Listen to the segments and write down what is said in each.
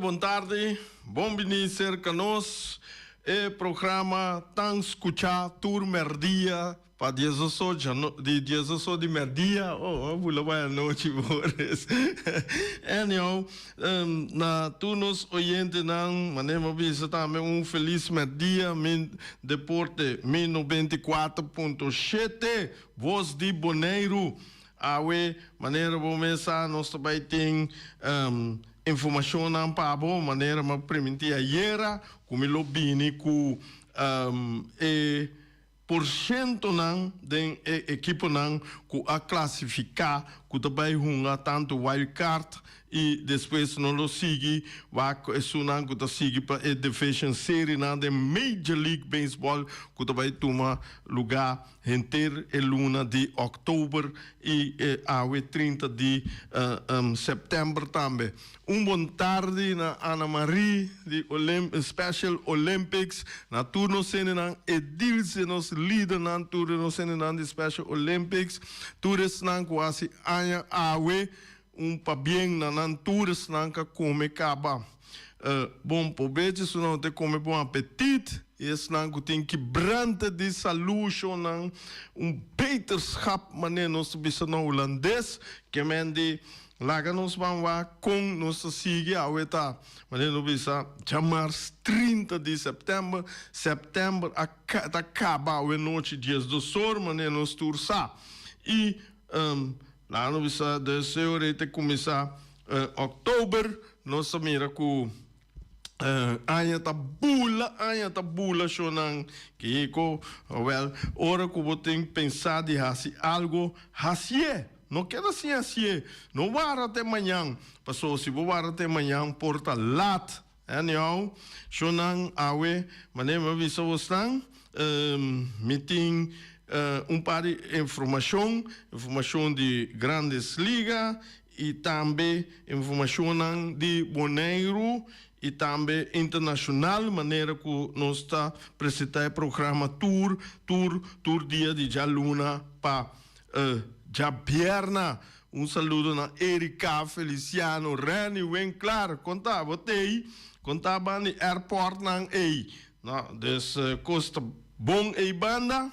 bon tardi. Bon bini cerca nos. E programa tan scucha tur merdia pa diesoso di diesoso di merdia. Oh, a bula bai anochi Boris. Anyhow, na tur nos oyentenan, manera mi a bisa tambe un feliz merdia. Mi Deporte mi 94.7, Voz di Boneiru. Awe, manera bo mes sa, nos ta bai tin informashonnan pa bo, manera mi a primintí ayera ku mi lo bini ku e porshentonan den e ekiponan ku a klasifiká ku ta bai hunga tantu wild card i despues nos lo sigui wak esunnan ku ta sigui pa e division serienan den Major League Baseball ku ta bai tuma lugá Henter e luna di òktober i awe 30 di sèptèmber tambe. Un bon tardi na Ana Marie di Special Olympics, na tur nos hendenan, Edilce nos lidernan, tur nos hendenan di Special Olympics, tur esnan ku hasi aña awe. Un pabien na nan tur esnan ka kome kaba. Bon probecho esnan ku ta kome bon apetit i esnan ku tin kibrante di salu shonnan un beterschap manera nos ta bisa na hulandes ke men di laga nos ban wak kon nos ta sigui awe ta manera nos bisa djamars 30 di sèptèmber sèptèmber a ta kaba awe nochi diesdos or manera nos tur sa i Nan a bisa dus e ora ei ta kuminsá òktober, nos ta mira ku aña ta bula, aña ta bula shownan. Kiko? Wèl, ora ku bo tin pensá di hasi algu, hasié. No keda sin hasié. No wara te mañan, pasobra si bo wara te mañan por ta lat. Anyhow, shownan awe, manera mi a bisa bosnan, mi tin un par di informashon, informashon di Grandes Liga i tambe informashonnan di Boneiru i tambe internashonal, manera ku nos ta presentá e programa tur, tur, tur dia di djaluna pa Djabièrna. Un saludo na Erika, Feliciano, Renny, Winklar, kon ta bo t'ey? Kon ta ban di airport nan ey? No, dus kos ta bon ey banda.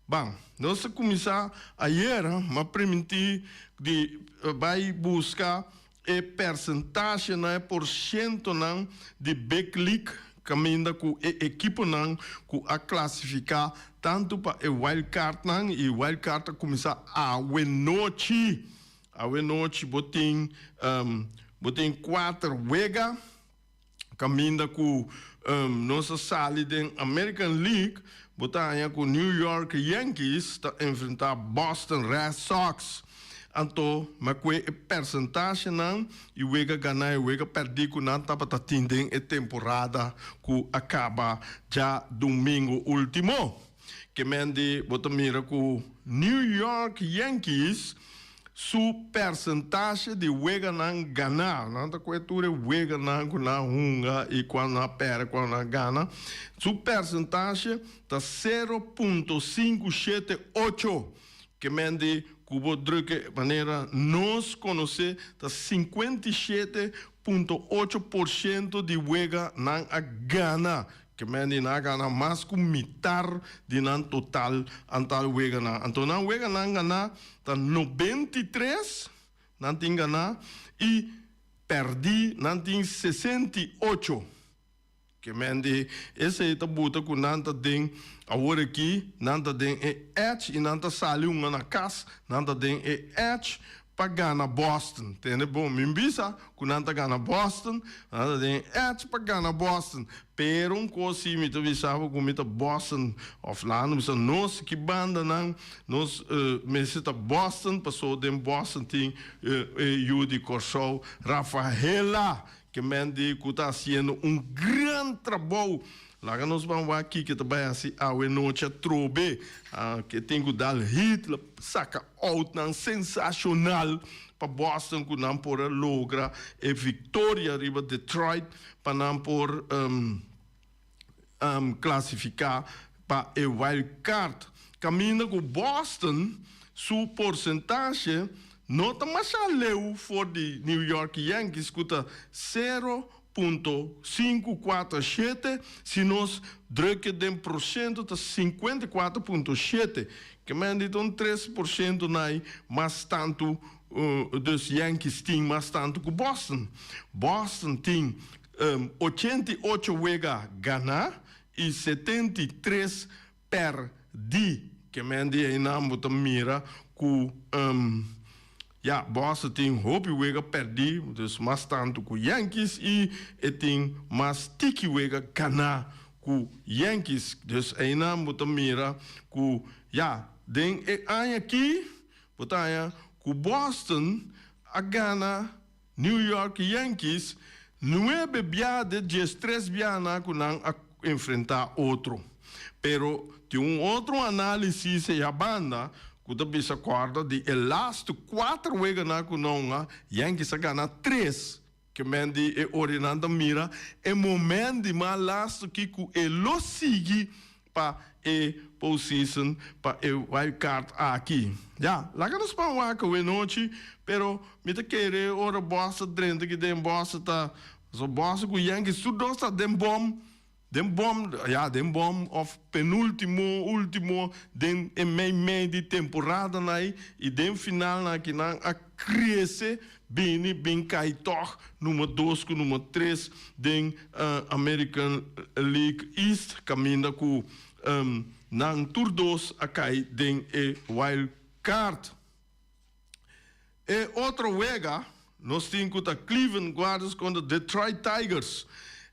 Ban, nos a kuminsá ayera, m'a primintí di bai buska e persentashenan, e porshentonan di Big League kaminda ku e ekiponan ku a klasifiká tantu pa e wild cardnan i wild card ta kuminsá awe nochi. Awe nochi bo tin bo tin kuater wega kaminda ku nos a sali den American League bo ta haña ku New York Yankees ta enfrentá Boston Red Sox. Anto mi a kue e persentashenan i wega ganá i wega pèrdí ku nan tabata tin den e temporada ku a kaba djadumingu último. Ke men di bo ta mira ku New York Yankees su persentashe di weganan ganá, nan ta kue tur e weganan ku nan a hunga i kual nan a pèrdè, kual nan a gana, su persentashe ta 0.578. Ke men di ku bo druk e manera nos konosé ta 57.8% di wega nan a gana. Ke men di nan a gana mas ku mitar di nan total antal weganan. Anto nan weganan ganá ta 93 nan tin ganá i pèrdí nan tin 68. Ke men di esei ta buta ku nan ta den awor aki, nan ta den e edge i nan ta sali hunga na kas, nan ta den e edge pa gana Boston. Tende bon, mi bisa ku nan ta gana Boston, nan ta den e edge pa gana Boston. Pero un kos si mi ta bisa bo ku mi ta Boston òf laga no bisa nos ki bandanan nos mester ta Boston paso den Boston tin e yu di Kòrsou Rafaela. Ke men di ku ta hasiendo un gran trabou. Laga nos ban wak kiko ta bai hasi awe nochi atrobe. Ke tin ku dal hit, lo saka outnan sensashonal pa Boston ku nan por a logra e viktoria riba Detroit pa nan por klasifiká pa e wild card. Kaminda ku Boston su porsentashe. no ta masha leu for di New York Yankees ku ta 0.547, si nos druk e den porshento ta 54.7, ke men di ta un 3% nai mas tantu, dus Yankees tin mas tantu ku Boston. Boston tin 88 wega ganá i 73 pèrdí. Ke men di einan bo ta mira ku ya, Boston tin hopi wega pèrdí, dus mas tantu ku Yankees i e tin mas tiki wega ganá ku Yankees. Dus einan bo ta mira ku ya, den e aña aki bo ta haña ku Boston a gana New York Yankees nuebe bia de 13 bianan ku nan a enfrentá otro. Pero tin un otro análisis ei a banda ku ta bisa kòrda di e lastu kuater weganan ku nan a Yankees a gana tres. Ke men di e ora nan ta mira e moment di mas lastu ki ku e lo sigui pa e postseason pa e wild card aki. Ya, laga nos pan wak awe nochi, pero mi ta kere ora Boston drenta aki den Boston ta, so Boston ku Yankees tur dos ta den bom, den bom, ya den bom of penultimo, ultimo den e mei mei di temporadanan ei i den finalnan aki nan a krese bini bin kai tog number dos ku number tres den American League East kaminda ku nan tur dos a kai den e wild card. E otro wega nos tin ku ta Cleveland Guardians kontra Detroit Tigers.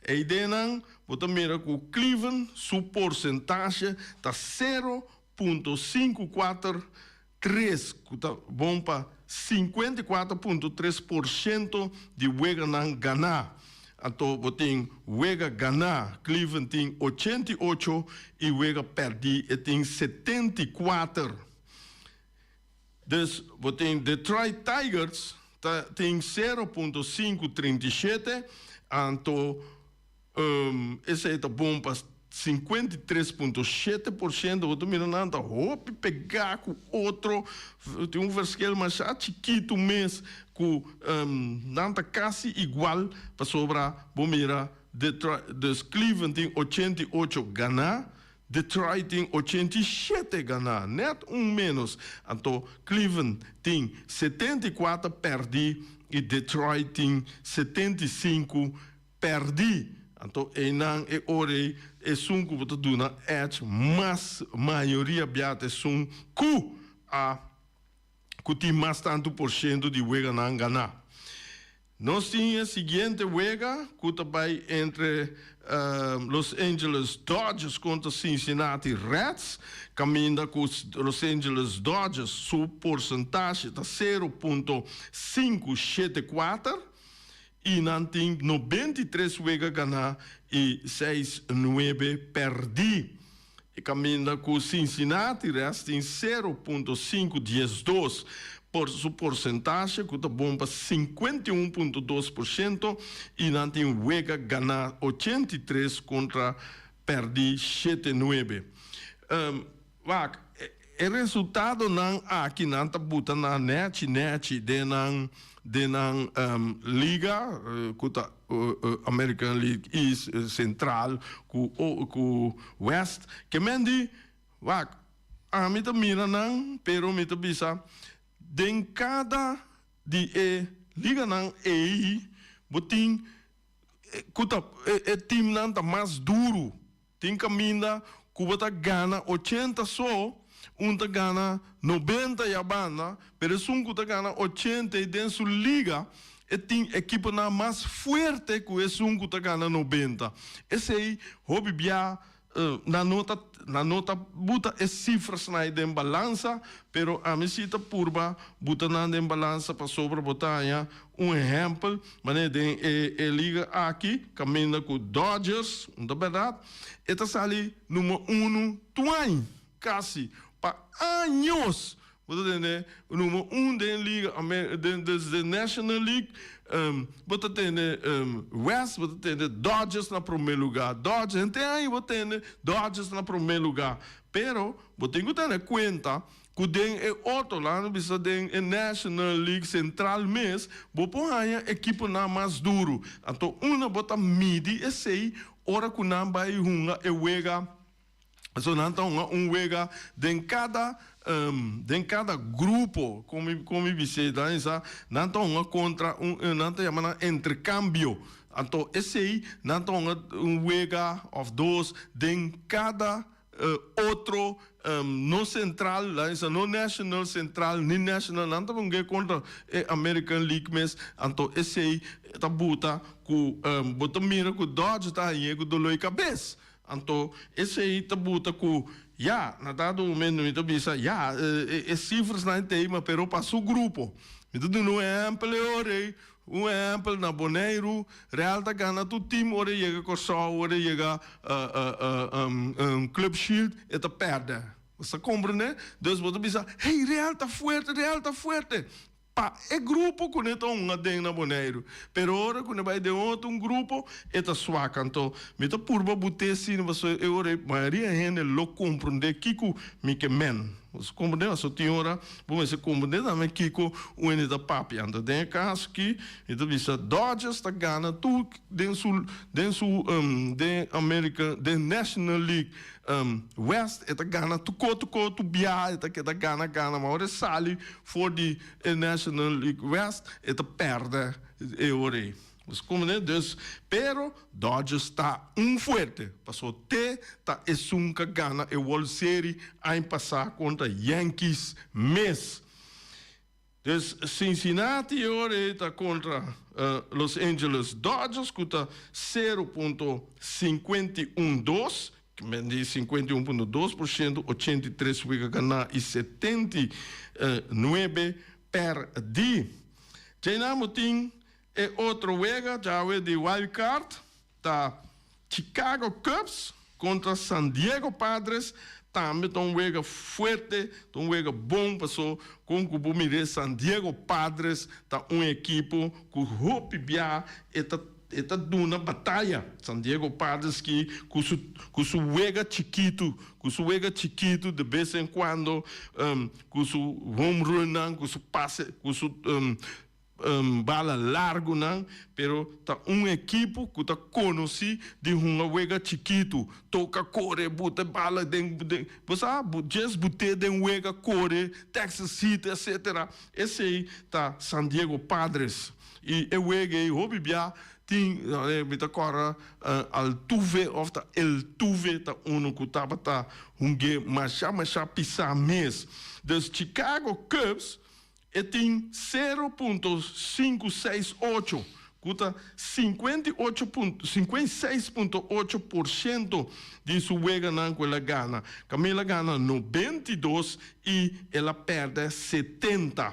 Eidenan bo ta mira ku Cleveland su porsentashe ta 0.54 tres ku ta bon pa 54.3% di weganan ganá. Anto bo tin wega ganá, Cleveland tin 88 i wega pèrdí e tin 74. Dus bo tin Detroit Tigers ta tin 0.537, anto Esei ta bon pa 53.7%. Bo ta mira nan ta hopi pegá ku otro. Tin un verschil masha chikitu mes ku nan ta kasi igual pasobra bo mira Detroit, dus Cleveland tin 88 ganá, Detroit tin 87 ganá, nèt un ménos. Anto Cleveland tin 74 pèrdí i Detroit tin 75 Pèrdí. Anto einan e ora ei esun ku bo ta duna edge mas mayoria bia ta esun ku a ku tin mas tantu por shento di weganan ganá. Nos tin e siguiente wega ku ta bai entre Los Angeles Dodgers kontra Cincinnati Reds, kaminda ku Los Angeles Dodgers su porsentashe ta 0.574. I nan tin 93 wega ganá i seis nuebe pèrdí. E kaminda ku Cincinnati Reds tin 0.512 por su porsentashe ku ta bon pa 51.2% i nan tin wega ganá 83 kontra pèrdí shete nuebe. Wak, e resultadonan aki nan ta buta nan nèchi nèchi den nan den nan liga ku ta American League East, Central ku ku West. Ke men di, wak, ami ta mira nan pero mi ta bisa den kada di e liganan ei bo tin ku ta e teamnan ta mas duru. Tin kaminda ku bo ta gana 80 so, un ta gana 90 ya banda, pero esun ku ta gana 80 i den su liga e tin ekiponan mas fuerte ku esun ku ta gana 90. Esei hopi bia nan no ta nan no ta buta e sifrasnan ei den balansa, pero ami si ta purba buta nan den balansa pasobra bo ta haña Un ehèmpel, manera den e e liga aki, kaminda ku Dodgers, un ta bèrdat, e ta sali number unu tuañ, kasi, pa años. Bo ta tende number un den liga Amer den des den National League, bo ta tende West, bo ta tende Dodgers na promé lugá, Dodgers, henter aña bo tende Dodgers na promé lugá. Pero bo tin ku tene kuenta ku den e otro, laga nos bisa den e National League Central mes, bo por haña ekiponan mas duru. Anto unda bo ta midi esei ora ku nan bai hunga e wega. So nan ta hunga un wega den kada den kada grupo, kon mi kon mi bis'é ta sa nan ta hunga kontra un nan ta yama nan interkambio. Anto esei nan ta hunga un wega òf dos den kada otro no sentral, laga bisa no national sentral ni national, nan ta hunga kontra e American League mes. Anto esei ta buta ku bo ta mira ku Dodgers ta hañ'é ku doló di kabes. Anto esei ta buta ku, ya, na dado momento mi ta bisa, ya, e sifrasnan ta ei, ma pero pa su grupo. Mi ta duna un ehèmpel e ora ei, un ehèmpel na Boneiru, Real ta gana tur tim ora e yega Kòrsou, ora e yega Club Shield e ta pèrdè. Bo sa komprendé? Dus bo ta bisa, hey, Real ta fuerte, Real ta fuerte. Pa e grupo ku ne ta hunga den na Boneiru. Pero ora ku ne bai den otro un grupo, e ta swak. Anto mi ta purba but'é asina pasobra e ora ei mayoria hende lo komprondé kiko mi ke men. Bo sa komprondé? Pasobra tin ora bo mester komprondé tambe kiko un hende ta papia. Anto den e kaso aki mi ta bisa Dodgers ta gana tur den su den su den American den National League West e ta gana tuko tuko tu bia e ta keda gana gana ma ora e sali for di e National League West e ta perde e ora ei. Bo sa komprende? Dus pero Dodgers ta un fuerte paso te ta esun ka gana e World Series aña pasa kontra Yankees mes. Dus Cincinnati e ora ei ta kontra Los Angeles Dodgers ku ta 0.512, men di 51.2%, 83 wega ganá i 79 pèrdí. Djeinan bo tin e otro wega djawe di wild card. Ta Chicago Cubs kontra San Diego Padres tambe ta un wega fuerte, ta un wega bon paso kon ku bo mir'é San Diego Padres ta un ekipo ku hopi bia e ta e ta duna bataya. San Diego Padres ki ku su ku su wega chikitu ku su wega chikitu de bes en kuando ku su home runnan ku su pase ku su bala largunan, pero ta un ekipo ku ta konosí di hunga wega chikitu, toka kore, buta e bala den den, bo sa, djes but'é den wega, kore, Texas Heat, etcetera. Esei ta San Diego Padres. I e wega ei hopi bia tin, mi ta kòrda Altuve òf ta El Tuve ta unu ku tabata hung'é masha masha pisá mes. Dus Chicago Cubs E tin 0.568, ku ta 56.8% di su weganan ku el a gana. Camila a gana 92 i el a pèrdè 70.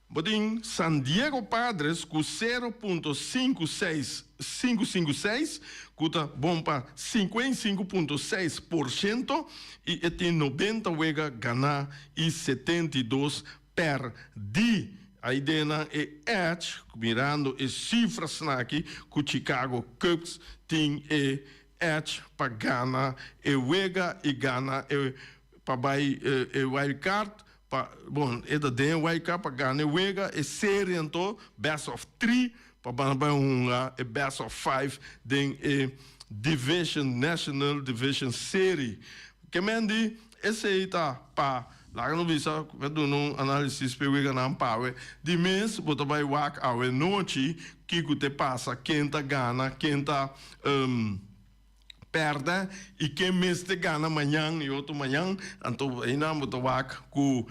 Bo tin San Diego Padres ku 0.56556, ku ta bon pa 55.6% i e tin 90 wega ganá i 72 pèrdí. Ai den nan e edge, mirando e sifrasnan aki ku Chicago Cubs tin e edge pa gana e wega i gana e pa bai e wild card. Pa, bon, e ta den e wild card pa gana e wega, e serie anto, best of three, pa ban bai hunga e best of five den e division, National Division Serie. Ke men di, esei ta pa, laga nos bisa, mi a duna un analisis p'e weganan pawe, di mes bo ta bai wak awe nochi kiko te pasa, ken ta gana, ken ta. Pèrdè i ken mester gana mañan i otro mañan, anto einan bo ta wak ku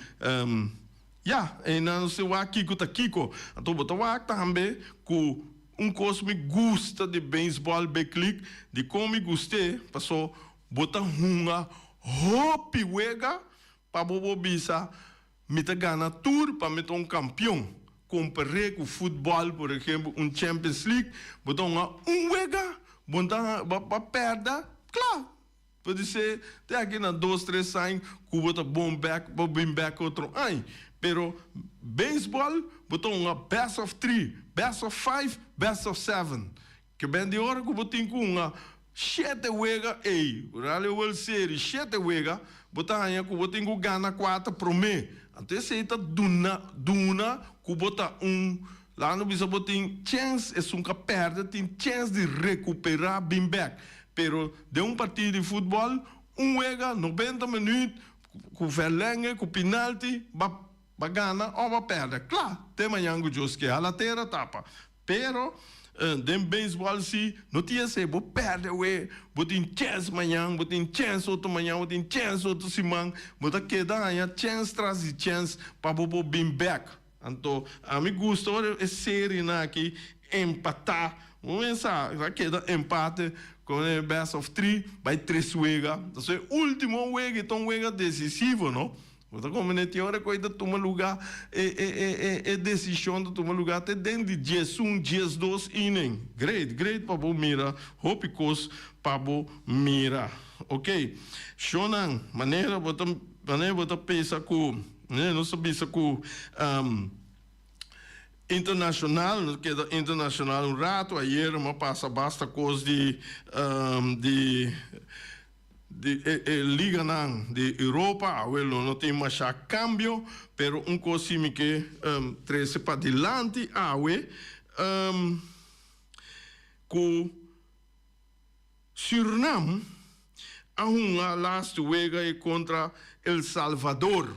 ya, einan nos ta wak kiko ta kiko. Anto bo ta wak tambe ku un kos mi gusta di beisbòl Big League, dikon mi gust'é, paso bo ta hunga hopi wega pa bo por bisa Mi ta gana tur pa mi ta un kampion. Kompar'é ku futbòl, por ehempel un Champions League, bo ta hunga un wega, bo ta bo a pèrdè, kla. Podisé te aki na dos tres aña ku bo ta bon bèk, bo bin bèk otro aña. Pero beisbòl bo ta hunga best of three, best of five, best of seven. Ke ben di ora ku bo tin ku hunga. Shete wega ei, Rally World Series, shete wega, bo ta haña ku bo tin ku gana kuater promé. Anto esei ta duna duna ku bo ta un, laga nos bisa bo tin chèns, esun ku a pèrdè tin chèns di rekuperá bin bèk. Pero den un partido di futbòl, un wega, nobenta minüt, ku vèrlènge, ku pinalti, ba ba gana òf ba pèrdè. Kla, te mañan ku Dios ke, hala tera tapa. Pero den beisbòl si no tin esei, bo pèrdè awe, bo tin chèns mañan, bo tin chèns otro mañan, bo tin chèns otro siman, bo ta keda haña chèns tras di chèns pa bo por bin bèk. Anto ami gusta ora e serinan aki empatá, bo mester sa, ta keda empate kon e best of three bai tres wega, pasobra e último wega e ta un wega desisivo no. Bo ta komprendé? Tin ora ku ei ta tuma lugá, e e e e e desishon ta tuma lugá te den di 11, 12 inning. Great, great pa bo mira, hopi kos pa bo mira. Ok, shownan, manera bo ta, manera bo ta pensa ku, manera nos ta bisa ku internashonal, nos keda internashonal un ratu, ayera mi a pasa basta kos di di. Di e liganan di Europa awe lo no tin masha cambio, pero un cos si mi ke trece padilanti awe, cu Surinam a hunga laatste wega e contra El Salvador.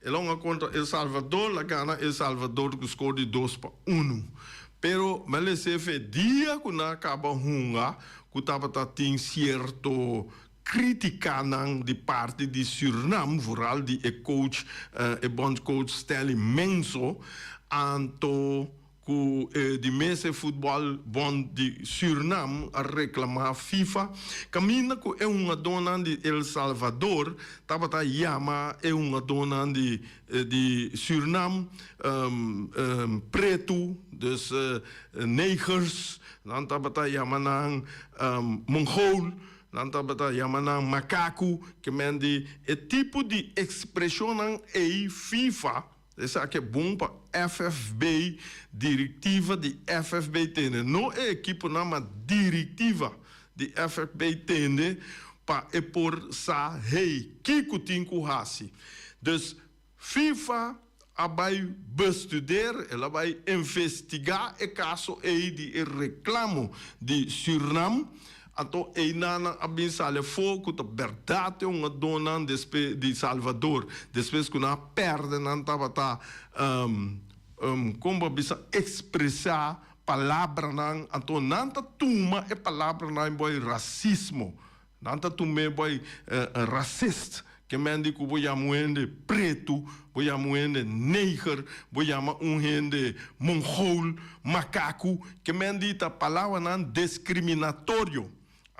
El a hunga contra El Salvador, el a gana El Salvador cu score di 2-1. Pero mi a lesa efe dia cu nan a caba hunga cu tabata tin cierto criticanan di parti di Surinam, vooral di e coach, e bondscoach Stanley Menzo, anto Ku e di mes e futbòl bònt di Sürnam a reklamá FIFA kaminda ku e hungadónan di El Salvador tabata yama e hungadónan di di Sürnam pretu, dus negers, nan tabata yama nan mongool, nan tabata yama nan makaku, ke men di e tipo di ekspreshonnan ei FIFA. Esaki e bon pa FFB, directiva di FFB tende. No e ekiponan ma directiva di FFB tende pa e por sa hey kico tin cu haci. Dus FIFA a bay bestudeer, el a bay investiga e caso ey di e reclamo di Surinam. Anto einanan a bin sali afó ku ta bèrdat e hungadónan despe di Salvador, despues ku nan a pèrdè nan tabata kon bo a bisa ekspresá palabranan, anto nan ta tuma e palabranan boy rasismo, nan ta tum'é boy rasist. Ke men di ku bo yama un hende pretu, bo yama un hende neger, bo yama un hende mongool, makaku, ke men di ta palabranan deskriminatorio.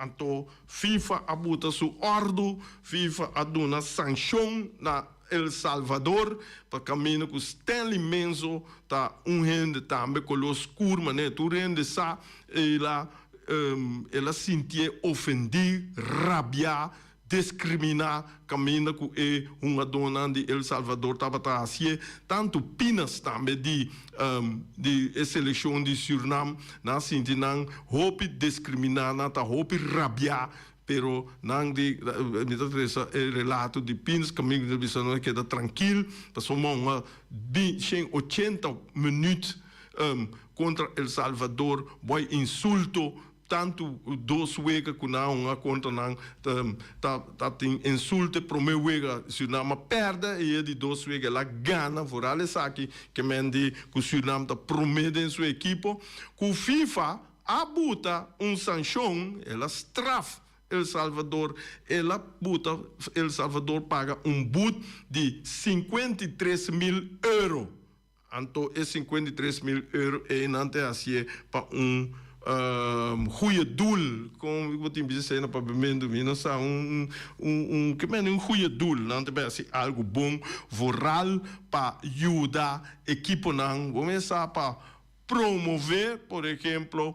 Anto FIFA a buta su òrdu, FIFA a duna sanshon na El Salvador pa kaminda ku Stanley Menzo ta un hende tambe koló skur manera tur hende sa, el a el a sintié ofendí, rabiá. Diskriminá kaminda ku e hungadónan di El Salvador tabata hasié, tantu Pinas tambe di di e selekshon di Sürnam, nan a sinti nan hopi diskriminá, nan ta hopi rabiá, pero nan di, mi ta tresa e relato di Pinas kaminda ku ta bisa nan a keda trankil, pasobra hunga 180 minüt kontra El Salvador, boi insulto. Tantu dos wega ku nan a hunga kontra nan ta ta tin insulte prome wega Surinam a pèrdè i e di dos wega el a gana vooral esaki ke men di ku Surinam ta prome den su ekipo ku FIFA a buta un sanshon el a straf El Salvador el a buta El Salvador paga un but di 53.000 euro. Anto e 53.000 euro ei nan ta hacié pa un goeie doel. Con bo tin bisa esei na papiamentu? Mi no sa. Un, un, un, ke mende un goeie doel. Nan ta bay haci algo bon, vooral pa yuda ekiponan. Bo mes sa pa promove, por ehemplo,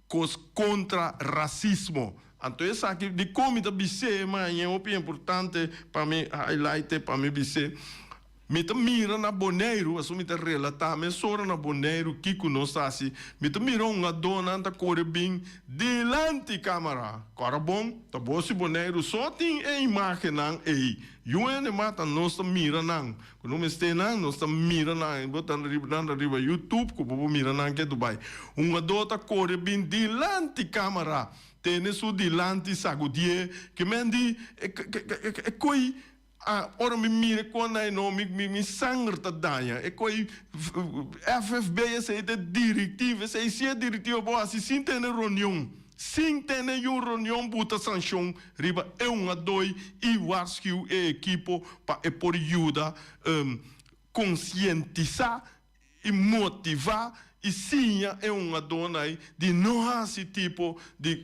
Kos kontra rasismo. Anto esaki dikon mi ta bis'é, ma e hopi importante pa mi highlight'e, pa mi bis'é. Mi ta mira na Boneiru, pasobra mi ta relatá mesora na Boneiru kiko nos ta hasi. Mi ta mira un hungadónan ta kore bin dilanti kámara. Kòrda bon, ta bo si Boneiru so tin e imágennan ei. Yu hende mata nos ta mira nan. Ku no mester nan, nos ta mira nan. Bo ta riba nan ta riba YouTube ku bo por mira nan ke Dubai. Hungadó ta kore bin dilanti kámara, tene su dilanti sagudié. Ke men di e koi A ora mi mira e kon ei no, mi mi sanger ta daña. E koi FFB esei ta e directiva, esei si e directiva bo hasi sin tene reunion, sin tene yun reunion buta sancion riba e un a doi y warschuw e ekipo pa e por yuda concientisa i motivá i siña e hungadónan di no hasi tipo di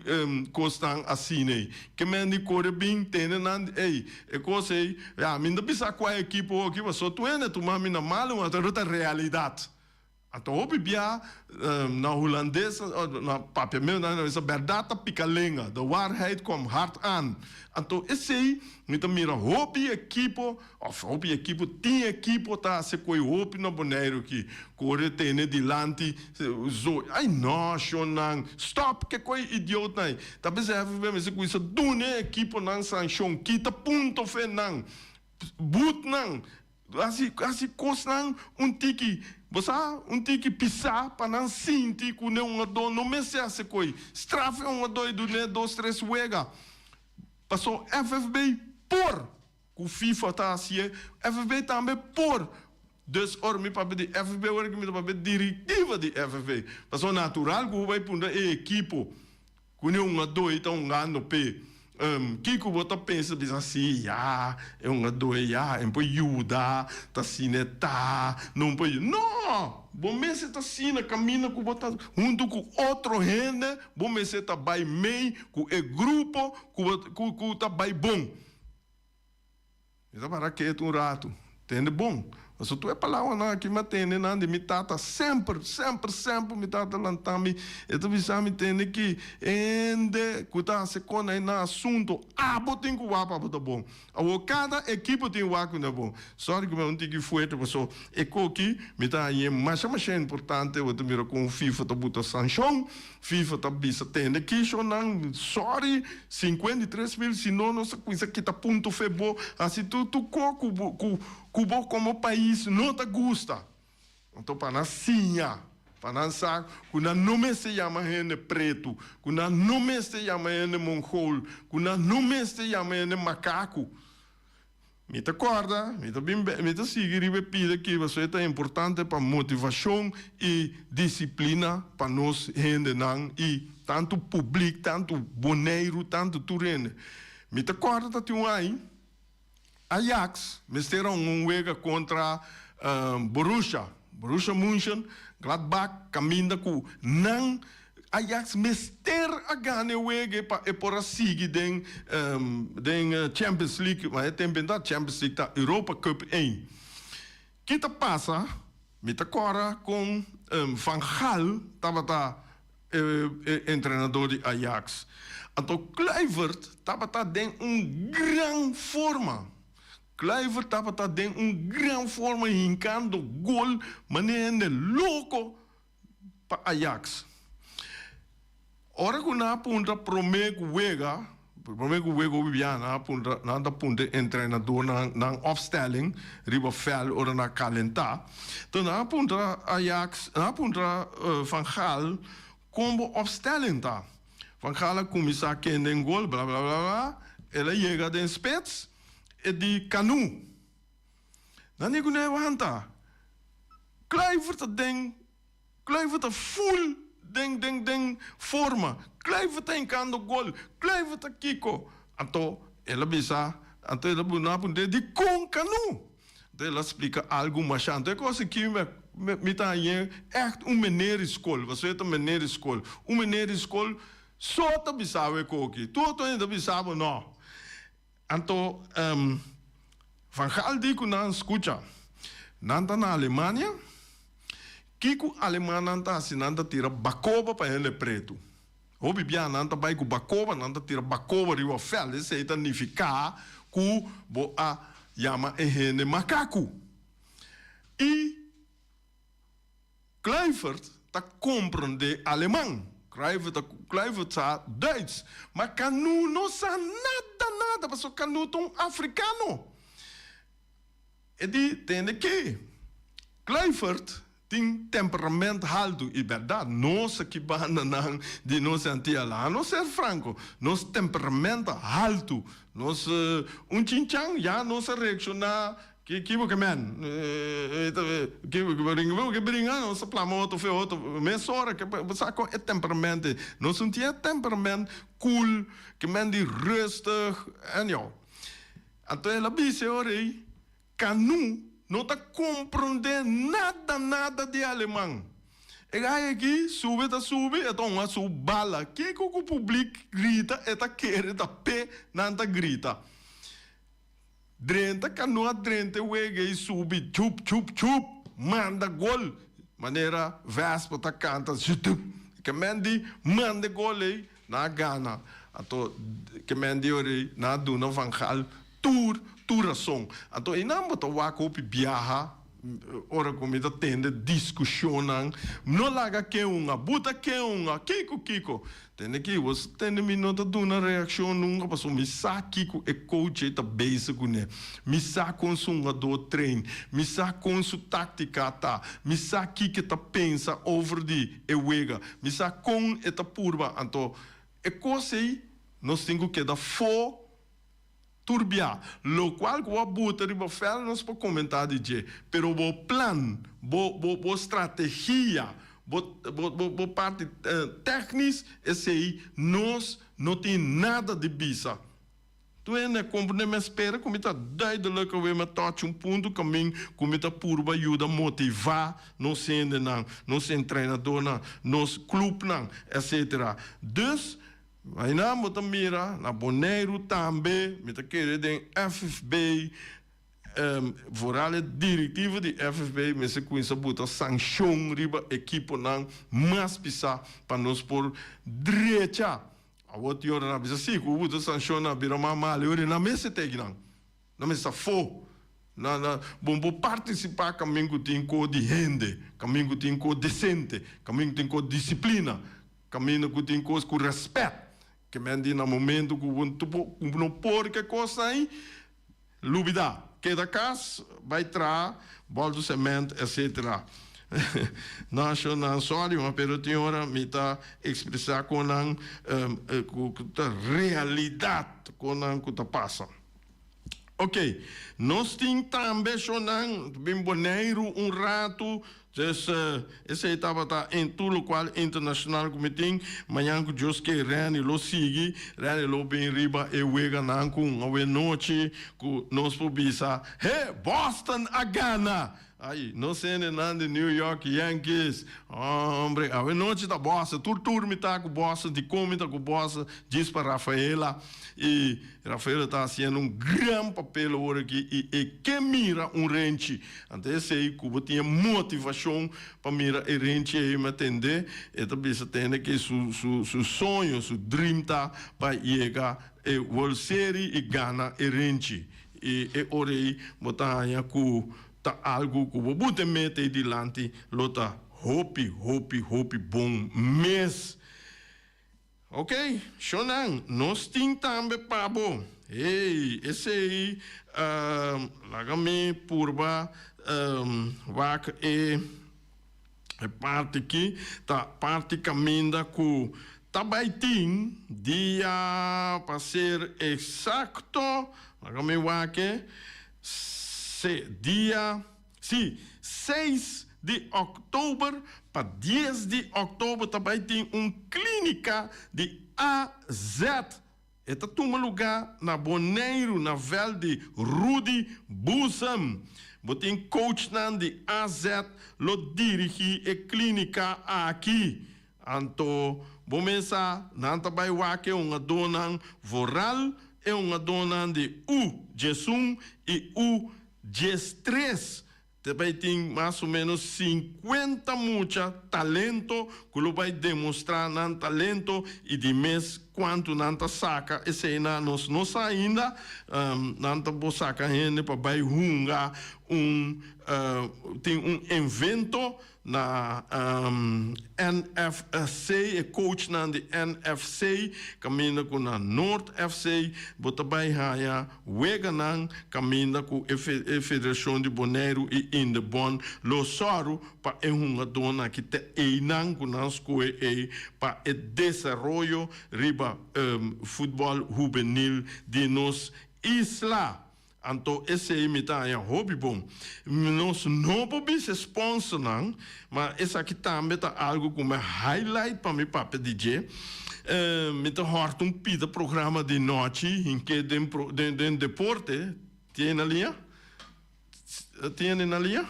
kosnan asin'ei. Ke men di kore bin tene nan di, ey, e kos ei, ya, mi no ta bisa kua ekipo hoki, pasobra tur hende tuma mi na malu, ma ta realidat. Anto hopi bia na hulandes, na papiamentu nan ta bisa bèrdat ta pika lenga, de waarheid komt hard aan. Anto esei mi ta mira hopi ekipo Of hopi ekipo tin ekipo ta hasi koe hopi na Boneiru aki kore tene dilanti zo ai no shonnan stop ke koe idiootnan ei ta bisa FFB mester kuminsa duna e ekiponan sanshon kita punto fe nan but nan hasi hasi kosnan un tiki bo sa un tiki pisa pa nan sinti ku ne hungadó no mester hasi koe straf e hungadó i dun'é dos tres wega paso FFB por. Ku FIFA ta hasié, FFB tambe por. Dus ora mi papia di FFB ora ki mi ta papia direktiva di FFB. Pasobra natural ku bo bai puntra e ekipo ku ni hungadó ei ta hungando p'e, kiko bo ta pensa? Bisa si ya, e hungadó ei ya, e por yuda, ta asina e ta, no por yuda. No! Bo mester ta asina kaminda ku bo ta huntu ku otro hende, bo mester ta bai mei ku e grupo ku bo ku ta bai bon. Mi ta para ketu un ratu. Tende bon. Pasobra tur e palabranan aki mi a tende nan di mi tata semper, semper, semper mi tata lanta mi, e ta bisa mi tende ki hende ku ta hasi kon ei nan asuntu, abo tin ku wak pa bo ta bon. Awor kada ekipo tin wak ku ta bon. Sorry ku mi a un tiki fuerte pasobra e koki mi ta hañ'é masha masha importante, bo ta mira kon FIFA ta buta sanshon. FIFA ta bisa tende kisho nan sorry 53 mil si no nos ta cuminsa kita punto fe bo haci tur tur co cu bo cu cu bo como pais no ta gusta anto pa nan siña pa nan sa cu nan no mester yama hende preto cu nan no mester yama hende mongol cu nan no mester yama hende macaco. Mi ta kòrda, mi ta bin bè, mi ta sigui riba e pida aki pasobra e ta importante pa motivashon i disiplina pa nos hendenan i tantu publik, tantu Boneiru, tantu tur hende. Mi ta kòrda ta tin un ai, Ajax mester a un wega kontra Borussia, Borussia München, Gladbach kaminda ku nan Ajax mester a gana e wega pa e por a sigui den den Champions League, ma e tempo ta Champions League ta Europa Cup ein. Ki ta pasa? Mi ta kòrda kon Van Gaal tabata e entrenador di Ajax. Anto Kluivert tabata den un gran forma. Kluivert tabata den un gran forma hinkando gol manera hende loko. pa Ajax. Ora ku nan a puntra promé ku wega, promé ku wega hopi bia nan a puntra, nan ta puntra e entrenadornan nan opstelling riba vèlt ora nan a kalentá. Enton nan a puntra Ajax, nan a puntra Van Gaal kon bo opstelling ta. Van Gaal a kuminsá kende den gol bla bla bla bla, el a yega den spits e di Kanu. Nan di ku nan e wanta. Kluivert ta den Kluivert ta full den den den forma Kluivert ta hinkando gol Kluivert ta kiko anto el a bisa anto el a buna puntra dikon Kanu anto el a splika algu masha anto e kos aki mi ta hañ'é ègt un meneer di skol pasobra e ta meneer di skol un meneer di skol so ta bisa bo e koki tur otro hende ta bisa bo no. Anto Van Gaal di ku nan skucha, nan ta na Alemania, kiko alemannan ta hasi? Nan ta tira bakoba pa hende pretu. Hopi bia nan ta bai ku bakoba, nan ta tira bakoba riba vèlt. Esei ta nifiká ku bo a yama e hende makaku. I Kluivert ta komprondé aleman, Kluivert sa Duits, ma Kanu no sa nada nada pasobra Kanu ta un afrikano. E di tende ke Kluivert tin temperament haltu i bèrdat nos aki bandanan di nos Antia laga nos ser franko, nos temperament ta haltu, nos un chinchan ya nos a reakshoná. Ki ki bo ke men? Ki bo ke bringa? Nos ta plama otro fe otro mesora ke bo sa kon e temperament ei. Nos no tin e temperament koel ke men di rustig anyhow. Anto el a bisa e ora ei, Kanu no ta komprondé nada nada di aleman. E gai aki subi ta subi e ta hunga su bala. Kiko ku publik grita e ta kere ta p'e nan ta grita. Drenta kanoa drenta e wega i subi chup chup chup manda gol manera Vespa ta kanta zjutup ke men di manda e gol ei nan a gana anto ke men di ora ei nan a duna Van Gaal tur tur rason anto einan bo ta wak hopi biaha. Ora ku mi ta tende diskushonnan, no laga ken un a buta ken un a kiko kiko. Tende ki bo sa tende mi no ta duna reakshon nunka pasobra mi sa kiko e coach ei ta bezig kuné. Mi sa kon su hungadó train, mi sa kon su taktika ta, mi sa kiko e ta pensa over di e wega, mi sa kon e ta purba. Anto e kos ei nos tin ku keda fo. Tur bia, locual cu bo a buta riba fel nos por comenta di dje, pero bo plan, bo bo bo strategia, bo bo bo bo parti technisch, esey nos no tin nada di bisa. Tur hende a comprende mi a spera cu mi ta duidelijk awe mi a touch un punto camin cu mi ta purba yuda motiva nos hendenan, nos entrenadornan, nos clubnan, etc. Dus, Ainan bo ta mira na Boneiru tambe, mi ta kere den FFB, vooral e direktivo di FFB mester kuminsa buta sanshon riba ekiponan mas pisá pa nos por drecha. Awor tin ora nan bisa si ku buta sanshon nan bira mas mal, e ora nan mester teki nan, nan mester afó. Na na bo por partisipá kamin ku tin ko di hende, kamin ku tin ko desente, kamin ku tin ko disiplina. Kaminda ku tin kos ku rèspèt. Ke men di na momentu ku bo ku no por ke kosnan ei, lubidá. Keda kas, bai traha, bòltu semènt, etsetera. Nashonnan, sòri ma pero tin ora mi ta ekspresá kon nan ku ta realidat kon nan ku ta pasa. Ok, nos tin tambe shownan bin Boneiru un ratu, dus esei tabata en tur lokual internashonal ku mi tin. Mañan ku Dios ke Renny lo sigui, Renny lo bin riba e weganan ku un awenochi ku nos por bisa, He, Boston a gana! Ay, nos hendenan di New York Yankees, hombre, awenochi ta Boston, tur tur mi ta ku Boston, dikon mi ta ku Boston? Djis pa Rafaela, i Rafaela ta hasiendo un gran papel awor aki i e ke mira un renchi, anto esei ku bo tin e motivashon pa mira e renchi ei, mi a tende e ta bisa tende ke su su su soño, su dream ta pa yega e World Series i gana e renchi, i e ora ei bo ta haña ku Ta algu ku bo bute mete ei dilanti lo ta hopi, hopi, hopi bon mes. Ok, shonnan, nos tin tambe pa bo. Hey, esei, laga mi purba wak e. E parti ki ta parti kaminda ku ta bai tin dia pa ser eksakto, laga mi wak e, se dia, si, seis di òktober pa dies di òktober ta bai tin un klínika di AZ. E ta tuma lugá na Boneiru na vèlt di Rudi Boezem. Bo tin coachnan di AZ lo dirigí e klínika aki. Anto bo mes sa nan ta bai wak e hungadónan vooral e hungadónan di U 11 i U 13. Ta bai tin mas o menos 50 mucha talento ku lo bai demostrá nan talento i di mes kuantu nan ta saka eseinan nos no sa ainda. Nan ta por saka hende pa bai hunga un tin un evento na NFC, e coachnan di NFC, kaminda ku na Noord FC bo ta bai haña weganan kaminda ku e Federashon di Boneiru i Indebon lo sòru pa e hungadónan aki ta einan ku nan skohe ei pa e desaroyo riba futbòl hubenil di nos isla. Anto esei mi ta haña hopi bon. Nos no por bisa e sponsornan, ma esaki tambe ta algu ku mi a highlight pa mi papia di dje. Mi ta hòrta un pida programa di nochi hink'é den den deporte. Tin na liña? Tin hende na liña?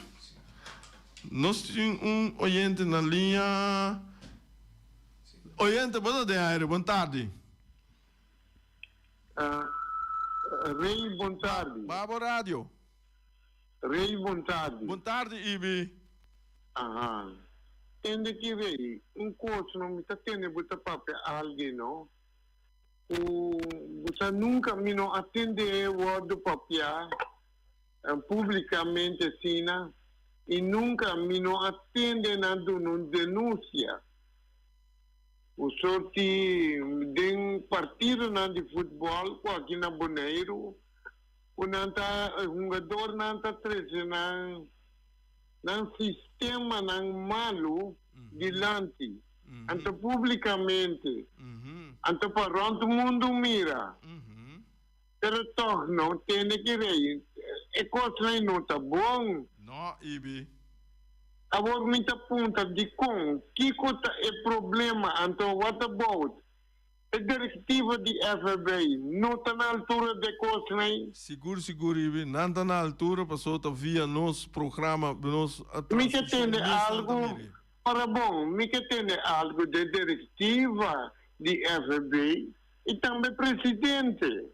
Nos tin un oyente na liña. Oyente, bo ta den aire. Bon tardi. Rey bon tardi. Babo radio. Rey bon tardi. Bon tardi Ibi. Aha. Tende ki Rey, un kos no mi ta tende bo ta papia algi no ku bo sa nunka mi no a tende e wordo papia publikamente asina i nunka mi no a tende nan duna un denusia. Un sorti den partidonan di futbòl ku aki na Boneiru ku nan ta e hungadornan ta trese nan nan sistemanan malu dilanti anto publikamente anto pa rònt mundu mira pero tòg no tende ki rei e kosnan no ta bon. No, Ibi. Awor mi ta puntra dikon, kiko ta e problema anto what about e direktiva di FB no ta na altura de kosnan? Sigur sigur Ibi, nan ta na altura paso ta via nos programa nos Mi ke transmishon tende mes nan ta algu miri. para bon, mi ke tende algu de direktiva di FB i tambe presidente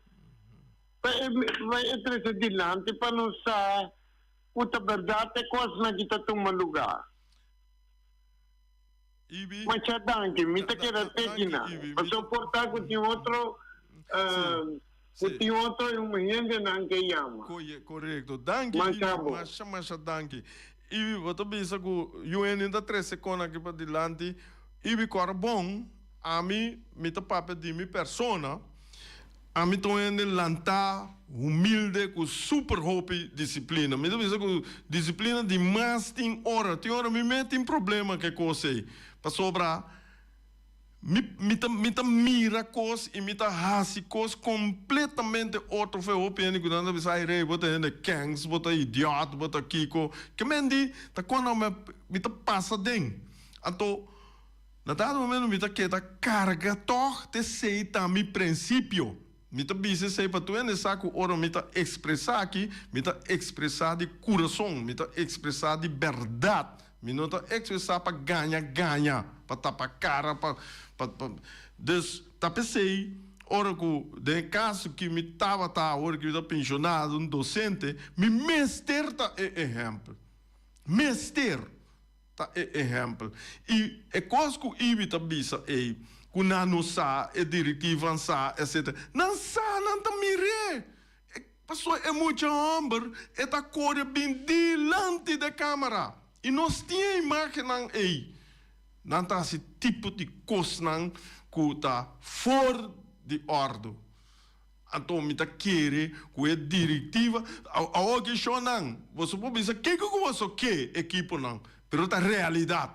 pa e pa e trese dilanti pa nos sa Ku ta bèrdat e kosnan ki ta tuma lugá. Ibi. Masha danki, mi ta keda Danki, teki na. Ibi. Mi Pasobra ta. por ta ku tin otro, Sí, ku sí. tin otro hendenan ke yama. Koye, korekto. Danki, Ibi. Masha bo. Masha, masha danki. Ibi, bo ta bisa ku yu hende ta trese kon aki padilanti. Ibi, kòrda bon, ami, mi ta papia di mi persona. Ami ta un hende lantá, humilde, ku super hopi disiplina. Mi ta bisa ku disiplina di mas tin ora. Tin ora mi mes tin problema ku e kos ei. Pasobra mi mi ta mi ta mira kos i mi ta hasi kos kompletamente otro for e hopi hende ku nan ta bisa, ay Rey, bo ta hende kèns, bo ta idiòt, bo ta kiko. Ke men di ta kon mi ta pasa den. Anto. Na dado momento mi ta keda karga tòg t'esei ta mi prinsipio. Mi ta bisa esei pa tur hende sa ku ora mi ta ekspresá aki, mi ta ekspresá di kurason, mi ta ekspresá di bèrdat. Mi no ta ekspresá pa gaña gaña, pa tapa kara, pa pa pa. Dus ta p'esei ora ku den e kaso ki mi tabata awor ki mi ta penshonado, un dosente, mi mester ta e ehèmpel. Mester! Ta e ehèmpel. I e kos ku Ibi ta bisa ei, ku nan no sa, e direktivanan sa, etsetera, nan sa, nan ta mir'é. E pasobra e mucha hòmber e ta kore bin dilanti de kámara. I nos tin e imágennan ei. Nan ta hasi tipo di kosnan ku ta for di òrdu. Anto mi ta kere ku e direktiva, awor ke shownan, boso por bisa kiko ku boso ke ekiponan, pero ta realidat.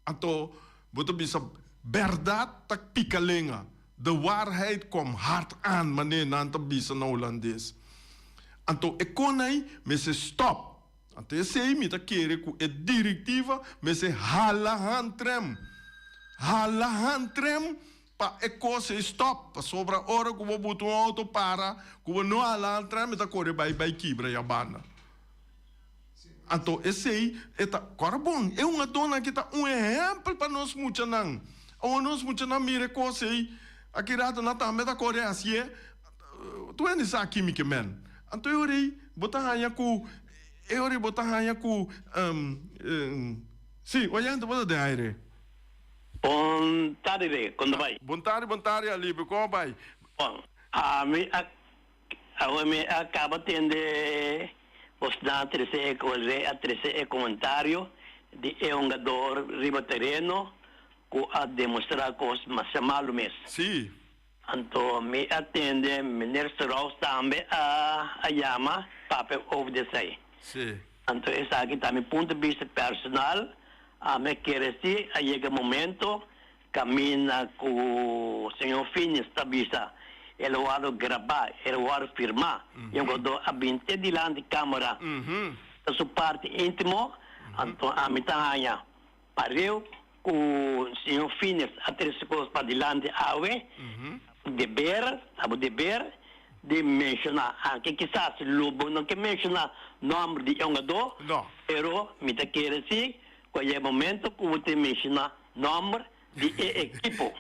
Anto bo ta bisa bèrdat ta pika lenga, de waarheid kom hard aan, manera nan ta bisa na Hulandes. Anto e kon ei mester stòp. Anto esei mi ta kere ku e direktiva mester hala handrem, hala handrem Pa e kos ei stop, pasobra ora ku bo buta un outo para ku bo no a lantra mi ta kore bai bai kibra ya banda. Anto esei e ta kòrda bon, e un adónan aki ta un ehèmpel pa nos muchanan. Awor nos muchanan mira e kos ei, aki rato nan tambe ta kore hasié, tur hende sa kimi ke men. Anto e ora ei bo ta haña ku. e ora bo ta haña ku si, oyente bo ta den aire. Bon tardi Rey, kon ta bai? Bon tardi, bon tardi Alipio, kon a bai? Bon, ami a awe mi a kaba tende bosnan a trese e Rey a trese e komentario di e hungador riba tereno ku a demostrá kos masha malu mes. Si. Anto mi a tende meneer Strauss tambe a a yama papia over di esei. Si. Anto esaki ta mi punto di bista personal, ami a kere si a yega momento kaminda ku señor Finies ta bisa el a wòrdu grabá, el a wòrdu firmá, i un kòdó a bin te dilanti kamera ta su parti íntimo, anto ami ta haña Pareu ku señor Fines a trese kos padilanti awe, deber, ta bo deber di menshoná, anke kisas lo bo no ke menshoná nòmber di e hungadó, pero mi ta kere si ku a yega momento ku bo tin menshoná nòmber di e ekipo.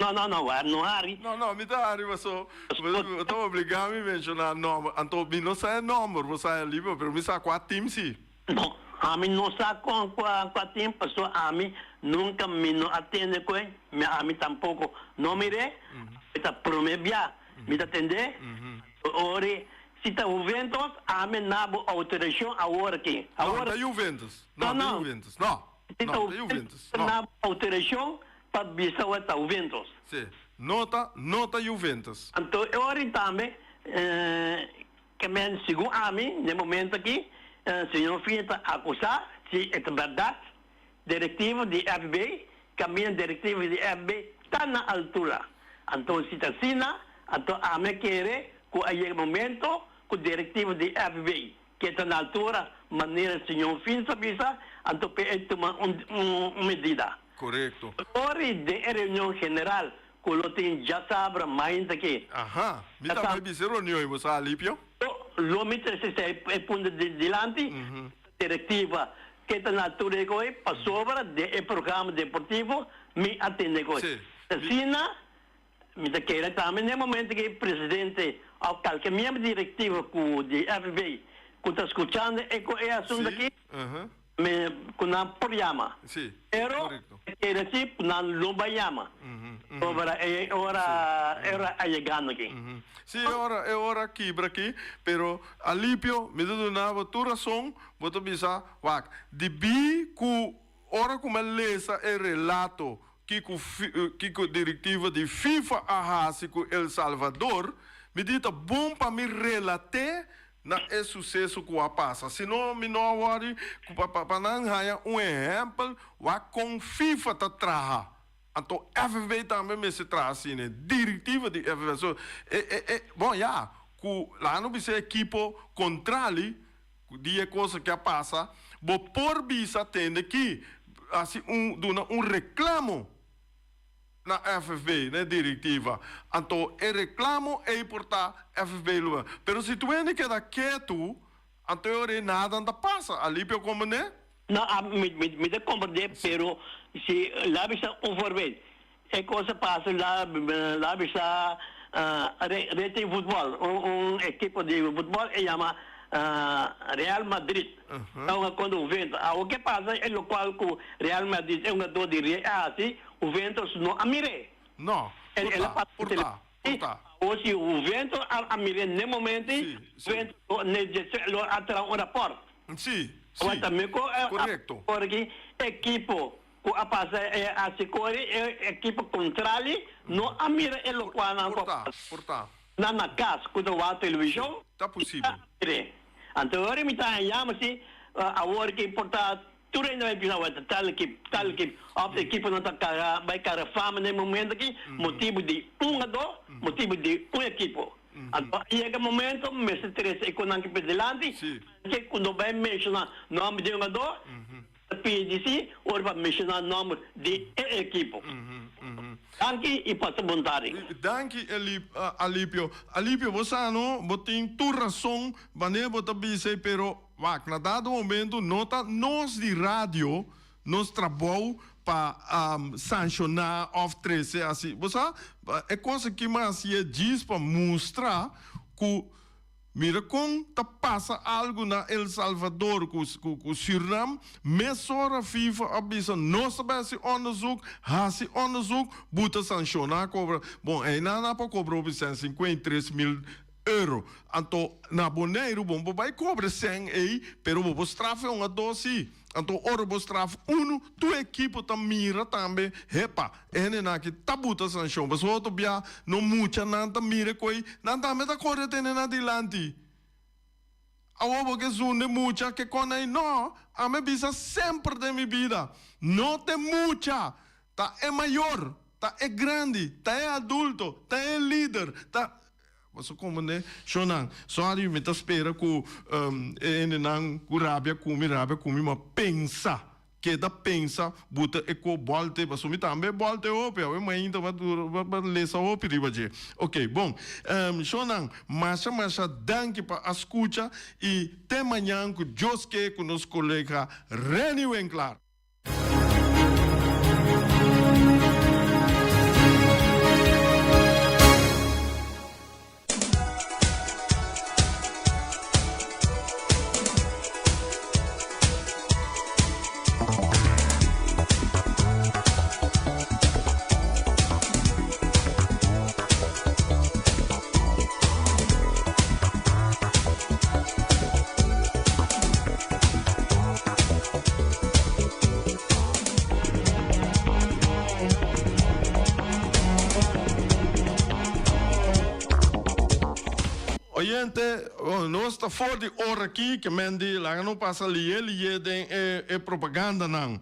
No, no, no, wak no hari. No, no, mi ta hari paso bo ta obligá mi menshoná nòmber, anto mi no sa e nòmber, bo sa e liber, pero mi sa kua tim si. No, ami no sa con cua cua tin, pasobra ami nunca mi no a tende cu e, mi ami tampoco no mir'é, ami ta prome bia mi ta tend'é, ori si ta Juventus, ami na bo autorisacion awor aki, No, awor ta Juventus, no, no, ta no, Juventus, no, si no, ta ta Juventus, Juventus, no. na bo autorisacion pa bisa ora ta Juventus. Si, no ta, no ta Juventus. Anto e ori tambe, Ke men, segun ami, n'e momento aki, señor Fini ta akusá, si e ta bèrdat, direktiva di FB, kaminda direktiva di FB ta na altura. Anto si ta asina, anto ami a kere ku a yega momento ku direktiva di FB ke ta na altura, manera señor Fini ta bisa, anto p'e e tuma un medida. Korekto. Ori den e reunion general Ku lo tin djasabra mainta aki. Aha, mi ta bai bisa e reunion i bo sa Alipio? Lo mi trese e punto dilanti, direktiva ke ta na altura di koe, pasobra den e programa deportivo mi a tende koe. Asina mi ta kere tambe na e momento ki presidente òf kalke miembro di direktiva ku di FB ku ta skuchando e e asunto aki, Me ku nan por yama. Sí, Pero korekto. e kere si ku nan lo bai yama. Pasobra e ora e ora a yegando aki. Sí, e ora e ora kibra aki, pero Alipio, mi ta duna bo tur rason, bo ta bisa, wak, dibí ku ora ku mi a lesa e relato kiko kiko direktiva di FIFA a hasi ku El Salvador, mi di ta bon pa mi relat'é na e suseso ku a pasa. Si no, mi no a wòri ku pa pa nan haña un ehèmpel wak kon FIFA ta traha. Anto FFB tambe mester traha asina, e direktiva di FFB. So, e e e bon ya, ku laga no bisa e ekipo kontrali di e cosa ke a pasa, bo por bisa tende ki hasi un duna un reklamo. Na FFB, na e direktiva. Anto e reklamo ei por ta FFB lo. Pero si tu hende keda ketu, anto e ora ei nada no ta pasa. Alipio komprendé? No, a mi mi mi ta komprendé, pero si la bisa un voorbeeld, e kos a pasa la la bisa re rete futbòl, un un ekipo di futbòl e yama Real Madrid ta hunga kontra Juventus. Awor ke pasa e lokual ku Real Madrid e hungadó di Re a hasi, Juventus no a mir'é. No, El por el a ta, pasa por ta, por ta. Awor si Juventus a a mir'é n'e momento Sí, sí. Juventus lo ne lo a traha un rapòrt. Sí, Awor sí, tambe ku a korekto. ora ki ekipo ku a pasa e hasi kore e ekipo kontrali no a mira e lokualnan ku Por a ta, pasa. por ta. Nan na kas ku ta wak televishon Sí, ta posibel. Anto ora mi ta yama si awor ki por ta tur hende bai bisa awor ta tal ekip, tal ekip of ekiponan ta kara bai kara fama na e momento aki motibu di un hungadó, motibu di un ekipo. Anto a yega momento mester trese e konan aki pa dilanti anke ku no bai menshoná nòmber di e hungadó. Ta pidi si ora pa menshona nomber di e ekipo. Danki y pasa bon tardi. Danki Alipio. Alipio bo sa no, bo tin tur rason wanneer bo ta bisa ei pero wak na dado momento no ta nos di radio nos trabou pa sanshona of trece asi bo sa e cosa ki mas ye djis pa mustra cu. Mira kon ta pasa algu na El Salvador ku ku Surinam, mesora FIFA a bisa nos ta bai hasi onderzoek, hasi onderzoek, buta sanshona kobra. Bon, einan a por kobra hopi sèn, 53 mil euro. Anto na Boneiru bo no por bai kobra e sèn ei, pero bo por straf e un a dos si. Anto ora bo straf unu, tur ekipo ta mira tambe, hepa, e hendenan aki ta buta sanshon. Pasobra otro bia no muchanan ta mira e koi, nan tambe ta kore tene nan dilanti. Awor bo ke zunda e mucha ke kon ei? No, ami a bisa semper den mi bida, no ta e mucha, ta e mayor, ta e grandi, ta e adulto, ta e lider, ta. Boso komprendé? Shonnan, sorry, mi ta spera ku e hendenan ku rabia ku mi, rabia ku mi, ma pensa, keda pensa, buta e ko bòlte, pasobra mi tambe bòlte hopi, awe mainta bo a dura, bo a lesa hopi riba dje. Ok, bon. Shonnan, masha masha danki pa a skucha i te mañan ku Dios ke ku nos kolega Renny Winklaar. Oyente, nos ta for di ora aki ke men di laga no pasa liye liye den e propagandanan.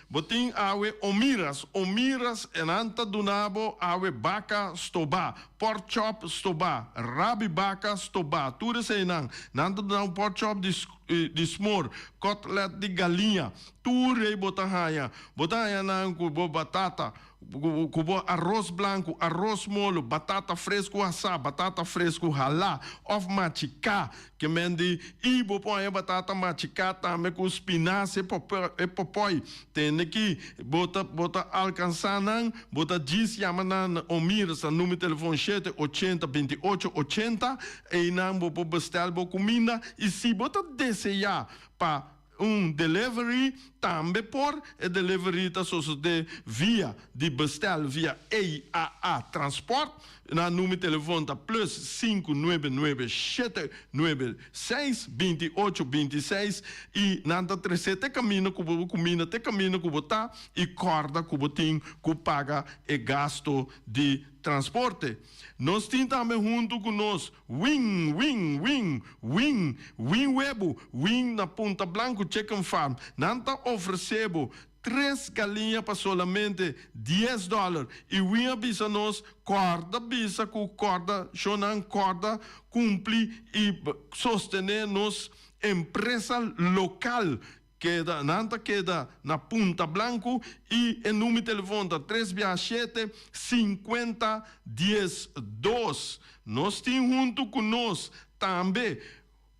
Bo tin awe Omiras, Omiras e nan ta duna bo awe baka stobá, pork chop stobá, rabi baka stobá, tur eseinan. Nan ta duna bo pork chop di di smor, kotlet di galiña, tur ei bo ta haña. Bo ta haña nan ku bo batata, ku bo aros blanku, aros molo, batata fresku hasá, batata fresku halá òf machiká. Ke men di, i bo por haña batata machiká tambe ku spinas e e popòi. Tende ki bo ta bo ta alkansá nan, bo ta djis yama nan o mira sa numero telefon shete ochenta 28 80, einan bo por bestèl bo kuminda i si bo ta deseá pa un delivery tambe por, e delivery ta sosodé via di bestèl via EAA Transport. Nan numero telefon ta plus sinku nuebe nuebe shete nuebe seis 28 26 i nan ta tresé te kaminda ku bo kuminda te kaminda ku bo ta i kòrda ku bo tin ku paga e gasto di transporte. Nos tin tambe huntu ku nos Wing, wing, wing, wing, wing webu, wing na Punta Blanco Chicken Farm. Nan ta ofresé bo tres galiña pa solamente dies dòler. I wing a bisa nos, kòrda bisa ku kòrda shonnan kòrda kumpli i sostené nos empresa lokal. Keda, nan ta keda na Punta Blanco i e numero telefon ta tres biaha shete, 50, 12. Nos tin huntu ku nos tambe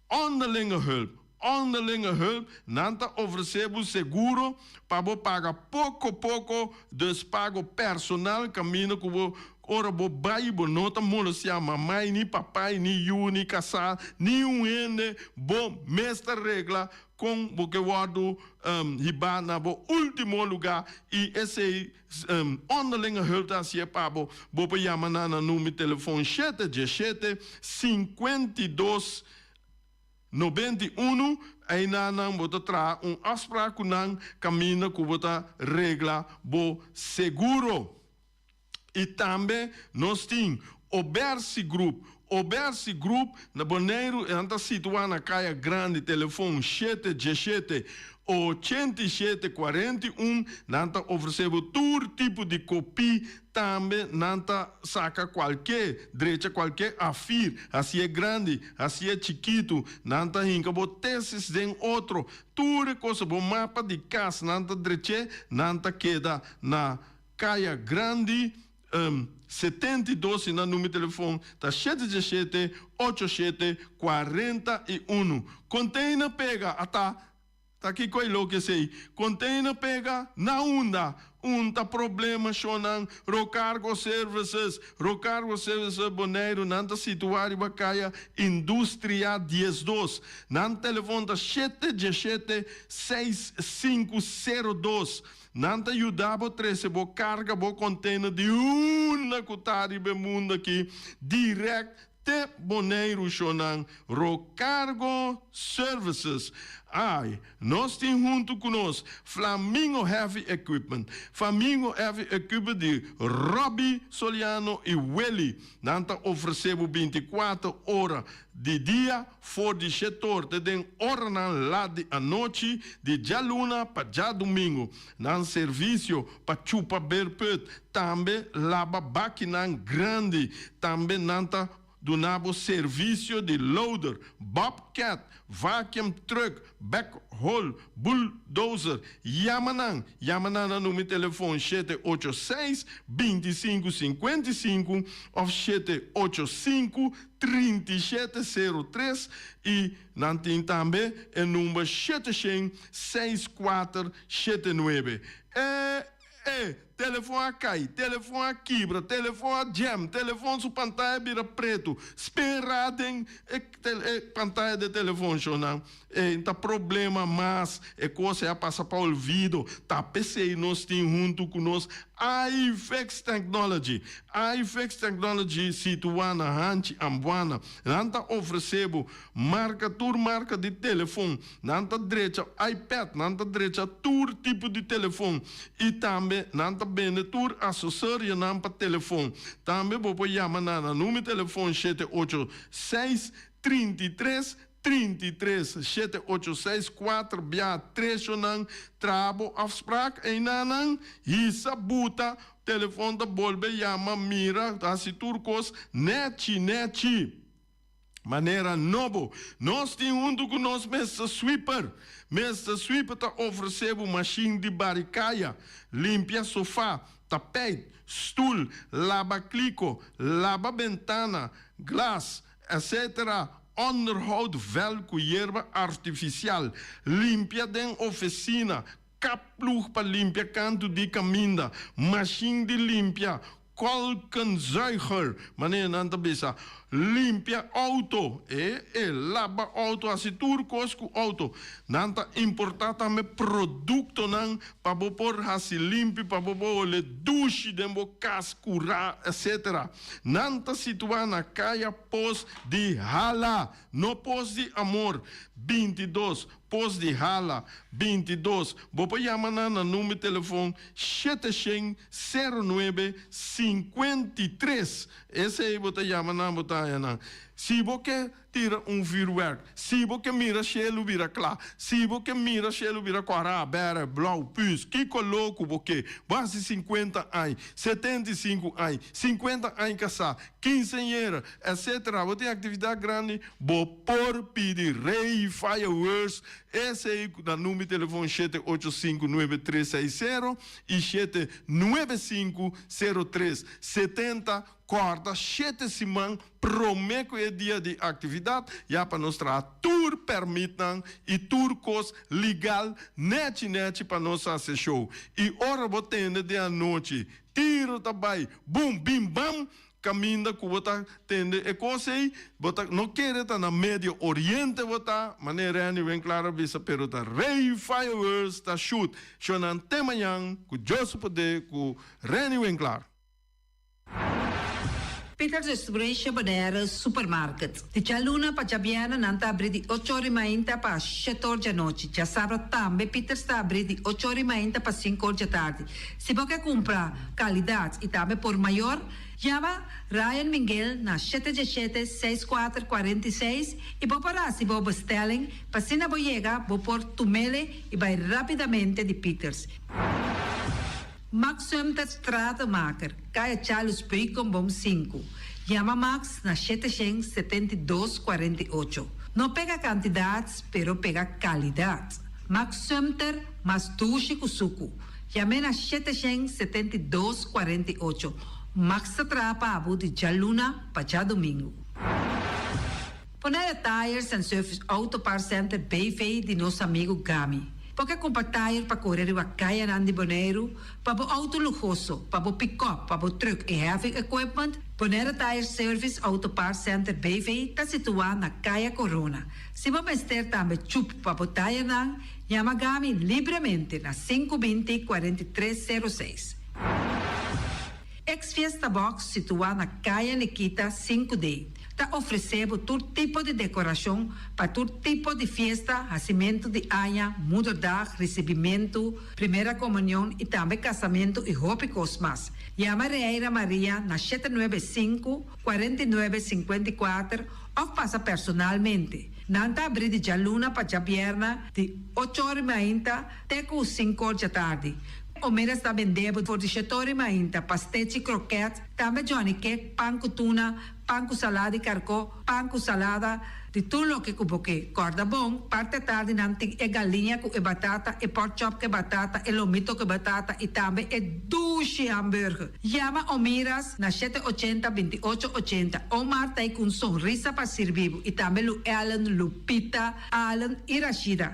Onderlinge Hulp. Onderlinge Hulp, nan ta ofresé bo seguro pa bo paga poko poko, dus pago personal kaminda ku bo ora bo bai bo no ta molestiá mamai ni papai ni yu ni kasá ni un hende, bo mes ta regla Kon bo ke wòrdu hibá na bo último lugá i esei Onderlinge Hulp ta hasié pa bo. Bo por yama nan na number di telefon shete 17 52 91. Einan nan bo ta traha un afsprak ku nan kaminda ku bo ta regla bo seguro. I tambe nos tin Obersi Group. Obersi Group na Boneiru e nan ta situá na Kaya Grandi, telefon shete 17 87 41. Nan ta ofresé bo tur tipo di kopí. Tambe nan ta saka kualke, drecha kualke afir, hasié grandi, hasié chikitu. Nan ta hinka bo tesis den otro. Tur e kosa, bo mapa di kas nan ta drech'é, nan ta keda na Kaya Grandi, 72 i nan numero telefon ta shete 17 8 shete 41. Container pega ata. Ta kiko e loke esei? Container pega na unda? Un ta problema shonnan. Rocargo Services, Rocargo Services Boneiru, nan ta situá riba kaya Industria 12. Nan telefon ta shete diesshete 6502. Nan ta yuda bo trese bo karga bo container di unda ku ta riba e mundu aki dirèkt Te Boneiru shonnan Rocargo Services. Ai, nos tin huntu ku nos Flamingo Heavy Equipment. Famingo Heavy Equipment di Robbie Soliano i Willy. Nan ta ofresé bo 24 ora di dia for di shetor te den oranan lat di anochi di djaluna pa djadumingu. Nan servisio pa chupa berput, tambe laba bakinan grandi. Tambe nan ta duna bo servisio di loader, bobcat, vacuum truck, backhoe, bulldozer. Yama nan! Yama nan na numero telefon 786 25 55 of 785 37 03 i nan tin tambe e number 700 6479. E e telefon a kai, telefon a kibra, telefon a jam, telefon su pantaya bira pretu. Spera den e e pantaya di telefon shonnan. E ta problema mas, e kos ei a pasa pa olvido. Ta p'esei nos tin huntu ku nos iFix Technology. iFix Technology situá na Hanchi Ambuana. Nan ta ofresé bo marka tur marka di telefon. Nan ta drecha iPad, nan ta drecha tur tipo di telefon. I tambe nan ta bende tur asesorionan pa telefon. Tambe bo por yama nan na numero telefon 786 33 33 786 4 bia treshonan traha bo afspraak einanan hisa buta telefon ta bolbe yama mira hasi tur kos nechi nechi manera nobo nos tin huntu ku nos Mister Sweeper. Mister Sweeper ta ofrese bo mashin di bari kaya, limpia sofa, tapijt, stul, laba kliko, laba bentana, glas, etc. Onderhoud vel ku yerba artifisial, limpia den ofesina, kap ploeg pa limpia kantu di kaminda, mashin di limpia, kolkenzuiger, manera nan ta bisa, limpia outo, e e laba outo, hasi tur kos ku outo. Nan ta importá tambe produktonan pa bo por hasi limpi, pa bo por hole dushi den bo kas, kurá, etc. Nan ta situá na Kaya Pos di Hala, no Pos di Amor, 22, Pos di Hala, 22. Bo por yama nan na number telefon 700 09 53. Esei bo ta yama nan, bo ta haña nan. Si bo ke tira un vuurwerk, si bo ke mira shelu bira kla, si bo ke mira shelu bira kòrá, bèrdè, blou, püs, ki koló ku bo ke, bo hasi 50 aña, 75 aña, 50 aña kasá, kinseñera, etcétera, bo tin aktividat grandi, bo por pidi Rey Fireworks, esei na number di telefon 785 9360 i 795 03 70. Kòrda shete siman promé ku e dia di aktividat ya pa nos traha tur pèrmitnan i tur kos legal nèchi nèchi pa nos hasi show. I ora bo tende den anochi tiro ta bai bum bim bam kaminda ku bo ta tende e kos ei bo ta no kere ta na Medio Oriente bo ta manera Renny Winklaar a bisa pero ta Rey Fireworks ta shoot shownan te mañan ku Dios su poder ku Renny Winklaar. Peters Restauration Bonaire Supermarket. Di djaluna pa djabièrnè nan ta abrí di ocho or di mainta pa shete or djanochi. Djasabra tambe Peters ta abrí di ocho or di mainta pa sinku or djatardi. Si bo ke kumpra kalidat i tambe por mayor, yama Ryan Minguel na shete djeshete seis kuater 46 i bo por hasi bo bestelling pa asina bo yega bo por tumele i bai rápidamente di Peters. Max Sumter Stratenmaker, Kaya Charles Beukenboom 5. Yama Max na 772 48. No pega kantidat, pero pega kalidat. Max Sumter, mas dushi ku suku. Yam'é na 772 48. Max ta traha pa bo di djaluna pa djadumingu. Bonaire Tires and Service Auto Parts Center BV di nos amigu Gami. Bo ke kumpra tayer pa kore riba kayanan di Boneiru, pa bo outo luhoso, pa bo pikòp, pa bo trùk i heavy equipment? Bonaire Tire Service Auto Parts Center BV ta situá na Kaya Corona. Si bo mester tambe chup pa bo tayernan, yama Gami libremente na 520 43 06. Ex Fiesta Box situá na Kaya Nikita 5D ta ofresé bo tur tipo di dekorashon pa tur tipo di fiesta, hasimentu di aña, moederdag, risibimentu, primera komunion i tambe kasamentu i hopi kos mas. Yama Reira Maria na 795 49 54 òf pasa personalmente. Nan ta abrí di djaluna pa djabièrnè di ocho or i mainta te ku sinku or djatardi. Omeras ta bende bo for di shet'or i mainta, pastechi, kroket, tambe johnny cake, pan ku tuna, pan ku salada di karkó, pan ku salada, di tur loke ku bo ke. Kòrda bon, parti atardi nan tin e galiña ku e batata, e pork chop ku e batata, e lomito ku e batata i tambe e dushi hamburger. Yama Omiras na shete ochenta, 28 ochenta. Omar ta ei ku un sonrisa pa sirbi bo i tambe Lu Ellen, Lupita, Allen i Rashida.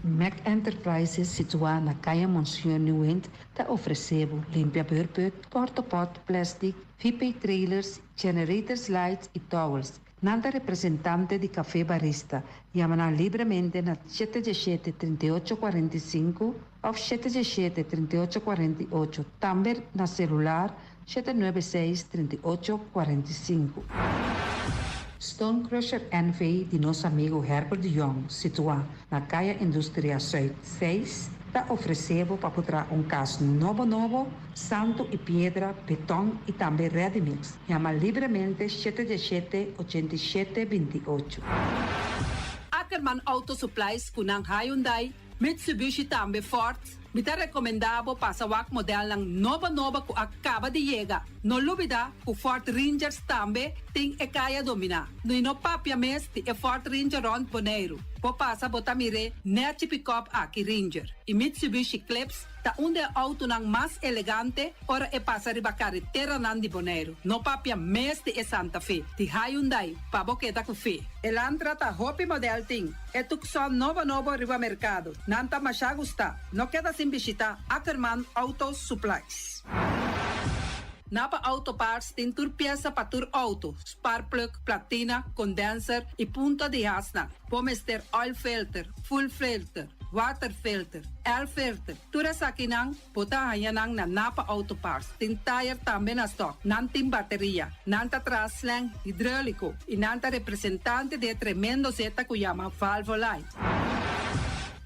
Mac Enterprises situá na Kaya Monseñor Nieuwind ta ofresé bo limpia beurput, portopot, plastic, VP trailers, generators lights i towels. Nan ta representante di Café Barista. Yama nan libremente na 717 38 45 òf 717 38 48. Tambe na selular 796 38 45. Stone Crusher NV di nos amigu Herbert de Jong, situá na Kaya Industria Zuid 6, ta ofresé bo pa traha un kas nobo nobo, santu i piedra, beton i tambe ready mix. Yama libremente 717 87 28. Ackerman Auto Supplies ku nan Hyundai, Mitsubishi tambe Ford. Mi ta rekomendá bo pasa wak modelnan nobo nobo ku a kaba di yega. No lubidá ku Ford Rangers tambe tin e kaya dominá. No no papia mes di e Ford Ranger rònt Boneiru. Bo pasa bo ta mir'é nèchi pick-up aki Ranger. I Mitsubishi Eclipse ta un di e outonan mas elegante ora e pasa riba kareteranan di Boneiru. No papia mes di e Santa Fe, di Hyundai, pa bo keda ku fe. Elantra ta hopi model tin. E Tucson nobo nobo riba merkado. Nan ta masha gusta. No keda sin bishitá Ackerman Auto Supplies. Napa Auto Parts tin tur piesa pa tur outo, spark plug, platina, condenser i punta di hasnan. Bo mester oil filter, fuel filter, water filter, air filter. Tur esakinan bo ta haña nan na Napa Auto Parts. Tin tire tambe na stock. Nan tin bateria. Nan ta traha slang hidráuliko i nan ta representante di e tremendo zeta ku yama Valvoline.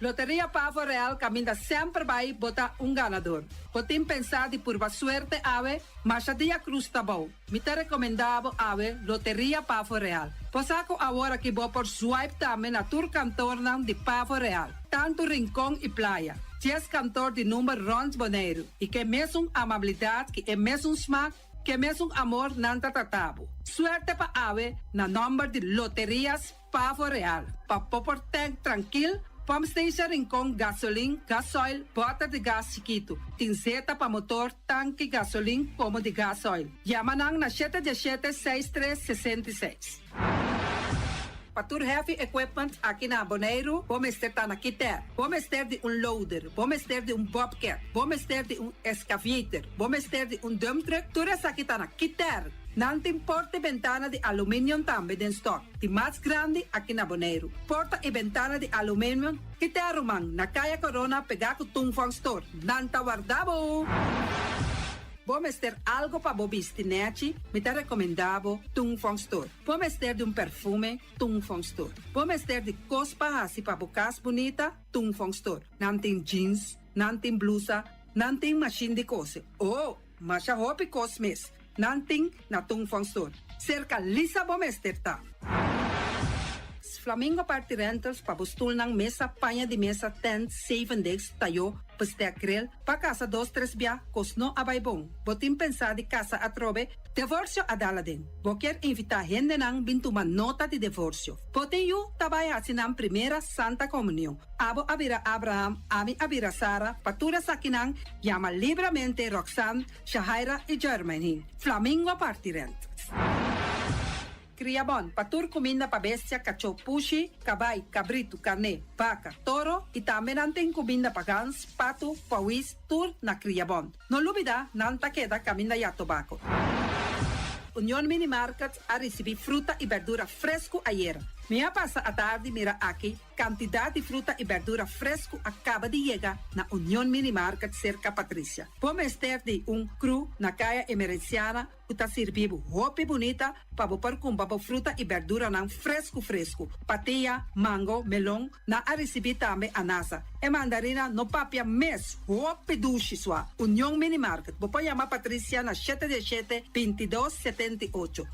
Loteria Pavo Real kaminda semper bai bo ta un ganador. Bo tin pensá di purba suerte awe, masha dia krus ta bou. Mi ta rekomendá bo awe Loteria Pavo Real. Bo sa ku awor aki bo por swipe tambe na tur kantornan di Pavo Real, tantu Rincon i Playa. 10 kantor di number rònt Boneiru i ku e mesun amabilidat, ku e mesun smak, ku e mesun amor nan ta trata bo. Suerte pa awe na nòmber di Loterias Pavo Real. Pa bo por tank trankil, pump station Rincon, gasolin, gasoil, bòter di gas chikitu. Tin zeta pa motor, tanki, gasolin, komo di gasoil. Yama nan na 717 63 66. Pa tur heavy equipment aki na Boneiru, bo mester ta na Kiter. Bo mester di un loader, bo mester di un bobcat, bo mester di un excavator, bo mester di un dump truck, tur esaki ta na Kiter. Nan tin porta i bentana di aluminium tambe den stock. Di mas grandi aki na Boneiru. Porta i bentana di aluminium, Kiter ruman, na Kaya Corona pegá ku Tung Fong Store. Nan ta warda bo! Bo mester algo pa bo bisti nèchi, mi ta rekomendá bo Tung Fong Store. Bo mester di un perfume, Tung Fong Store. Bo mester di kos pa hasi pa bo kas bunita, Tung Fong Store. Nan tin jeans, nan tin blusa, nan tin mashin di kose. Oh, masha hopi kos mes. Nan tin na Tung Fong Store. Serka Lisa bo mester ta. Flamingo Party Rentals pa bo stulnan mesa, paña di mesa, tent, seven days, tayo, bestek grill, pa kasa dos tres bia, kos no a bai bon. Bo tin pensá di kasa atrobe, divorsio a dal aden. Bo kier invitá hendenan bin tuma nota di divorsio. Bo tin yu ta bai hasi nan primera Santa Komunion. Abo a bira Abraham, ami a bira Sara, pa tur esakinan yama libremente Roxanne, Shahaira i Jermaine. Flamingo Party Rentals. Kriabon, pa tur kuminda pa bestia, kachó, pushi, kabai, kabritu, karné, baka, toro i tambe nan tin kuminda pa gans, patu, pawis, tur na Kriabon. No lubida, nan ta keda kaminda ya tobako. Union Mini Market a risibí fruta i bèrdura fresku ayera. Mi a pasa atardi mira aki kantidat di fruta i bèrdura fresku a kaba di yega na Union Mini Market serka Patricia. Bo mester di un kru na Kaya Emerenciana ku ta sirbi bo hopi bunita pa bo por kumpra bo fruta i bèrduranan fresku fresku. Patia, mango, melon, nan a risibí tambe anasa. E mandarina no papia mes, hopi dushi sua. Union Mini Market, bo por yama Patricia na shete diesshete, bintidos, 78.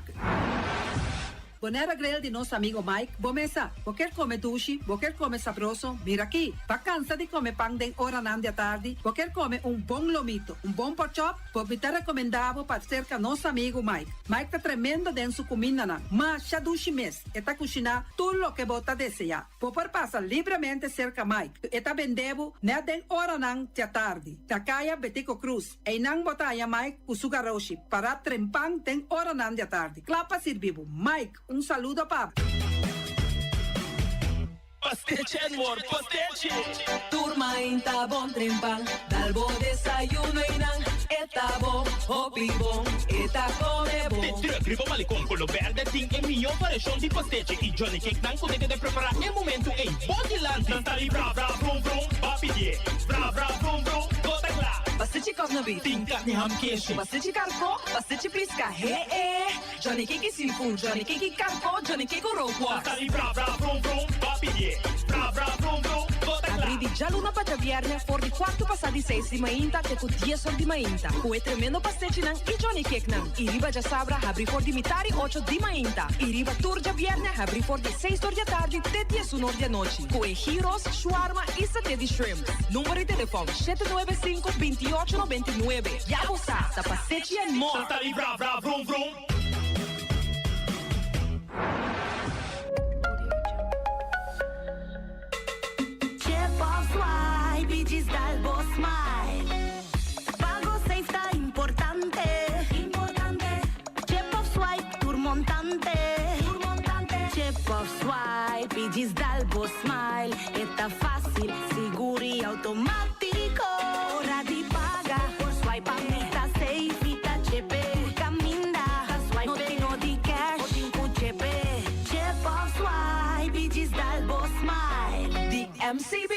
Bonaire Grill di nos amigo Mike, bo mesa. Bo kier come dushi, bo kier come sabroso, mira aki. Ba cansa di come pan den oranan di atardi, bo kier come un bon lomito, un bon porkchop, bo mi ta recomenda bo pa cerca nos amigo Mike. Mike ta tremendo den su cumindanan, masha dushi mes, e ta cushina tur loke bo ta desea. Bo por pasa libremente cerca Mike, e ta bende bo net den oranan di atardi, na caya Betico Cruz. Einan bo ta haña Mike ku su garoshi pará trempan den oranan di atardi, kla pa sirbi bo. Mike, un saludo pa bo. Pastechi and more, pastechi! Tur mainta bon trempan, dal bo desayuno einan, e ta bo, hopi bon, e ta come bon. De truck riba Malecon Colo Berde tin e mihó variashon di pastechi y Johnny Cake nan ku ta keda prepará e momentu ei bo dilanti. Nan ta di bra bra vrum vrum, ba pidié, bra bra vrum vrum, bo ta kla. Pastechi kòsna beef. Tin karni ham keshi. Pastechi karkó, pastechi piska, he e. Johnny Cake i seafood, Johnny Cake i karkó, Johnny Cake ku rookworst. Nan ta di bra bra vrum vrum, ba pidié, bra bra vrum vrum, bo ta kla. Abrí di djaluna pa djabièrnè for di kuartu pasá di seis di mainta te ku dies or di mainta ku e tremendo pastechinan i Johnny Cakenan. I riba djasabra habrí for di mitari ocho di mainta i riba tur djabièrnè habrí for di seis or di atardi te diesun or di anochi ku e gyros, shawarma i saté di shrimp. Number di telefòn, 795 28 99. Ya bo sa, ta pastechi and more! Nan ta di bra bra vrum vrum. Chip of swipe i djis dal bo smile. Pago safe ta importante. Chip of swipe tur montante. Chip of swipe i djis dal bo smile. E ta fácil, sigur i automático. Ora di paga por swipe a mi ta safe i ta chepe. Tur caminda ta swipe no tin no di cash o tin cu chepe. Chip of swipe i djis dal bo smile. Di MCB.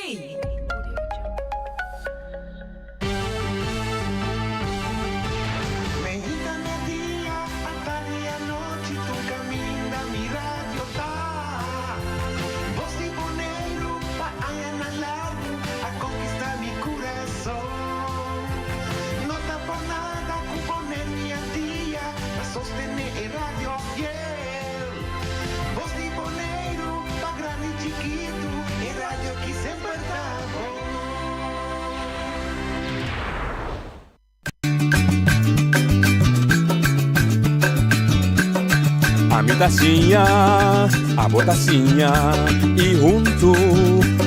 Meinta merdia, atardi anochi tur caminda mi radio ta. Bos di Boneiru pa añanan largu a conquista mi curason. No ta por nada cu Boneiru y Antia ta sostene e radio fiel. Bos di Boneiru pa grandi y chikitu e radio ki semper ta bon. Ami ta siña, abo ta siña y huntu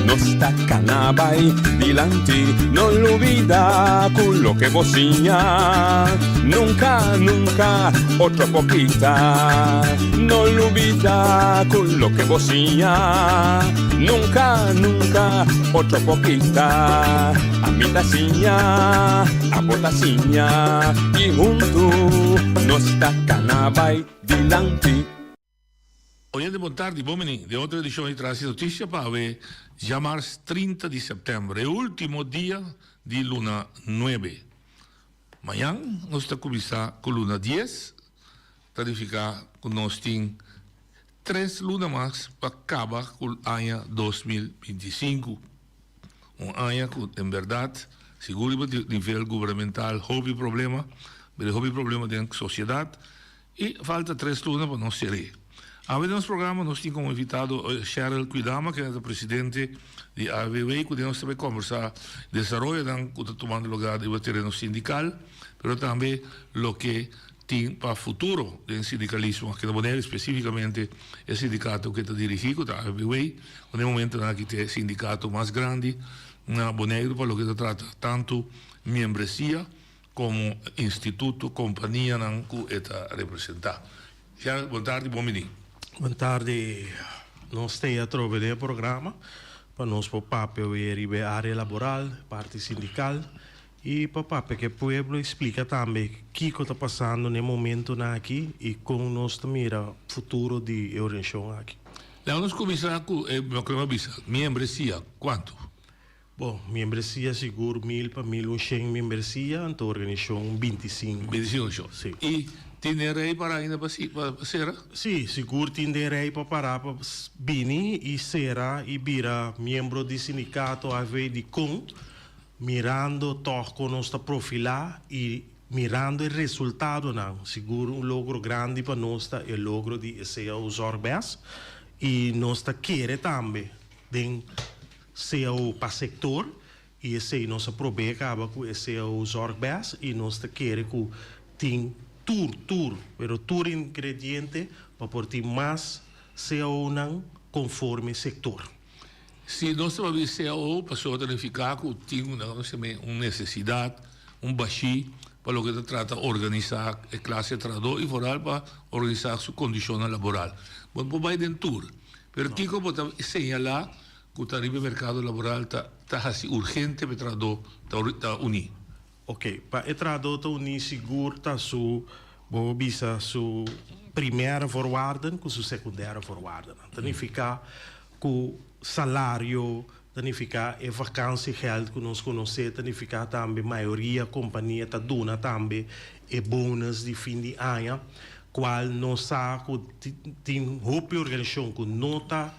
nos ta cana bay dilanti. No lubida cu loke bo siña nunca, nunca otro por kita. No lubida cu loke bo siña nunca, nunca otro por kita. Ami ta siña, abo ta siña y huntu nos ta cana bay dilanti. Oyente bon tardi, bon bini den otro edicion di Tras di Noticia pa awe djamars 30 di september, e ultimo dia di luna nuebe. Mañan nos ta cuminsa cu luna dies, ta nifica cu nos tin tres luna mas pa caba cu aña 2025. Un aña cu en berdad, sigur riba nivel gubernamental hopi problema, pero hopi problema den sociedad y falta tres luna pa nos cere. Awe den nos programa nos tin como invitado Sheryl Kwidama, kende ta presidente di AVW, cu den nos ta bay conversa desaroyonan cu ta tumando lugar riba tereno sindical, pero tambe loke tin pa futuro den sindikalismo aki na Boneiru, spesífikamente e sindikato ku e ta dirigí ku ta ABW, ku na e momentonan aki ta e sindikato mas grandi na Boneiru pa loke ta trata tantu miembresia komo instituto, kompanianan ku e ta representá. Gerald, bon tardi, bon bini. Bon tardi. Nos t'ei atrobe den e programa pa nos por papia wei riba e area laboral, parti sindical y pa papia cu e pueblo y splica tambe kico ta pasando na e momentonan aki y con nos ta mira futuro di e organisacion aki. Laga nos cuminsa cu e loke mi a bisa, miembresia, cuanto? Bon, miembresia sigur mil pa 1100 miembresia, anto organishon 25. 25 shon. Si. I tin den rei para ainda pa si pa sera? Si, sigur tin den rei pa para pa bini i sera i bira miembro di sindikato AV dikon mirando tòg kon nos ta profilá i mirando e resultadonan. Sigur un logro grandi pa nos ta e logro di e cao Zorgbes i nos ta kere tambe den Cao pa sector y esey nos a probé caba cu e cao Zorgbes y nos ta kere cu tin tur, tur, pero tur ingrediente pa por tin mas caonan conforme sector. Si nos ta papia di cao, pasobra ta nifica cu tin un necesidad, un bashí pa loke ta trata organisa e clase trahador y vooral pa organisa su condicionnan laboral. Bo no por bay den tur, pero kico bo ta señala Ku ta riba e merkado laboral ta ta hasi urgente pa e trahadó ta ta uní. Oke, pa e trahadó ta uní sigur ta su, bo por bisa, su primaire voorwaarden ku su secundaire voorwaardennan. Ta nifiká ku salario, ta nifiká e vakantiegeld ku nos konosé, ta nifiká tambe mayoria kompania ta duna tambe e bonus di fin di aña, kual nos sa ku tin hopi organisashon ku no ta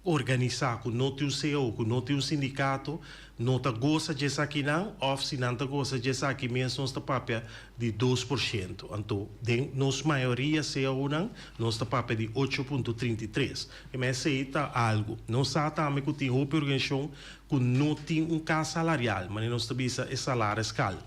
Organisá ku no tin un cao, ku no tin un sindikato, no ta gosa dje esakinan òf si nan ta gosa dje esaki mes nos ta papia di 2%. Anto den nos mayoria caonan nos ta papia di 8.33. E mes esei ta algu. Nos sa tambe ku tin hopi organisashon ku no tin un kas salarial, manera nos ta bisa e salariskaal.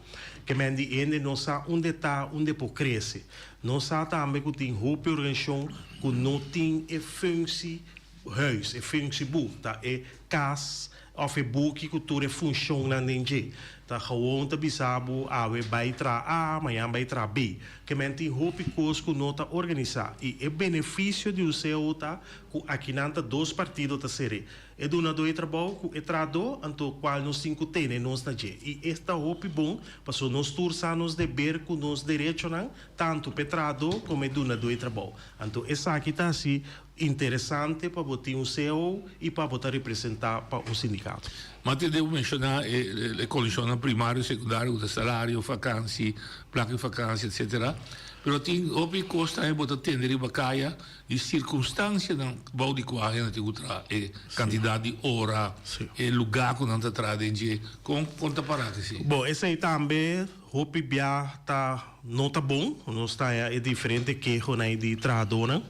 Ke men di hende no sa unda e ta, unda e por krese. Nos sa tambe ku tin hopi organisashon ku no tin e functie huis, e functieboek, ta e kas òf e buki ku tur e funshonnan den dje. Ta gewoon ta bisa bo awe bai traha A, mañan bai traha B. Ke men tin hopi kos ku no ta organisá. I e benefisio di un cao ta ku akinan ta dos partido ta ser'é. E dunadó e trabou ku e trahadó, anto kual nos tin ku tene nos na dje. I es ta hopi bon, pasobra nos tur sa nos deber ku nos derechonan, tantu p'e trahadó komo e dunadó e trabou. Anto esaki ta hasi interesante pa bo tin un cao i pa bo ta representá pa un sindikato. Ma te debo menshoná e kondishonnan primario i sekundario ku ta salario, vakansi, plaka di vakansi, etsetera. Pero tin hopi kos tambe bo ta tende riba kaya di sirkunstansianan bou di kua hende tin ku traha, e kantidat di ora, e lugá ku nan ta traha den dje. Kon kon ta pará ku esei? Bon, esei tambe hopi bia ta no ta bon. Nos ta haña e diferente kehonan di trahadónan.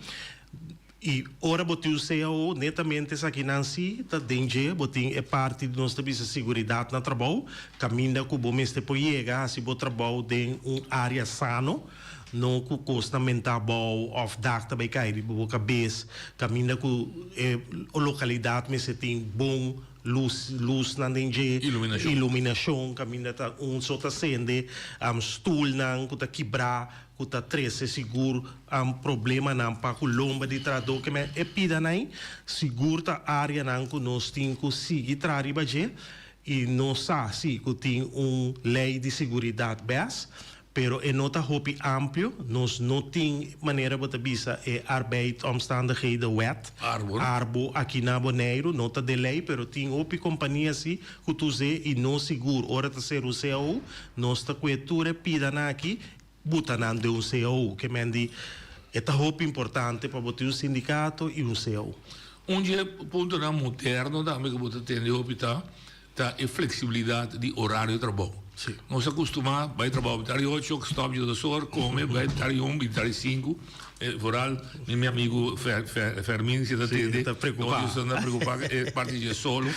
I ora bo tin un cao, netamente esakinan si ta den dje. Bo tin e parti di nos ta bisa siguridat na trabou, kaminda ku bo mester por yega hasi bo trabou den un área sano. No ku kosnan mentá abou òf dak ta bai kai riba bo kabes, kaminda ku e lokalidat mester tin bon lus, lusnan den dje, Iluminashon. iluminashon, kaminda ta un so ta sende, stulnan ku ta kibrá, ku ta trese sigur problemanan pa ku lomba di trahadó. Ke men e pidanan ei sigur ta áreanan ku nos tin ku sigui traha riba dje i nos sa si ku tin un lei di siguridat bes, Pero e no ta hopi amplio, nos no tin, manera bo ta bisa, e Arbeidsomstandighedenwet, Arbo. Arbo, aki na Boneiru, no ta den lei, pero tin hopi kompania si ku ta us'é i nos sigur ora ta ser un cao, nos ta kue tur e pidanan aki, buta nan den un cao. Ke men di e ta hopi importante pa bo tin un sindikato i un cao. Un dje puntonan moderno tambe ku bo ta tende hopi ta ta e flexibilidad di horario trabou. Nos a custuma bay trabou mitar di ocho, stop di dos or, come, bay mitar di un, mitar di sinku. Vooral mi mi amigo Fermin si ta tende, ta preocupa. Ta preocupa e parti dje solo.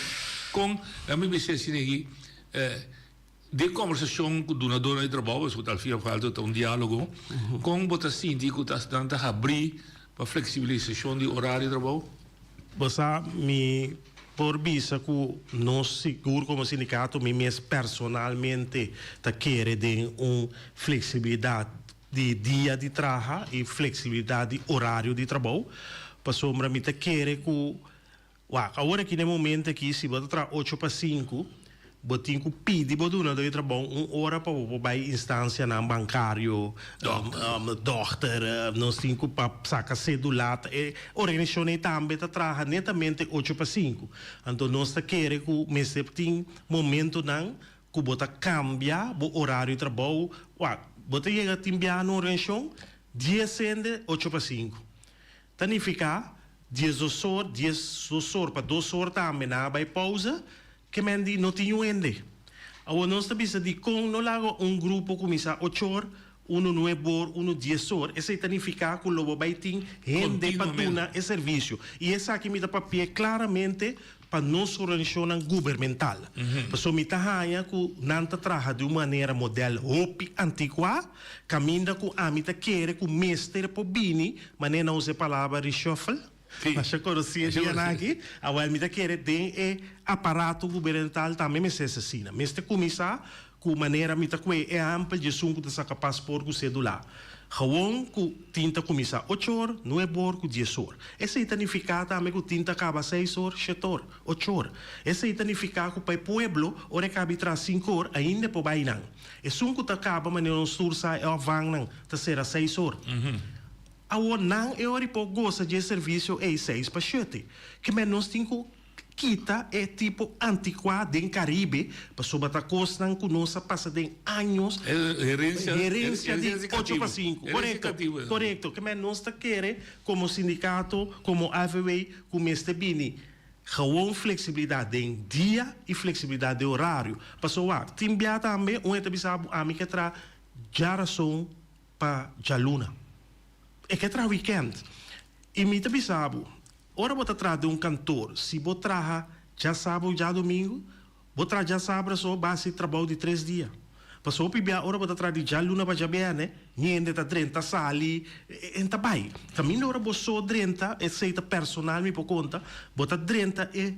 Con, mi bisa asina aki, den conversacion cu dunadornan di trabou, pasobra cu al fin y al cabo ta un dialogo, con bo ta sinti cu nan ta habri pa flexibilisacion di horario di trabou? Bo sa, mi por bisa ku nos sigur komo sindikato, mi mes personalmente ta kere den un fleksibilidat. di dia di traha i fleksibilidat di orario di trabou, pasobra mi ta kere ku wak awor aki na e momento aki si bo ta traha ocho pa sinku bo tin ku pidi bo dunadó di trabou un ora pa bo por bai instansianan bankario, dòkter, nos tin ku pa saka sedula, e organisashon ei tambe ta traha netamente ocho pa sinku. Anto nos ta kere ku mester tin momentonan ku bo ta kambia bo orario di trabou, wak, bo ta yega tin biaha na un organisashon dies hende ocho pa sinku. Ta nifiká 12 or, 12 or pa dos or tambe nan a bai pousa, ke men di no tin yu hende. Awor nos ta bisa dikon no laga un grupo kuminsá ocho or, unu nuebe or, unu dies or, esei ta nifiká ku lo bo bai tin hende pa duna e servisio. I esaki mi ta papia klaramente pa nos organisashonnan gubermental. Pasobra mi ta haña ku nan ta traha di un manera modèl hopi antikuá, kaminda ku ami ta kere ku mester por bini, manera nan usa e palabra reshuffle, masha konosí e dianan aki, awèl mi ta kere den e aparato gubermental tambe mester es asina. Mester kuminsá Ku manera mi ta kue e ehèmpel di esun ku ta saka pasport ku sedula. Gewon ku tin ta kuminsá ocho or, nuebe or ku dies or. Esei ta nifiká tambe ku tin ta kaba seis or, shete or, ocho or. Esei ta nifiká ku pa e pueblo ora e kabi tras sinku or ainda e por bai nan. Esun ku ta kaba manera nos tur sa e òfvangnan ta sera seis or. Awor nan e ora i por gosa dje servisio ei seis pa shete. Ke men nos tin ku. Kita e tipo antikuá den Karibe, pasobra ta kosnan ku nos a pasa den años, Herensia, herensia di herensia ocho pa katibu. sinku. Herensia Korekto, katibu esaki. korekto. Ke men nos ta kere komo sindikato, komo AVW, ku mester bini gewoon fleksibilidat den dia i fleksibilidat den orario. Pasobra wak, tin bia tambe un e ta bisa bo ami ke traha djarason pa djaluna. E ke traha wikènt. I mi ta bisa bo, Ora bo ta traha den un kantor, si bo traha djasabra o djadomingu, bo traha djasabra so bo hasi trabou di tres dia. Pasobra hopi bia ora bo ta traha di djaluna pa djabièrnè, hende ta drenta sali, en ta bai. Kaminda ora bo so drenta, esei ta personal mi por konta, bo ta drenta e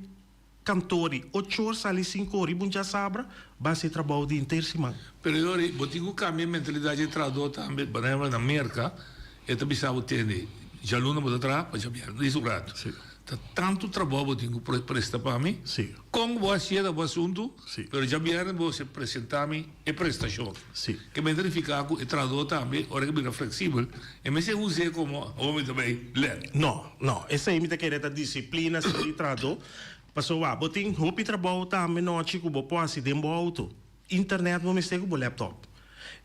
kantor di ocho or sali sinku or riba un djasabra, bo hasi trabou di henter siman. Pero Yori, bo tin ku kambia e mentalidat dje trahadó tambe. Por ehempel na Merka, E ta bisa bo tende, djaluna bo ta traha pa djabièrnè. Dice un rato. Sí. Ta tantu trabou bo tin ku presta pa mi. Sí. Kon bo a sieda bo asuntu, Sí. pero djabièrnè bo se presentá mi e prestashon. Sí. Ke men ta nifiká ku e trahadó tambe, ora ke bira fleksibel, e mester us'é komo awor mi ta bai lèn. No, no. Esei mi ta kere ta disiplina si di trahadó. Pasobra bo tin hopi trabou tambe nochi ku bo por hasi den bo outo. Internet bo mester ku bo laptop.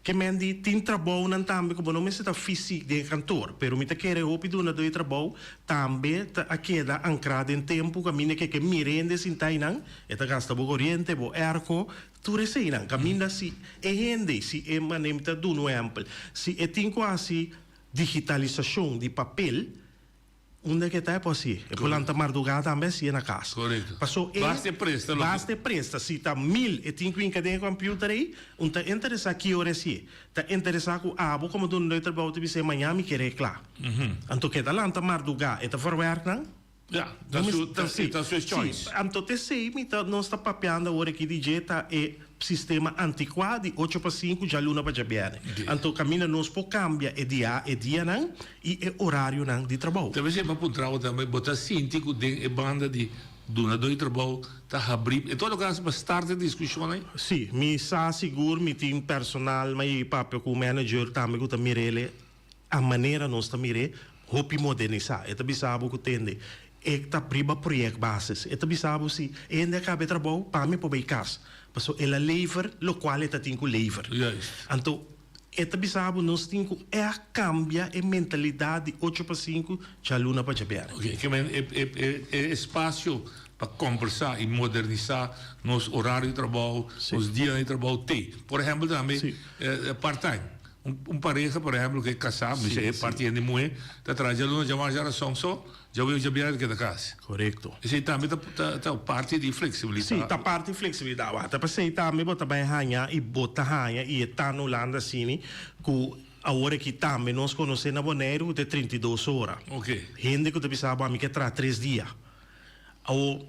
Ke men di tin trabounan tambe ku bo no mester ta fisik den e kantor, pero mi ta kere hopi dunadó di trabou tambe ta a keda ankrá den tempu kaminda ke ke mira hende sinta einan, e ta gasta bo koriente, bo airco, tur eseinan. Kaminda si e hende, si e manera mi ta duna un ehèmpel, si e tin ku hasi digitalisashon di papel, Unda ke ta e por hasié. E por lanta mardugá tambe hasié na kas. Korekto. Paso e. Basta e presta loke. Basta e presta. Si ta mil e tin ku hinka den e computer ei, un ta interesá ki ora e hasié. Ta interesá ku abo komo dunadó di trabou ta bis'é maña mi kere e kla. Anto ke ta lanta mardugá e ta verwerk nan? Ya, ta su, ta su choice. Si, anto t'esei mi ta, nos ta papiando awor aki di dje ta e sistema antikuá di ocho pa sinku djaluna pa djabièrnè. Anto kaminda nos por kambia e dia, e dianan i e orarionan di trabou. Ta mester pa puntra bo tambe, bo ta sinti ku den e banda di dunadó di trabou ta habrí, en todo kaso pa start e diskushon ei? Si, mi sa sigur, mi tin personal, mi a yega papia ku manager tambe ku ta mir'el. A manera nos ta mir'é hopi modernisá. E ta bisa bo ku tende e ta riba projectbasis. E ta bisa bo si e hende a kaba e trabou, pa mi por bai kas. Pasobra el a lever lokual e ta tin ku lever. Anto e ta bisa bo nos tin ku ègt kambia e mentalidat di ocho pa sinku djaluna pa djabièrnè. Oke, ke men e e espasio pa kombersá i modernisá nos orario di trabou, nos dianan di trabou t'ei. Por ehèmpel tambe part-time. Un pareha, por ehempel, ku e kasá, mi bisa e parti hende muhé, ta traha djaluna, djamars, djarason so, djaweves, djabièrnè ta keda kas. Korekto. Esei tambe ta ta parti di fleksibilidat. Sí, ta parti di fleksibilidat. Wak, ta p'esei tambe bo ta bai haña i bo ta haña i e ta na Hulanda asini ku awor aki tambe nos konosé na Boneiru ku ta e 32 ora. Oke. Hende ku ta bisa bo ami ke traha tres dia. Awor,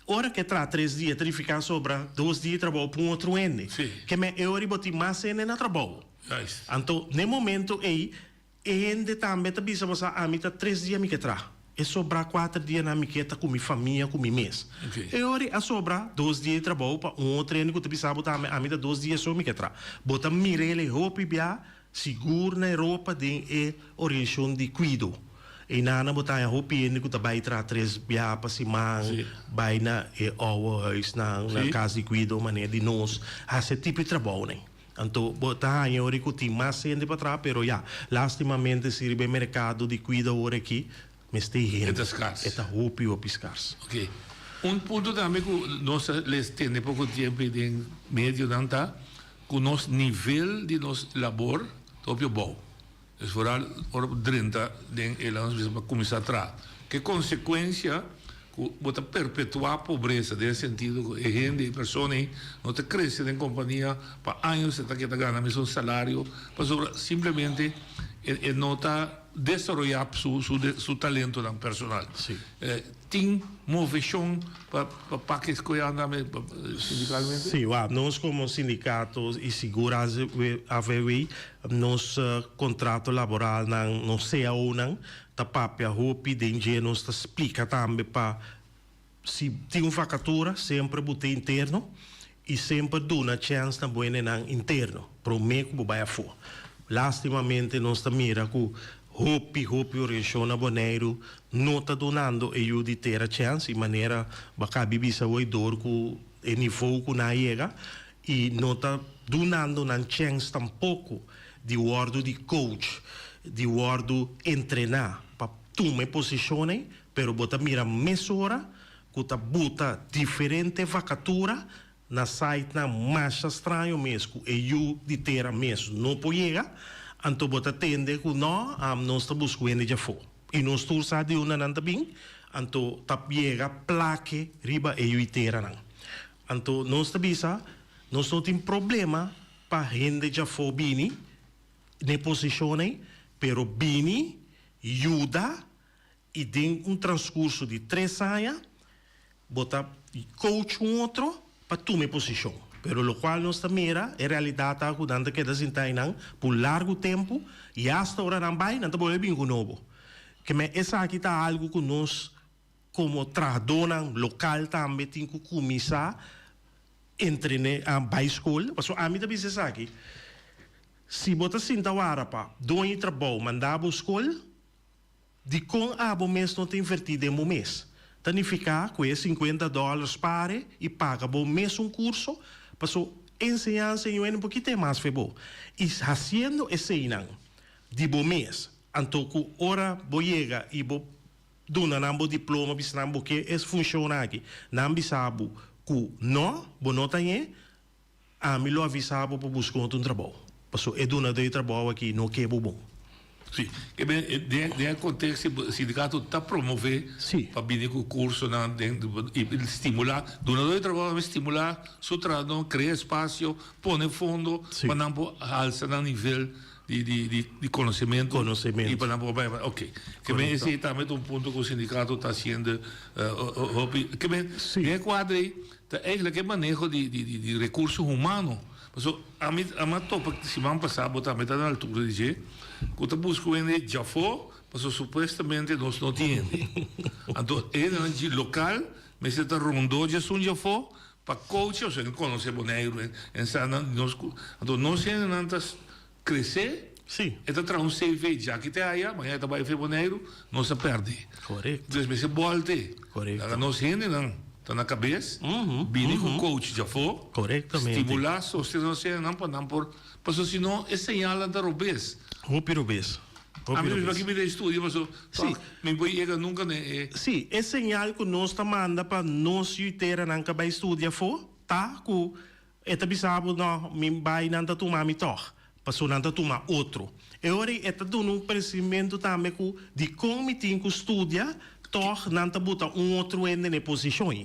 Ora ke traha tres dia ta nifiká sobra dos dia di trabou pa un otro hende. Sí. Ke men e ora bo tin mas hende na trabou. Anto n'e momento ei e hende tambe ta bisa bo sa ami ta tres dia mi ke traha. E sobra kuater dianan mi ke ta ku mi famia ku mi mes. E ora a sobra dos dia di trabou pa un otro hende ku ta bisa bo tambe ami ta dos dia so mi ke traha. Bo ta mir'el e hopi bia sigur na Europa den e orientashon di kuido. Einan bo ta haña hopi hende ku ta bai traha tres bia pa siman, bai na e ouwe huisnan, na kas di kuido manera di nos hasi e tipo di trabounan. Anto bo ta haña ora ku tin mas hende pa traha, pero ya, lastimamente si riba e merkado di kuido awor aki mester hende. E ta skars. E ta hopi hopi skars. Oke. Un punto tambe ku nos a les tende poko tiempo ei den medionan ta ku nos nivel di nos labor ta hopi abou. Dus vooral ora bo drenta den e laga nos bisa pa kuminsá traha. Ke konsekuensia ku bo ta perpetuá pobresa den e sentido ku e hende, e persona ei no ta krese den kompania pa años e ta keda gana mesun salario pasobra simplemente e no ta desaroyá su su talentonan personal. Tin moveshon pa pa pak e skoya tambe sindikalmente? Sí, wak, nos komo sindikato i sigur AVW, nos kontrato laboralnan, nos CAOnan ta papia hopi den dje, nos ta splika tambe pa si tin un vakatura semper bo ta interno i semper duna chèns na bo hendenan interno promé ku bo bai afó. Lástimamente nos ta mira ku hopi hopi organisashon na Boneiru no ta dunando e yu di tera chèns i manera bo a kabi bisa hoy dor ku e nivou ku nan a yega i no ta dunando nan chèns tampoko di wòrdu di coach, di wòrdu entrená pa tuma e posishon ei, pero bo ta mira mesora ku ta buta diferente vakatura na sitenan masha straño mes ku e yu di tera mes no por yega, anto bo ta tende ku no, nos ta buska un hende djafó. I nos tur sa di unda nan ta bin, anto ta yega plake riba e yu di teranan. Anto nos ta bisa, nos no tin problema pa hende djafó bini n'e posishon ei, pero bini yuda I den un transcurso di tres aña bo ta coach un otro pa tuma e posicion. Pero locual nos ta mira, e realidad ta cu nan ta keda sinta einan pa un largo tempo y hasta ora nan bay nan ta bolbe bin cu nobo. Keme esaki ta algo cu nos como trahadornan local tambe tin cu cuminsa entrene, bay school. Pasobra ami ta bisa esaki, si bo ta sinta wara pa doño di trabou manda bo school, Dikon abo mes no ta invertí den bo mes? Ta nifiká ku e sinkuenta dòler spare i paga bo mes un kurso, paso enseñansa i un pokito e mas fe bo. I hasiendo eseinan di bo mes, anto ku ora bo yega i bo duna nan bo diploma bisa nan bo ke es funshon aki, nan bisa bo ku no, bo no ta ñe, Ami lo avisa bo pa buska otro un trabou, paso e dunador di trabou aki no ke bo bon. Sí, ke ben den den e konteksto e sindikato ta promové pa bini ku kursonan den i stimulá dunador di trabou tambe stimulá su trahadónan krea espasio pone fondo pa nan por alsa nan nivel di di di di konosementu Konosementu. i pa nan por bai oke ke ben esei tambe ta un punto ku sindikato ta hasiendo hopi ke ben den e kuadro ei Ta eigenlijk e maneho di di di recurso humano. Paso ami ami a topa siman pasa bo tambe ta na altura di dje ku ta buska un hende djafó paso supuestamente nos no tin hende. Anto e hendenan dje lokal mester ta rondó dje esun djafó pa coach osea nan konosé Boneiru en sa nan nos ku anto nos hendenan ta Crece, Sí. E ta traha un CV djaki te aya, mañana e ta bai fe Boneiru, nos a perde. Correcto. Entonces mester bolte. Correcto. Laga nos hendenan ta na cabes, bini cu coach djafó. Correctamente. Stimula, sostene nos hendenan pa nan por, pasobra si no e señalnan ta robes. Hopi robes. Hopi A mi robes. aki mi ta estudia pasobra Sí. toch mi por yega nunca na e. Sí, e señal cu nos ta manda pa nos yuiteranan ca bai studia afó ta cu E ta bisa bo, No, mi bai, nan ta tuma mi tòg, pasobra nan ta tuma otro. E ora ei e ta duna un pensamentu tambe ku dikon mi tin ku studia Tòg nan ta buta un otro hende na e posishon ei.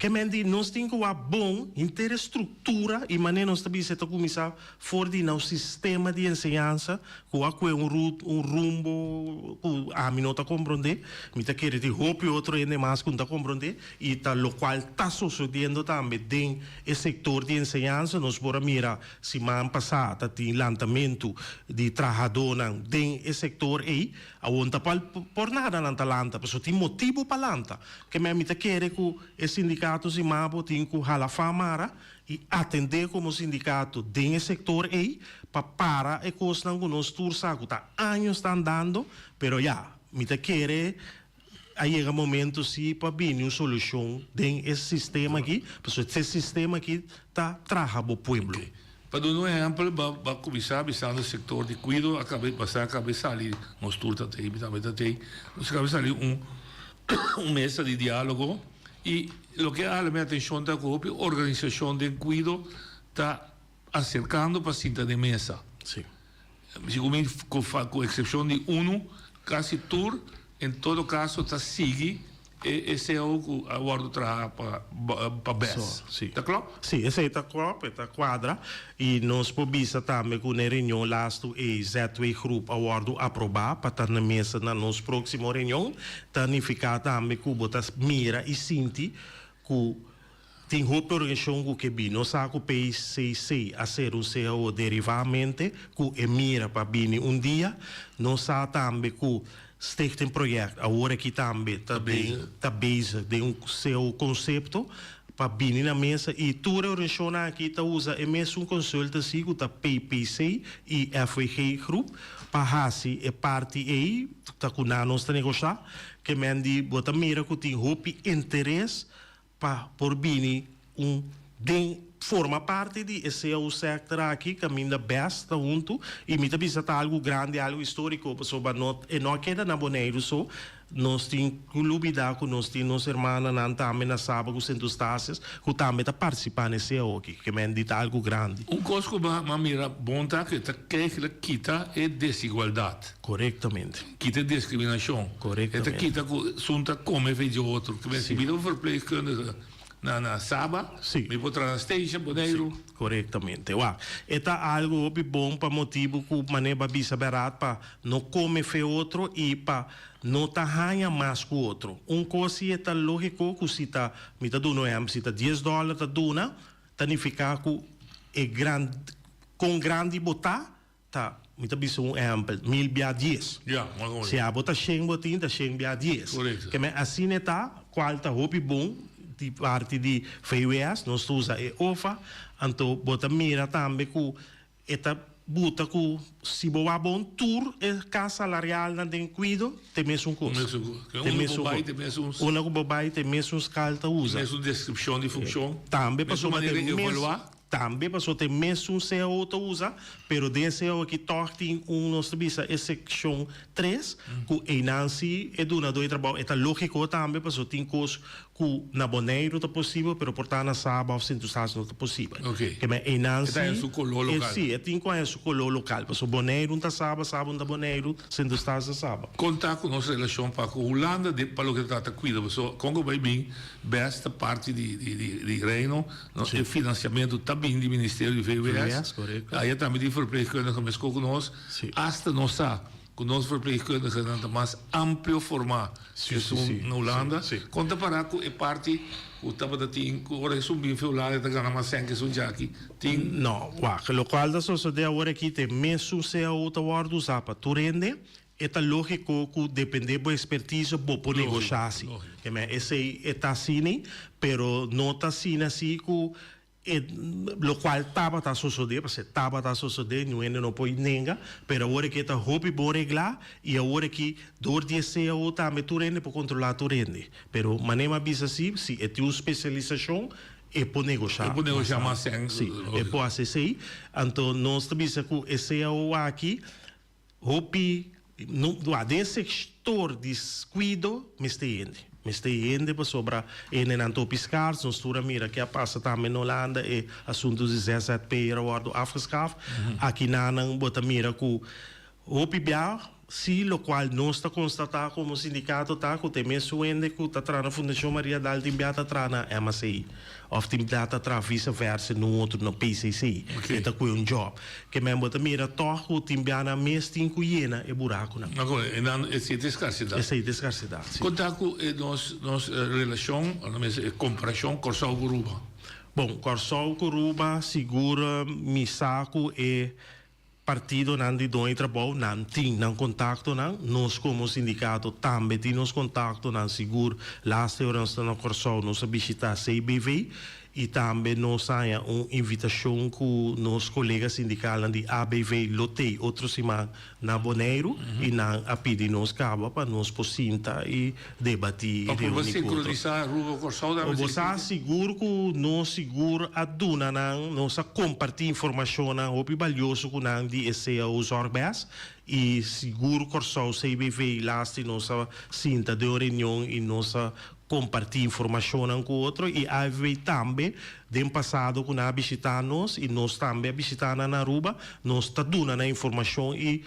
Ke men di nos tin ku wak bon henter e struktura i manera nos ta bisa e ta kuminsá for di nos sistema di enseñansa ku a kue un rut un rumbo ku ami no ta komprondé, mi ta kere tin hopi otro hende mas ku no ta komprondé i ta lokual ta sosodiendo tambe den e sektor di enseñansa. Nos por a mira siman pasá ta tin lantamentu di trahadónan den e sektor ei. Awor no ta por nada nan ta lanta, pasobra tin motibu pa lanta. Ke men mi ta kere ku e sindikato Simabo tin ku hala fa mara i atendé komo sindikato den e sektor ei pa para e kosnan ku nos tur sa ku ta años ta andando, pero ya, mi ta kere a yega momento si pa bini un solushon den e sistema aki, pasobra e sistema aki ta traha bo pueblo. Pa duna un ehèmpel, bo a kuminsá bisando sektor di kuido a kaba basá a kaba sali, nos tur ta tei, mi tambe ta tei, nos a kaba sali un un mesa di diálogo i loke a hala mi atenshon ta ku hopi organisashon den kuido ta aserkando pa sinta den mesa. Sí. Segun mi ku eksepshon di unu, kasi tur en todo kaso ta sigui e cao ku a wòrdu traha pa pa bes. Sí. Ta klòp? Sí, esei ta klòp, e ta kuadra. I nos por bisa tambe ku na e reunion lastu ei ZW Groep a wòrdu aprobá pa ta na mesa na nos próksimo reunion. Ta nifiká tambe ku bo ta mira i sinti ku Tin hopi organisashon ku ke bini. Nos sa ku PCC a ser un cao derivamente ku e mira pa bini un dia. Nos sa tambe ku Stichting Project awor aki tambe ta den ta bezig den un cao konsepto pa bini na mesa i tur e organisashonnan aki ta usa e mesun consultancy ku ta PPC i FWG Groep pa hasi e parti ei ta ku nan nos ta negoshá. Ke men di bo ta mira ku tin hopi interes Pa por bini un den forma parti di e cao sector aki caminda best ta hunto y mi ta bisa ta algo grandi algo historico pasobra no e no a keda na Boneiru so nos tin cu lubida cu nos tin nos hermananan tambe na Saba cu Sint Eustatius cu tambe ta participa na e cao aki ke men di ta algo grandi. Un cos cu bo a mira bon ta cu e ta eigenlijk kita e desigualdad. Corectamente. Kita e discriminacion. Corectamente. E ta kita cu sun ta come fe di otro. Cu si mi ta un verpleegkundige na na Saba, Si. mi por traha na Statia, Boneiru. Si, corectamente. Wak, e ta algo hopi bon pa motibu cu manera bo a bisa berdad pa no come fe otro y pa no ta haña mas cu otro. Un cos si e ta logico cu si ta, mi ta duna un ehempel, si ta dies dollar ta duna, ta nifica cu e gran, con grandi bo ta, Ta, mi ta bisa un ehempel, mil bia dies. Ja, mas o menos. Si abo ta shen bo tin, ta shen bia dies. Korekto. Ke men asina e ta, kual ta hopi bon di parti di VWS, nos ta usa e ofa, anto bo ta mira tambe ku e ta buta ku si bo wak bon tur e kas salarialnan den kuido te mesun kos. Mesun kos. Te Unda ku mesun bo bai kos. te mesun. Unda ku bo bai te mesun skal ta usa. Mesun deskripshon di funshon. Tambe Mesun pasobra te manera di mes. evaluá. Tambe pasobra ta e mesun cao ta usa, pero den e cao aki tòg tin un, nos ta bisa e sekshon tres, ku einan si e dunadó di trabou, e ta lógiko tambe pasobra tin kos ku na Boneiru ta posibel, pero por ta na Saba òf Sint Eustatius no ta posibel. Oké. Ke men einan E ta si, haña su koló e lokal. si, e tin ku haña su koló lokal, pasobra Boneiru un ta Saba, Saba un ta Boneiru, Sint Eustatius ta Saba. Kon ta ku nos relashon pa ku Hulanda den pa loke ta trata kuido? Pasobra kon ku bai bin bes ta parti di di di Reino. Nos e financiamento ta bin di Ministerio di VWS. VWS, correcto. Aya tambe tin verpleegkundigen mesco cu nos. Si. Hasta nos sa cu nos verpleegkundigennan ta mas amplio forma Si, que si, esun si. na Hulanda. Si, si. Con ta para cu e parti cu tabata tin cu ora esun bin fi Hulanda e ta gana mas cen cu esun djaki? Tin. No, wak. Locual ta sosode awor aki ta e mesun cao ta wordo usa pa tur hende. E ta lógiko ku dependé bo ekspertise bo por negoshá si. Ke men esei e ta asina, pero no ta asina si ku e lokual tabata sosodé, pasobra e tabata sosodé, niun hende no por nenga, pero awor aki e ta hopi bon reglá i awor aki dor di e cao tambe tur hende por kontrolá tur hende. Pero manera mi a bisa si, si e tin un spesialisashon e por negoshá. E por negoshá mas sèn. Si, e por hasi esei. Anto nos ta bisa ku e cao aki Hopi no wak den e sector di cuido mester hende. Mester hende pasobra hendenan ta hopi scars. Nos tur a mira ke a pasa tambe na Holanda e asunto di ZZP'er a wordo afgeschaft. Aki nanan bo ta mira cu hopi bia. Si lokual nos ta konstatá komo sindikato ta ku te mesun hende ku ta traha na Fundashon Maria Daal tin bia ta traha na MAC òf tin bia ta traha vise versa na un otro na PCC. E ta kue un djòb. Ke men bo ta mira tòg ku tin bia nan mes tin ku yena e burakunan. Ago, e nan esei ta e skarsedat. Esei ta e skarsedat, si. Kon ta ku e nos nos relashon, òf mester e komparashon Kòrsou ku Aruba? Bon, Kòrsou ku Aruba sigur mi sa ku e Partidonan di doño trabou nan tin nan kontaktonan, nos komo sindikato tambe tin nos kontaktonan, sigur laste ora nos ta na Kòrsou nos a bishitá CBV i tambe nos haña un invitashon ku nos kolega sindikalnan di ABV lo tei otro siman na Boneiru i nan a pidi nos kaba pa nos por sinta i debatí Pa reuní purba ku otro. sinkronisá Aruba Kòrsou tambe Bo sa sigur ku nos sigur a duna nan, nos a kompartí informashonnan hopi balioso ku nan di e cao Zorgbes i sigur Kòrsou CBV lasti nos a sinta den un reunion i nos a kompartí informashonnan ku otro i AFB tambe den pasado ku nan a bishitá nos i nos tambe a bishitá nan na Aruba nos ta duna nan informashon i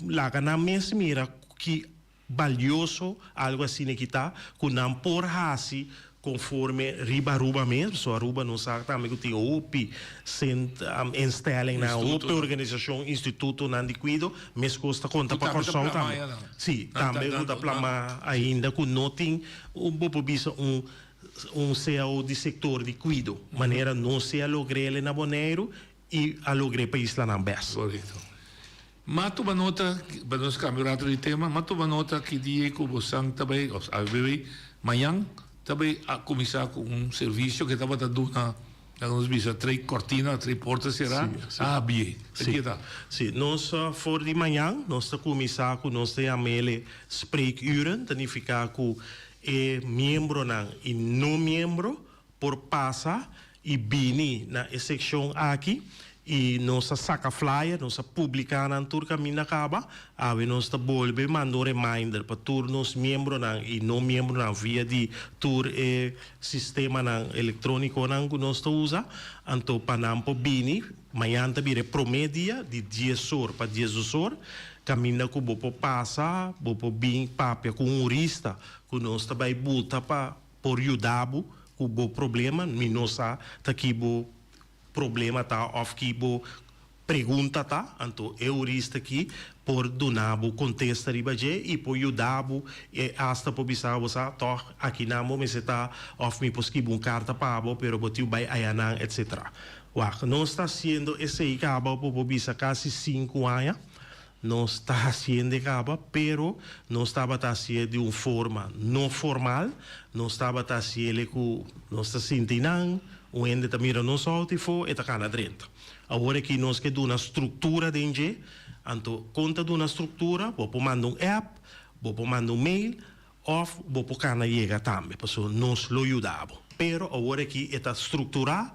laga nan mes mira ki balioso algo asina ki ta ku nan por hasi konforme riba Aruba mes, pasobra Aruba nos sa tambe ku tin hopi sent instellingnan, hopi organisashon, institutonan di kuido, meskos ta konta pa Kòrsou tambe. Si, tambe ku ta plama ainda ku no tin bo por bisa un un cao di sektor di kuido, manera nos si a logr'el na Boneiru i a logr'é pa islanan bes. Korekto. M'a tuma nota, pa nos cambia un rato di tema, m'a tuma nota ki dia cu bosan ta bay, of AVB, mañan ta bay a cuminsa cu un servicio cu tabata duna, laga nos bisa, trei cortina, trei porta cera, a habié. Sí, Ki ta? Sí, nos for di mañan nos ta cuminsa cu nos ta yam'ele spreekuren, ta nifica cu e miembronan y no miembro por pasa y bini na e seccion aki y nos a saca flyer, nos a publica nan tur caminda caba, awe nos ta bolbe manda un reminder pa tur nos miembronan y no miembronan via di tur e sistemanan electroniconan cu nos ta usa, anto pa nan por bini, mañan ta bira e prome dia di dies or pa diesdos or, caminda cu bo por pasa, bo por bin papia cu un hurista cu nos ta bay buta pa. Por yuda bo ku bo problema, mi no sa ta ki bo problema ta òf ki bo pregunta ta, anto e hurista aki por duna bo kontesta riba dje i por yuda bo e asta por bisa bo sa tòg akinan bo mester ta òf mi por skibi un karta pa bo pero bo tin bai ayanan etsetera. Wak, nos ta hasiendo esei kaba bo por bisa kasi sinku aña. Nos ta hasiende kaba, pero nos tabata hasié di un forma no formal. Nos tabata hasiele ku nos ta sinti nan, un hende ta mira nos outo ifo, e ta kana drenta. Awor aki nos ke duna struktura den dje, anto kon ta duna struktura? Bo por manda un app, bo por manda un mail, òf bo por kana yega tambe, pasobra nos lo yuda bo. Pero awor aki e ta strukturá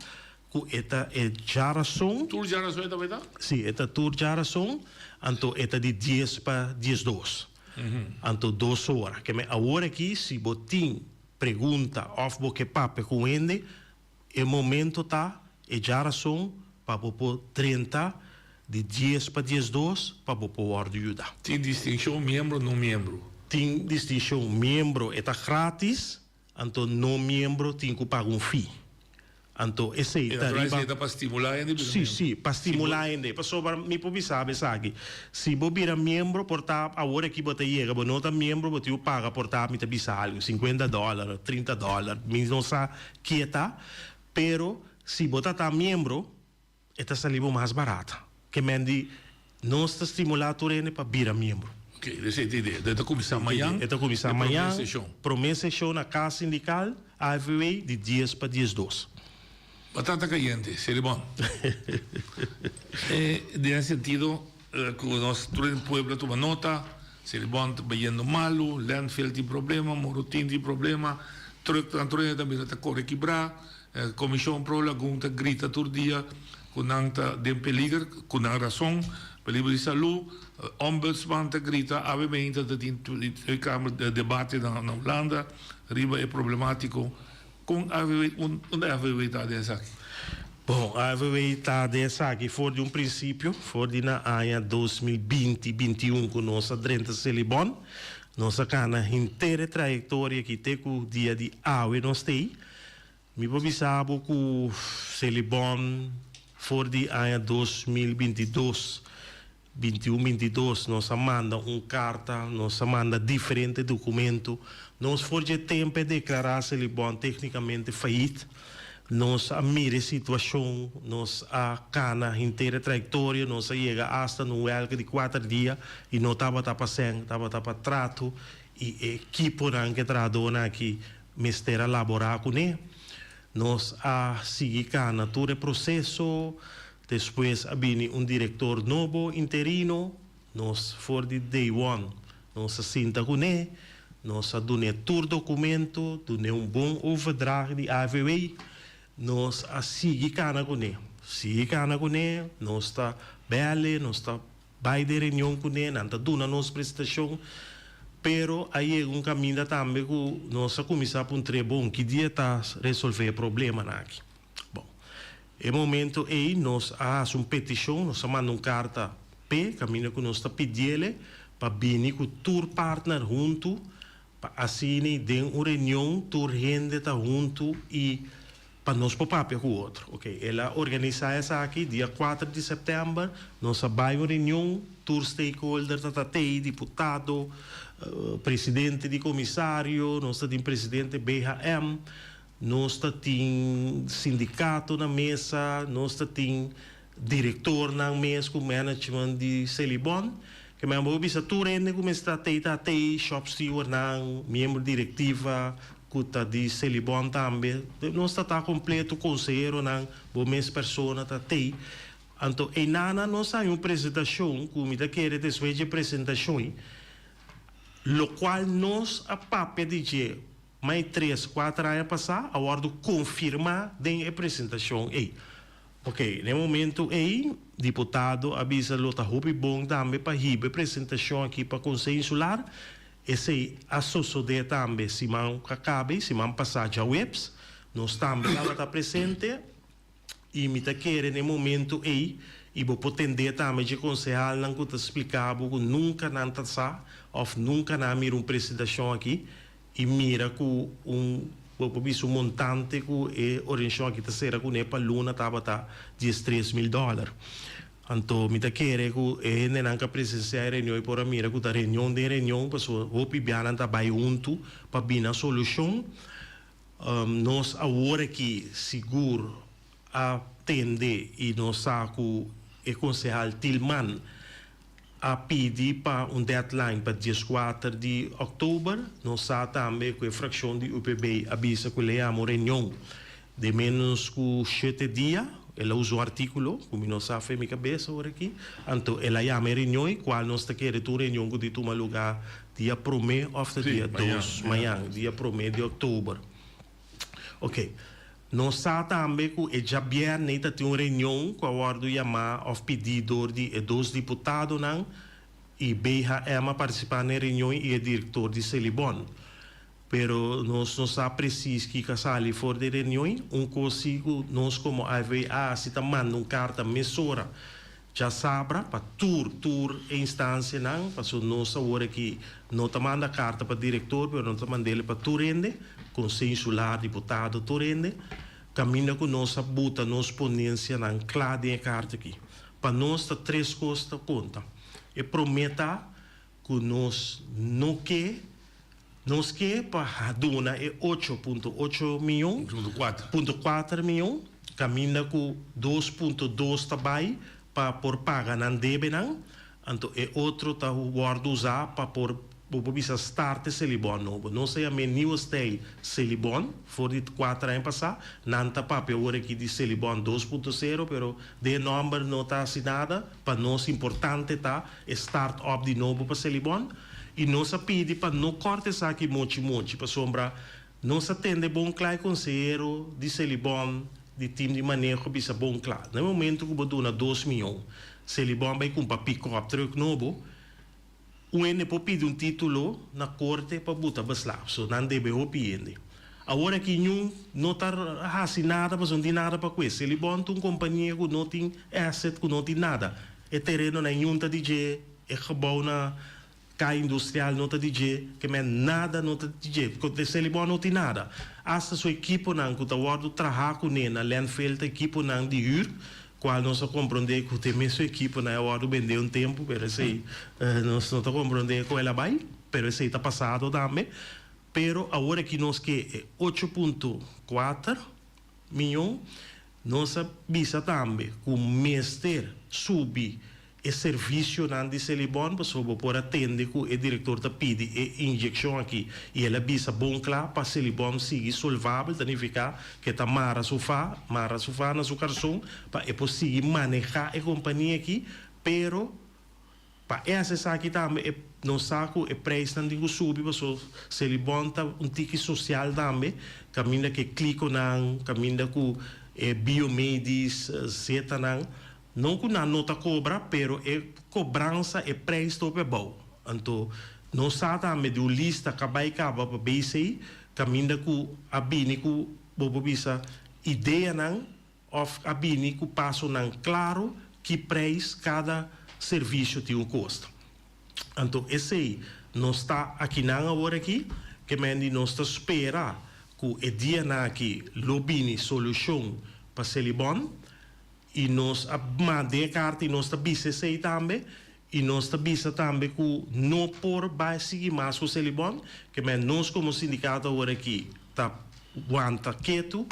Ku e ta e djarason. Tur djarason e ta bai ta? Sí, e ta tur djarason, anto e ta di dies pa diesdos. Anto dos ora. Ke men awor aki si bo tin pregunta òf bo ke papia ku un hende, e momento ta e djarason pa bo por drenta di dies pa diesdos pa bo por wòrdu yuda. Tin distinshon miembro no miembro? Tin distinshon miembro e ta gratis. Anto no miembro tin ku paga un fee. Anto esei ta riba. E ta pa stimulá hende bira Sí, miembro. sí, pa stimulá hende. Pasobra mi por bisa bo esaki, si bo bira miembro por ta awor aki bo ta yega, bo no ta miembro bo tin ku paga por ta mi ta bisa algu, sinkuenta dòler, trinta dòler, mi no sa kie ta, pero si bo ta ta miembro, E ta sali bo mas barata. Ke men di nos ta stimulá tur hende pa bira miembro. Ok, esei ta idea. E ta kuminsá mañan. E ta kuminsá mañan. E promé seshon. Promé seshon na Kas Sindikal, AFVW, di dies pa diesdos. Batata kayente, Selibon. E den e sentido ku nos tur den pueblo a tuma nota, Selibon ta bayendo malu, landfill tin problema, Morotin tin problema, trucknan tur hende ta mira ta kore kibrá. Komishon Pro Lagun ta grita tur dia ku nan ta den peliger, ku nan rason, peliger di salú. Ombudsman ta grita, awe meinta ta tin Tweede Kamer debate na Hulanda riba e problemátiko. Kon AVW, unda AVW ta den esaki? Bon, AFW ta den esaki for di un prinsipio, for di na aña 2020, 21 ku nos a drenta Selibon. Nos a kana henter e trayektoria aki te ku dia di awe nos t'ei. Mi por bisa bo ku Selibon for di aña 2022, 21, 22 nos a manda un karta, nos a manda diferente dokumento. Nos for dje tempu e deklará Selibon téknikamente fayit. Nos a mira e situashon, nos a kana henter e trayektoria, nos a yega asta na un wèlga di kuater dia i no tabata pa sèn, tabata pa trato i e ekiponan ku e trahadónan aki mester a laborá kuné. Nos a sigui kana tur e proseso, despues a bini un direktor nobo interino, nos for di day one nos a sinta kuné, nos a dun'é tur dokumento, dun'é un bon overdracht di AVW, nos a sigui kana kuné, sigui kana kuné, nos ta bèl'e, nos ta Bai den reunion kuné, nan ta duna nos presentashon, pero a yega un kaminda tambe ku nos a kuminsá puntr'é, Bon, ki dia ta resolvé e problemanan aki? Bon, e momento ei nos a hasi un petishon, nos a manda un karta p'e, kaminda ku nos ta pidiele pa bini ku tur partner huntu, pa asina den un reunion tur hende ta huntu i Pa nos por papia ku otro. Ok, el a organisá esaki dia kuater di sèptèmber. Nos a bai un reunion, tur stakeholder ta tat'ei, diputado, presidente di komisario, nos ta tin presidente BHM, nos ta tin sindikato na mesa, nos ta tin direktornan mes ku management di Selibon. Ke men bo bisa tur hende ku mester ta at'ei ta at'ei, shop stewardnan, miembro direktiva, Ku ta di Selibon tambe. Nos ta ta kompleto, konseheronan, bo mes persona ta tei. Anto einana nos haña un presentashon ku mi ta kere despues dje presentashon ei, lokual nos a papia di dje mai tres, kuater aña pasá a wòrdu konfirmá den e presentashon ei. Oke, na e momento ei diputado a bisa lo ta hopi bon tambe pa hiba e presentashon aki pa Konseho Insular. Esei a sosodé tambe siman ku a kaba i siman pasá djaweps. Nos tambe tabata presente i mi ta kere na e momento ei i bo por tendé tambe dje konsehalnan ku ta splika bo ku nunka nan ta sa òf nunka nan a mira un presentashon aki i mira ku un bo por bisa un montante ku e organisashon aki ta sera kuné pa luna tabata 13,000 dòler. Anto mi ta kere ku e hendenan ku a presensiá e reunion e por a mira ku ta reunion den reunion pasobra hopi bianan ta bai huntu pa bini a solushon. Nos awor aki sigur a tende i nos sa ku e konsehal Tilman a pidi pa un deadline pa 14 di òktober. Nos sa tambe ku e frakshon di UPB a bisa ku lo yama un reunion Den ménos ku shete dia, el a usa un artíkulo ku mi no sa fe mi kabes ora aki. Anto el a yama e reunion i kual nos ta kere ta un reunion ku di tuma lugá dia promé òf ta dia dos, mañan, dia promé di òktober. Oke. Nos sa tambe ku e djabièrnè ta tin un reunion ku a wòrdu yamá òf pidí dor di e dos diputadonan i BHM a partisipá na e reunion i e direktor di Selibon. Pero nos no sa precies kiko a sali for di reunion. Un kos si ku nos komo AFBA si ta manda un karta mesora djasabra pa tur tur e instansianan, pasobra nos awor aki no ta manda karta pa direktor pero nos ta mand'el pa tur hende, Konseho Insular, diputado, tur hende, kaminda ku nos a buta nos ponensianan kla den e karta aki. Pa nos ta tres kos ta konta. E promé ta ku nos no ke Nos ke pa duna e ocho punto ocho miyon, punto kuater miyon, kaminda ku 2.2 ta bai pa por paga nan debenan, anto e otro ta wòrdu usá pa por, bo por bisa start e Selibon nobo. Nos a yam'é Nieuwe Stijl Selibon for di kuater aña pasá. Nan ta papia awor aki di Selibon 2.0, pero den e nòmber no ta hasi nada. Pa nos importante ta e start up di nobo pa Selibon. I nos a pidi pa no kòrta esaki mochi mochi, pasobra nos a tende bon kla e konsehero di Selibon, di tim di maneho bisa bon kla, na e momento ku bo duna 2 mion, Selibon bai kumpra pikòp trùk nobo, un hende por pidi un título na korte pa buta beslag, so nan debe hopi hende. Awor aki niun no ta hasi nada pasobra no tin nada pa kue. Selibon ta un kompania ku no tin asset, ku no tin nada. E terenonan niun ta di dje, e gebou na Kaya Industrial no ta di dje, ke men nada no ta di dje. Selibon no tin nada. Asta su ekiponan ku ta wòrdu traha kuné na landfill ta ekiponan di hür, kual nos a komprondé ku te mesun ekiponan a wòrdu bendé un tempu, pero esei nos no ta komprondé kon el a bai, pero esei ta pasado tambe. Pero awor aki nos ke e ocho punto kuater miyon, nos a bisa tambe ku mester subi e servisionan di Selibon pasobra bo por a tende ku e direktor ta pidi e inyekshon aki i el a bisa bon kla pa Selibon sigui solvabel ta nifiká ku e ta mara su fa mara su fa na su karson pa e por sigui manehá e kompania aki pero Pa e hasi esaki tambe e nos sa ku e preisnan tin ku subi paso Selibon ta un tiki sosial tambe kaminda ku e klikonan, kaminda ku e biomedis, zetanan, no ku nan no ta kobra pero e kobransa e preis ta hopi abou. Anto nos sa tambe di un lista ka bai kaba pa BC kaminda ku a bini ku bo por bisa ideanan Of a bini ku pasonan klaro ki preis kada servisio tin un kosta. Anto esei nos ta akinan awor aki, ke men di nos ta spera ku e dianan aki lo bini solushon pa Selibon i nos a manda e karta i nos ta bisa esei tambe i nos ta bisa tambe ku no por bai sigui mas ku Selibon, ke men nos komo sindikato awor aki ta wanta ketu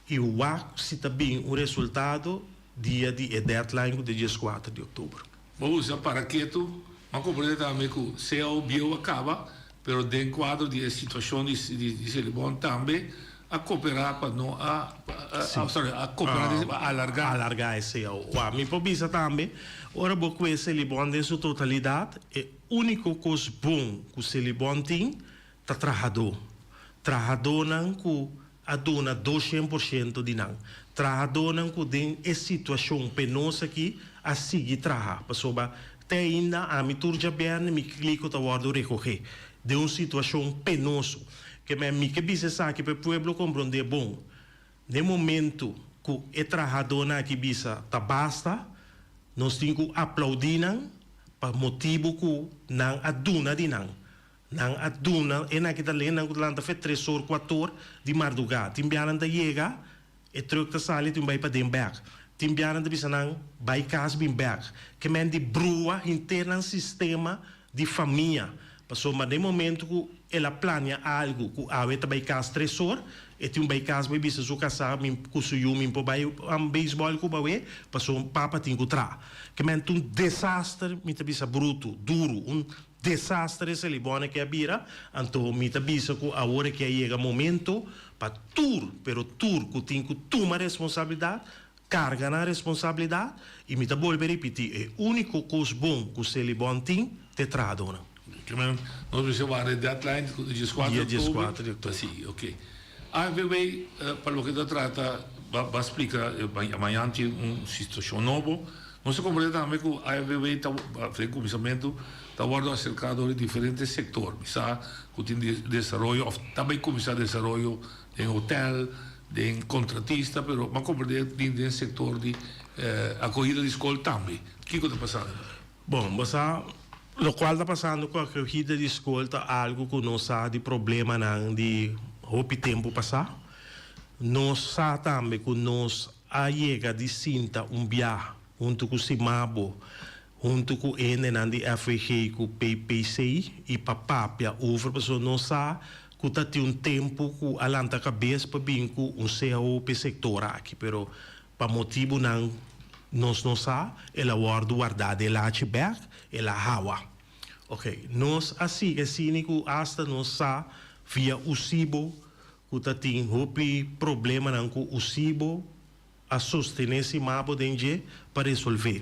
I wak si ta bin un resultado dia di e deadline ku ta dieskuater di oktober. Bo usa para ketu, m'a komprende tambe ku cao bieu a kaba, pero den kuadro di e situashon di di Selibon tambe a koperá pa no a sorry a koperá pa alargá. Alargá e cao. Wak mi por bisa tambe ora bo kue Selibon den su totalidat e úniko kos bon ku Selibon tin ta trahadó. Trahadónan ku a duna doshen por shento di nan. Trahadónan ku den e situashon penoso aki a sigui traha, pasobra te ainda ami tur djabièrnè mi kliko ta wòrdu rekohé den un situashon penoso. Ke men mi ke bisa esaki pa e pueblo komprondé bon. Den momentu ku e trahadónan aki bisa ta basta, nos tin ku aploudí nan pa motibu ku nan a duna di nan. Nan a duna e nan ki ta lei nan ku ta lanta fe tres or kuator di mardugá. Tin bia nan ta yega, e trùk ta sali tin bai paden bèk. Tin bia nan ta bisa nan bai kas bin bèk. Ke men di brua henter nan sistema di famia. Pasobra den momento ku el a plania algu ku awe ta bai kas tres or, e tin un bai kas bai bisa su kasá mi ku su yu mi por bai beisbòl ku bawe pasobra papa tin ku traha. Ke men ta un desaster mi ta bisa brutu, duru, un Desaster e Selibone ke a bira, anto mi ta bisa ku awor e ke a yega momento pa tur, pero tur ku tin ku tuma responsabilidat, karga nan responsabilidat, i mi ta bolbe ripití, e úniko kos bon ku Selibon tin ta e trahadónan. Ke men nos mester wak e deadline ku ta dieskuater Dia dieskuater di oktober. Si, ok. AFBW pa loke ta trata ba splika mañan tin un situashon nobo. Nos ta comprende tambe cu AFBW ta den cuminsamentu ta wordo acerca door di diferente sector. Mi sa cu tin desaroyo of ta bay cuminsa desaroyo den hotel, den contratista, pero m'a comprende tin den sector di acogida di scol tambe. Kico ta pasando? Bon, bo sa locual ta pasando cu acogida di scol ta algo cu nos sa di problemanan di hopi tempo pasa. Nos sa tambe cu nos a yega di sinta un bia huntu ku Simabo, huntu ku hendenan di FVG ku PPC i pa papia over pasobra nos sa ku ta tin un tempu ku a lanta kabes pa bin ku un cao p'e sektor aki pero pa motibunan nos no sa el a wòrdu wardá den lachi bèk el a hawa. Oke nos a sigui asina ku asta nos sa via Usibo ku ta tin hopi problemanan ku Usibo a sostené Simabo den dje pa resolvé.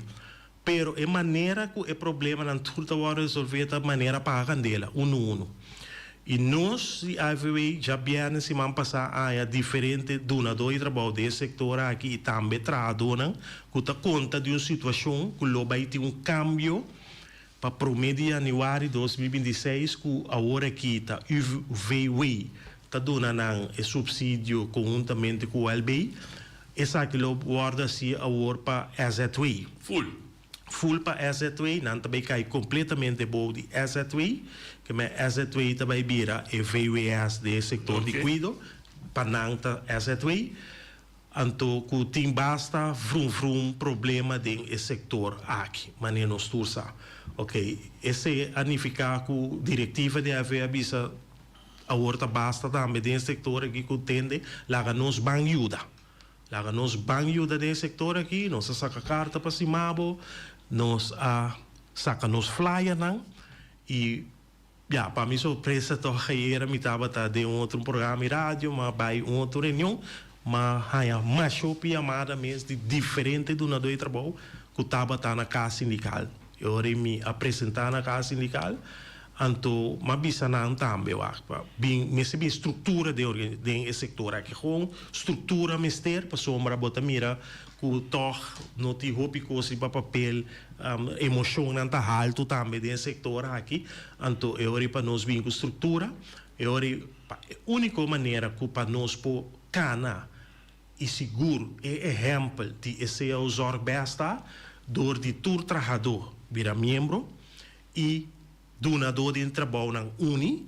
Pero e manera ku e problemanan tur ta wòrdu resolvé ta manera paga kandela, unu unu. I nos di AFW djabièrnè siman pasá a haña diferente dunadó di trabou den e sektor aki i tambe trahadónan ku ta konta di un situashon ku lo bai tin un kambio Pa promé di yanüari 2026 ku awor aki ta UVW. ta duna nan e supsidio konhuntamente ku ULB, esaki lo wòrdu hasi awor pa SZW. Full. Full pa SZW, nan ta bai kai kompletamente bou di SZW, ke men SZW ta bai bira e VWS den e sektor di kuido, pa nan ta SZW. Anto ku tin basta vrum vrum problema den e sektor aki, manera nos tur sa. Ok, esei a nifiká ku direktiva di AFV a bisa awor ta basta tambe den e sektor aki ku tende laga nos ban yuda. Laga nos ban yuda den e sektor aki, nos a saka karta pa Simabo, nos a saka nos flyernan i Ya, pa mi sorpresa tòg ayera mi tabata den un otro programa di radio, m'a bai un otro reunion, m'a haña masha hopi yamada mes di diferente dunadó di trabou ku tabata na kas sindikal. E ora ei mi a presentá na kas sindikal, anto m'a bisa nan tambe wak pa bin mester bin struktura den organ den e sektor aki. Gewoon struktura mester pasobra bo ta mira ku tòg no tin hopi kos riba papel. Emoshonnan ta haltu tambe den e sektor aki, anto e ora ei pa nos bin ku struktura, e ora ei pa e úniko manera ku pa nos por kana i sigur e ehèmpel di e cao Zorgbest ta dor di tur trahadó bira miembro i dunadó den trabounan uni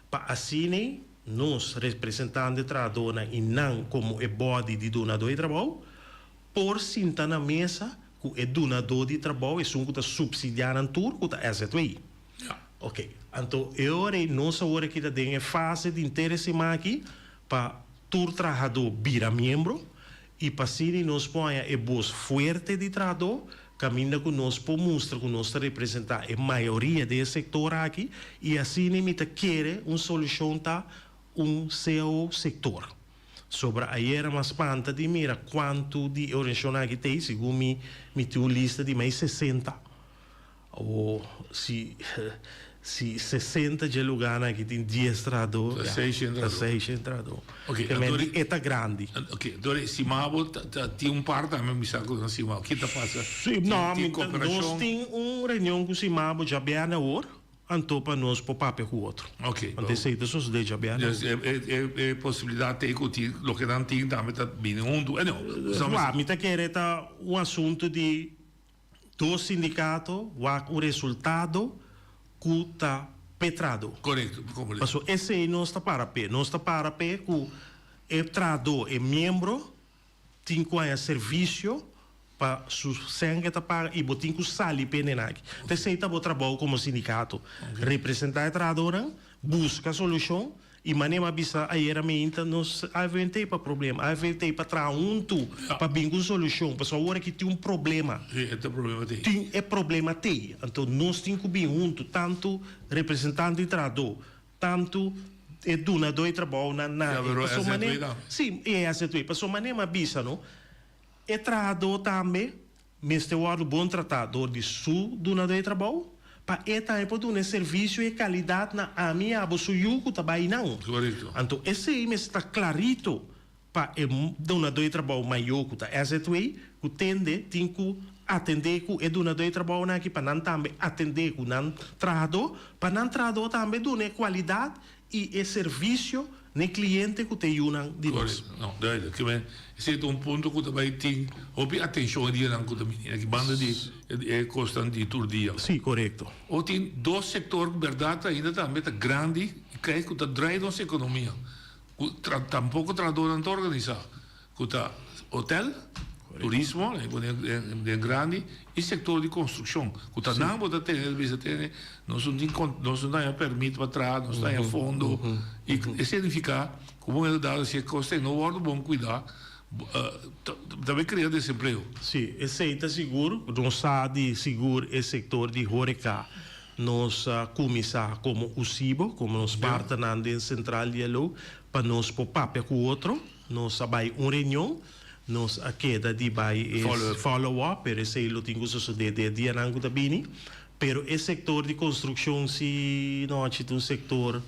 pa asina nos representante trahadónan i nan komo e bòdi di dunadó di trabou por sinta na mesa ku e dunadó di trabou, esun ku ta supsidiá nan tur, ku ta SZW. Oké. Anto e ora ei nos awor aki ta den e fase di inter e siman aki pa tur trahadó bira miembro i pa asina nos por haña e bos fuerte di trahadó kaminda ku nos por mustra ku nos ta representá e mayoria den e sektor aki i asina mi ta kere un solushon ta un cao sektor. Sobra ayera m'a spanta di mira kuantu di e organisashonnan aki t'ei, segun mi, mi tin un lista di mai 60. Awor, si, si 60 dje lugánan aki tin dies trahadó, Ta ya, seishent ta trahadó. seishent trahadó. Oké, Ke men anto di e ta grandi. Oké, anto di Simabo ta, ta tin un par tambe mi sa ku nan Simabo. Ki ta pasa? Sí, Tin, no, tin mi ta, nos koperashon? tin un reunion ku Simabo djabièrnè awor. Anto pa nos por papia ku otro. Ok. Anto esei ta sosodé djabièrnè. Dus e e e posibilidat ei ku tin loke nan tin tambe ta bini huntu. Anyway, Wak, mi ta kere ta un asuntu di dos sindikato wak un resultado ku ta p'e trahadó. Korekto, mi komprendé. Paso esei nos ta para p'e. Nos ta para p'e ku e trahadó, e miembro, Tin ku haña servisio pa su sèn ke ta paga i bo tin ku sali p'e nenaki. Ta esei ta bo trabou komo sindikato, representá e trahadónan, buska solushon i manera mi a bisa ayera meinta nos AFVNT pa problema, AFVNT pa traha huntu pa bin ku un solushon pasobra awor aki tin un problema. Sí, e ta problema t'ei. Tin e problema t'ei. Anto nos tin ku bin huntu, tantu representante di trahadó, Tantu e dunadó e trabounan na Ya, e pero pasobra SZW manera tambe. Sí, e SZW. Pasobra manera mi a bisa no, e trahadó tambe mester wòrdu bon tratá dor di su dunadó e trabou pa e tambe por duna e servisio i e kalidat na ami i abo su yu ku ta bai nan. Korekto. Anto esei mester ta klarito Pa e dunadó di trabou mayó ku ta SZW ku tende tin ku atendé ku e dunadó di trabounan aki pa nan tambe atendé ku nan trahadó, pa nan trahadó tambe duna e kualidat i e servisio n'e kliente ku ta e yunan di nos. Korekto. No, duidelijk. Ke men, esei ta un punto ku ta bai tin hopi atenshon e dianan ku ta bini aki banda di e kosnan di tur dia. Sí, korekto. O tin dos sektor ku bèrdat ainda tambe ta grandi i kei ku ta drai nos ekonomia. Ku tampoko trahadónan ta organisá, ku ta hotel, turismo, nan pone den grandi, i sektor di konstrukshon. Ku ta nan bo ta tene, ta bisa tene, nos no tin nos no ta haña pèrmit pa traha, nos no ta haña fondo. I e signifiká ku un momento dado si e kos ei no wòrdu bon kuidá, ta bai krea desempleo. Sí, esei ta sigur. Nos sa di sigur e sektor di horeca Nos a kuminsá komo USIBO, komo nos partnernan den Sentral Dialog, pa nos por papia ku otro. Nos a bai un reunion, nos a keda di bai e follow up, pero esei lo tin ku sosodé den e dianan ku ta bini. Pero e sektor di konstrukshon si nochi ta un sektor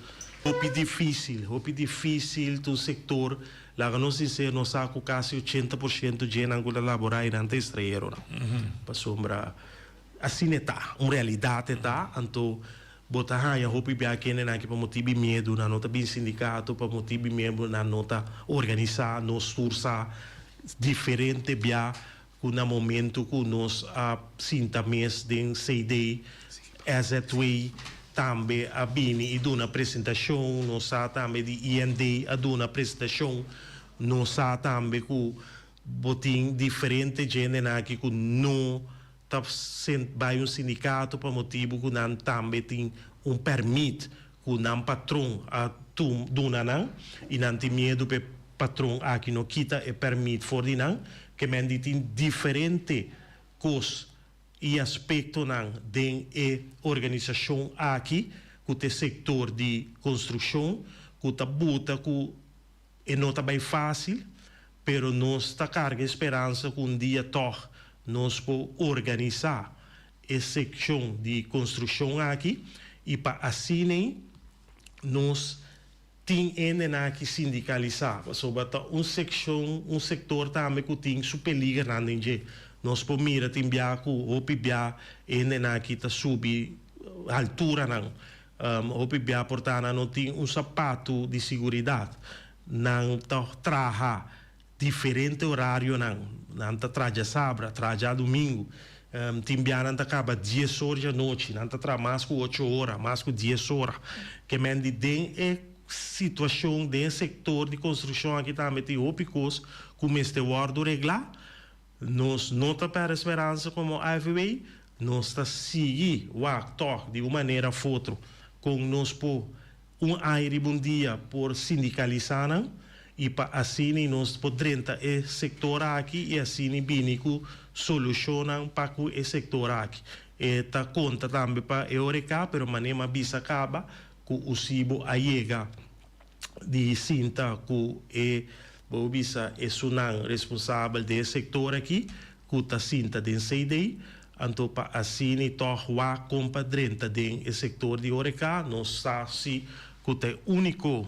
hopi difísil, hopi difísil, ta un sektor, laga nos sinser, nos sa ku kasi 80% djenan ku ta laborá einan ta estranheronan, pasobra. Asina e ta, un realidat e ta, anto Bo ta haña hopi bia kendenan aki pa motibu di miedu nan no ta bin sindikato, pa motibu di miedu nan no ta organisá. Nos tur sa diferente bia ku na momento ku nos a sinta mes den CD, SZW tambe a bini i duna presentashon, nos sa tambe di IND a duna presentashon, nos sa tambe ku bo tin diferente djendenan aki ku no ta bai un sindikato pa motibu ku nan tambe tin un pèrmit ku nan patron a duna nan i nan tin miedu pa e patron aki no kita e pèrmit for di nan. Ke men di tin diferente kos i aspektonan den e organisashon aki ku ta e sektor di konstrukshon ku ta buta ku E no ta bai fásil, pero nos ta karga e speransa ku un dia tòg nos por organisá e sekshon di konstrukshon aki i pa asin'ei nos tin hendenan aki sindikalisá, pasobra ta un sekshon, un sektor tambe ku tin su peligernan den dje. Nos por mira tin bia ku hopi bia e hendenan aki ta subi alturanan. Hopi bia por ta nan no tin un sapatu di siguridat. Nan ta traha diferente orarionan. Nan ta traha djasabra, traha djadumingu. Tin bia nan ta kaba dies or djanochi. Nan ta traha mas ku ocho ora, mas ku dies ora. Ke men di den e situashon, den e sektor di konstrukshon aki tambe tin hopi kos ku mester wòrdu reglá. Nos no ta pèrdè speransa komo AFW, nos ta sigui wak tòg di un manera òf otro kon nos por un aña riba un dia por sindikalisá nan i pa asina nos por drenta e sektor aki i asina bini ku solushonnan pa ku e sektor aki. E ta konta tambe pa e horeca pero manera mi a bisa kaba ku Usibo a yega. di sinta ku e bo bisa esunnan responsabel den e sektor aki ku ta sinta den CD, anto pa asina tòg wak kon pa drenta den e sektor di horeca, nos sa si ku ta e úniko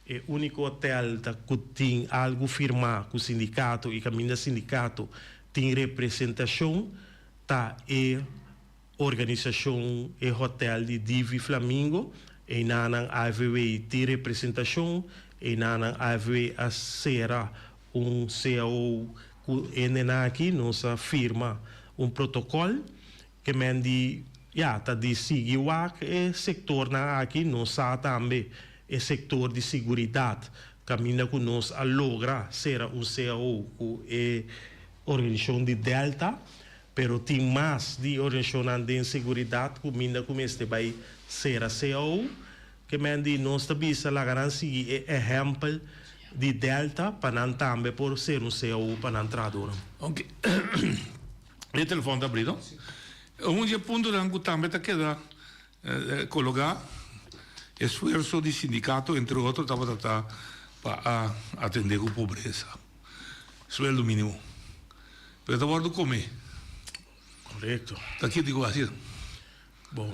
e úniko hotel ta ku tin algu firmá ku sindikato i kaminda sindikato tin representashon ta e. Organisashon e hotel di Divi Flamingo, einanan AFW tin representashon, einanan AFW a sera un cao ku hendenan aki, nos a firma un protokòl ke men di ya ta di sigui wak e sektornan aki, nos sa tambe e sektor di siguridat kaminda ku nos a logra sera un cao ku e organisashon di Delta. Pero tin mas di organisashonnan den seguridat ku minda ku mester bai sera cao. Ke men di nos ta bisa laga nan sigui e ehèmpel di Delta pa nan tambe por ser un cao pa nan trahadónan. Oke. E telefòn ta abrí no? Un di e puntonan ku tambe ta keda kologá, esfuerso di sindikato entre otro tabata ta pa a atendé ku pobresa. Sueldo mínimo. Pero ta wòrdu komé. Korekto. Ta kiti ku hasi? Bon,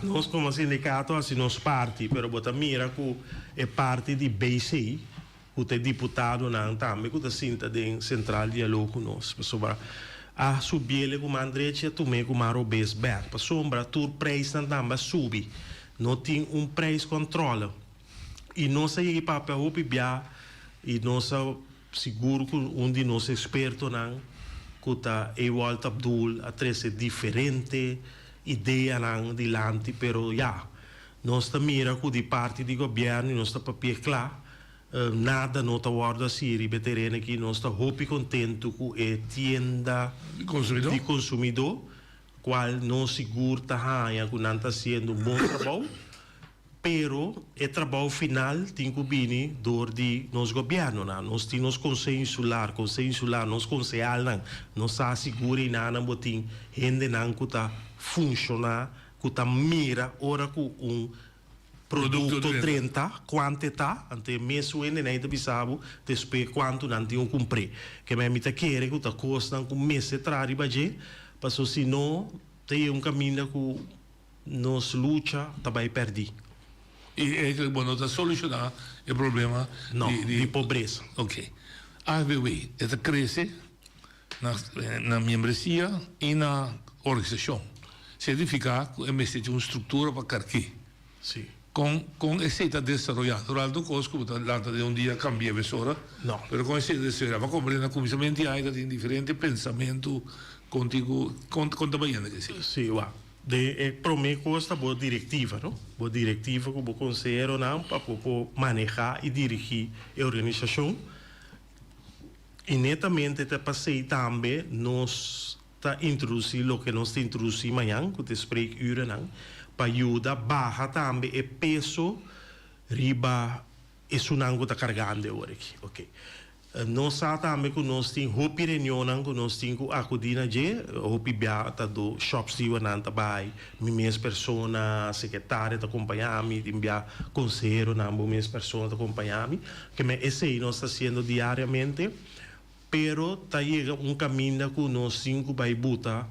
nos komo sindikato hasi nos parti, pero bo ta mira ku e parti di BC, ku ta e diputadonan tambe ku ta sinta den Sentral Dialog ku nos, pasobra a subiele ku man drechi a tum'é ku man robes bèk, pasobra tur preisnan tambe a subi. No tin un preiskontròle. I nos a yega i papia hopi bia i nos a sigur ku un di nos ekspertonan ku ta Ewald Abdul a trese diferente ideanan dilanti pero ya nos ta mira ku di parti di gobièrnu i nos ta papia kla nada no ta wòrdu hasi riba e tereno aki nos ta hopi kontentu ku e tienda di konsumidó kual nos sigur ta haña ku nan ta hasiendo un bon trabou. Pero e trabou final tin cu bini door di nos gobiernonan. Nos tin nos Conseho Insular, Conseho Insular, nos consehalnan. Nos sa sigur einanan bo tin hendenan cu ta funciona, cu ta mira ora cu un producto drenta, cuanto e ta. Anto e mesun hendenan ei ta bisa bo despues cuanto nan tin cu cumpr'e. Kemey mi ta kere cu ta cosnan cu mester traha riba dje, pasobra si no ta yega un caminda cu. Nos lucha ta bai pèrdí. I eigenlijk bo no ta solushoná e problema No, di pobresa. Oké. AFBW e ta krese na na miembresia i na organisashon. Significa cu e mester tin un structura pa carki. Si. Con con esey ta desaroya? Natural no cos cu bo ta lanta den un dia cambia mesora. No. Pero con esey ta desaroya? Bo a comprende na cuminsamento di aña ta tin diferente pensamento con tin cu con con ta bayendo esey? Si, wak. Den e prome cos ta bo directiva, no? Bo directiva cu bo conseheronan pa bo por maneha y dirigi e organisacion. Y netamente ta pasey tambe nos ta introduci loke nos ta introduci mañan cu ta e spreekurennan pa yuda baha tambe e peso riba esunnan cu ta cargando e ora aki. Ok. Nos sa tambe cu nos tin hopi reunionnan cu nos tin cu acudi na dje, hopi bia ta do shopstewardnan ta bay, mi mes persona, secretaria ta acompaña mi, tin bia conseheronan bo mes persona ta acompaña mi. Keme esey nos ta haciendo diariamente. Pero ta yega un caminda cu nos tin cu bay buta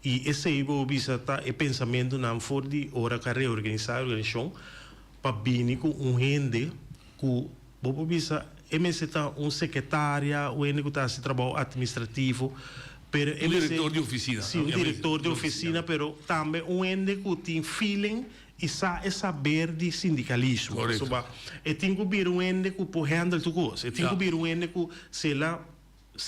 y esey bo bisa ta e pensamentonan for di ora cu a reorganisa e organisacion pa bini cu un hende cu bo por bisa e mester ta un secretaria, un hende cu ta haci trabao administrativo, pero e Un mester director di oficina. Si, un director di oficina, pero tambe un hende cu tin feeling y sa e saber di sindicalismo. Correcto. Pasobra e tin cu bira un hende cu por handle tur cos. E tin cu bira un hende cu si el a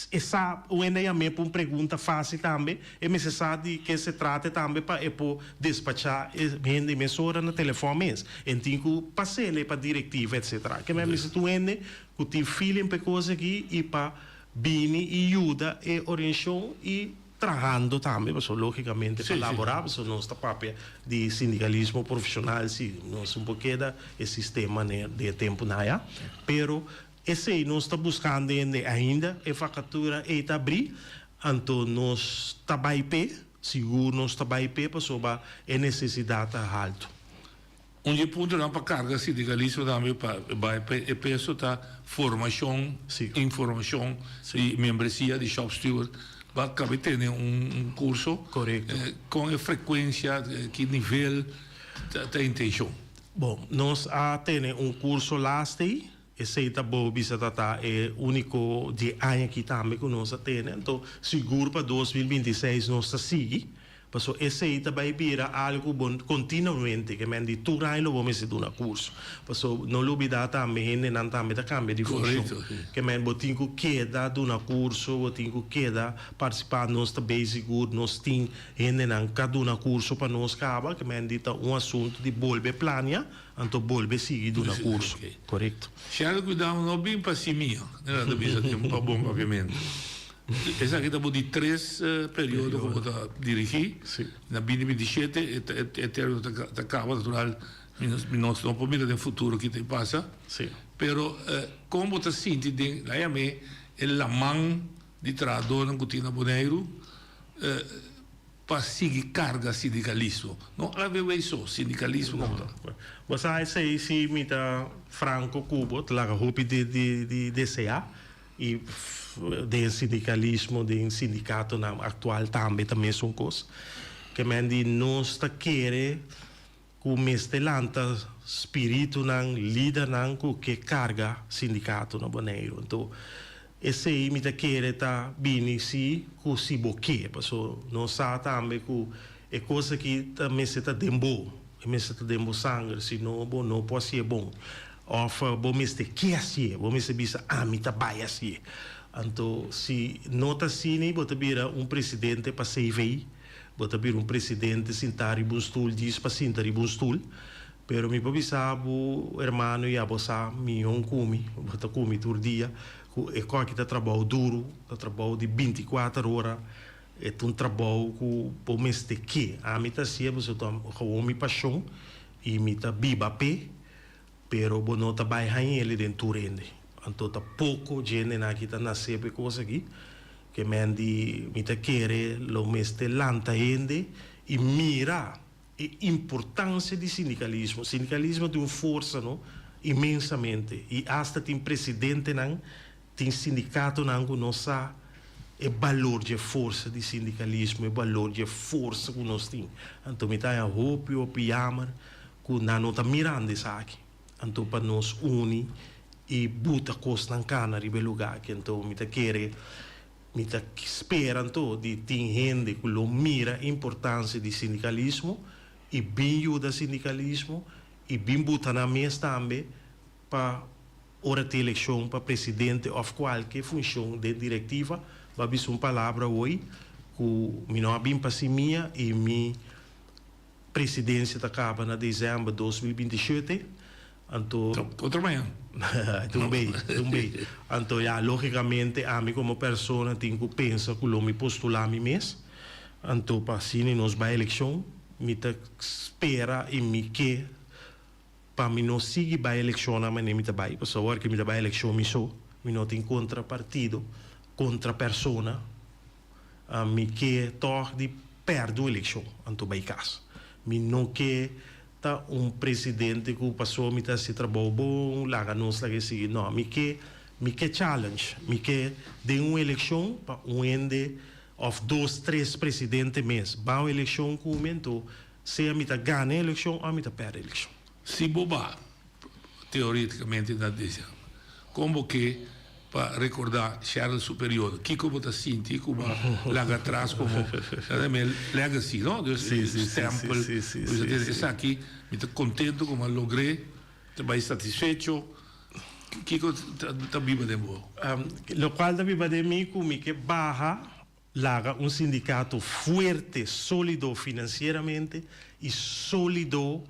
e sa un hende a yam'é pa un pregunta facil tambe, e mester sa di ke se trata tambe pa e por despacha e hende mesora na telefon mes. E tin cu pas'el pa directiva etcetera. Ke men mester ta un hende cu tin feeling pa e cos aki y pa bini y yuda e organisacion y trahando tambe, pasobra logicamente pa labora, pasobra nos ta papia di sindicalismo profesional, si nos un por keda e sistema den e temponan aya, pero esey nos ta buscando hende ainda, e vacatura ey ta abri, anto nos ta bay p'e, sigur nos ta bay p'e pasobra e necesidad ta halto. Un di e puntonan pa karga sindikalismo tambe pa bai pa e peso ta formashon, informashon di membresia di shop steward. Bo kabe tene un kurso. Korekto. Kon e frekuensia, ki nivel ta e intenshon? Bon, nos a tene un kurso laatste, esei ta bo bisa ta ta e úniko di e aña aki tambe ku nos a tene. Anto sigur pa 2026 nos ta sigui. Paso esei ta bai bira algu bo kontinuamente ke men di tur aña lo bo mester duna kurso. Paso no lubida tambe hendenan tambe ta kambia di funshon. Ke men bo tin ku keda duna kurso, bo tin ku keda partisipá. Nos ta bei sigur nos tin hendenan ka duna kurso pa nos kaba. Ke men di ta un asuntu di bolbe plania anto bolbe sigui duna kurso. Korekto. Shèrdè kuidao no bin pa simia, nan ta bisa den pa bon papiamentu. Esaki ta bo di tres periodo ku bo ta dirigí. Na binti binti shete e término ta kaba. Natural mi nos no por mira den futuro ki ta pasa. Pero kon bo ta sinti den laia me e laman di trahadónan ku tin na Boneiru pa sigui karga sindikalismo? No AVW so, sindikalismo komo tal. Bo sa esei si mi ta franko ku bo ta laga hopi di deseá. I den sindikalismo, den sindikatonan aktual tambe ta mesun kos. Ke men di nos ta kere ku mester lanta spiritunan, lidernan ku ke karga sindikato na Boneiru. Anto esei mi ta kere ta bini si ku si bo ke. Paso nos sa tambe ku e kos aki ta mester ta den bo. E mester ta den bo sanger, si no bo no por hasié bon. Òf bo mester ke hasié, bo mester bisa ami ta bai hasié. Anto si no ta asina bo ta bira un presidente pa CV, bo ta bira un presidente sintá riba un stul djis pa sinta riba un stul. Pero mi por bisa bo hermano i abo sa mihó ku mi, bo ta ku mi tur dia, ku e kòki ta trabou duru, ta trabou di binti kuater ora. E ta un trabou ku bo mester ke. Ami ta hasié pasobra ta gewoon mi pashon i mi ta biba p'e, pero bo no ta bai hañ'el den tur hende. Anto ta poko djendenan aki ta nasé p'e kos aki, ke men di mi ta kere lo mester lanta hende i mira e importansia di sindikalismo. Sindikalismo tin un forsa no inmensamente i asta tin presidentenan Tin sindikatonan ku no sa e balor dje forsa di sindikalismo, e balor dje forsa ku nos tin. Anto mi ta haña hopi hopi yamer ku nan no ta mirando esaki. Anto pa nos uni i buta kosnan kana riba e lugá aki. Anto mi ta kere. Mi ta spera anto di tin hende ku lo mira importansia di sindikalismo i bin yuda sindikalismo i bin buta nan mes tambe pa ora tin elekshon pa presidente òf kualke funshon den direktiva. Bo a bisa un palabra hoy ku mi no a bin pa simia i mi Presidencia ta caba na december 2027, anto. Otro mañan. Dun bay, dun bay. Anto ya, logicamente ami como persona tin cu pensa cu lo mi postula mi mes. Anto pa asina nos bay eleccion, mi ta spera y mi ke pa mi no sigui bay eleccionnan manera mi ta bay, pasobra awor cu mi ta bay eleccion mi so, mi no tin contra partido, contra persona. Mi ke tòg di pèrdè un elekshon, anto bai kas. Mi no ke ta un presidente ku pasó mi ta hasi trabou bon, laga nos laga e sigui. No, mi ke mi ke challenge, mi ke den un elekshon pa un hende òf dos, tres presidente mes ban un elekshon ku mi, anto sea mi ta gana e elekshon òf mi ta pèrdè e elekshon. Si bo ba teoreticamente na desea. Con bo ke pa recorda Cheryl su periodo? Kico bo ta sinti cu bo a laga atras como legacy, no? Dus stempel. Esaki mi ta contento cu mi a logr'e, ta bay satisfecho. Kico ta biba den bo? Locual ta biba den mi cu mi ke baha laga un sindicato fuerte, solido financieramente y solido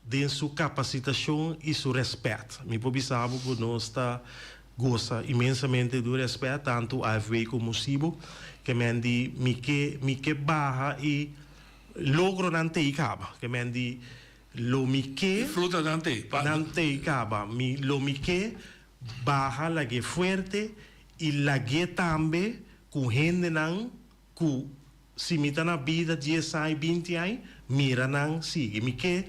Den su kapasitashon i su rèspèt. Mi por bisa bo ku nos ta gosa inmensamente di un rèspèt, tantu AFW komo Sibo, ke men di mi ke mi ke baha i logronan t'ei kaba. Ke men di lo mi ke. E frutanan t'ei. Nan t'ei kaba. Mi lo mi ke baha lag'é fuerte i lag'é tambe ku hendenan Ku si mi ta na bida dies aña, 20 aña, mira nan sigui. Mi ke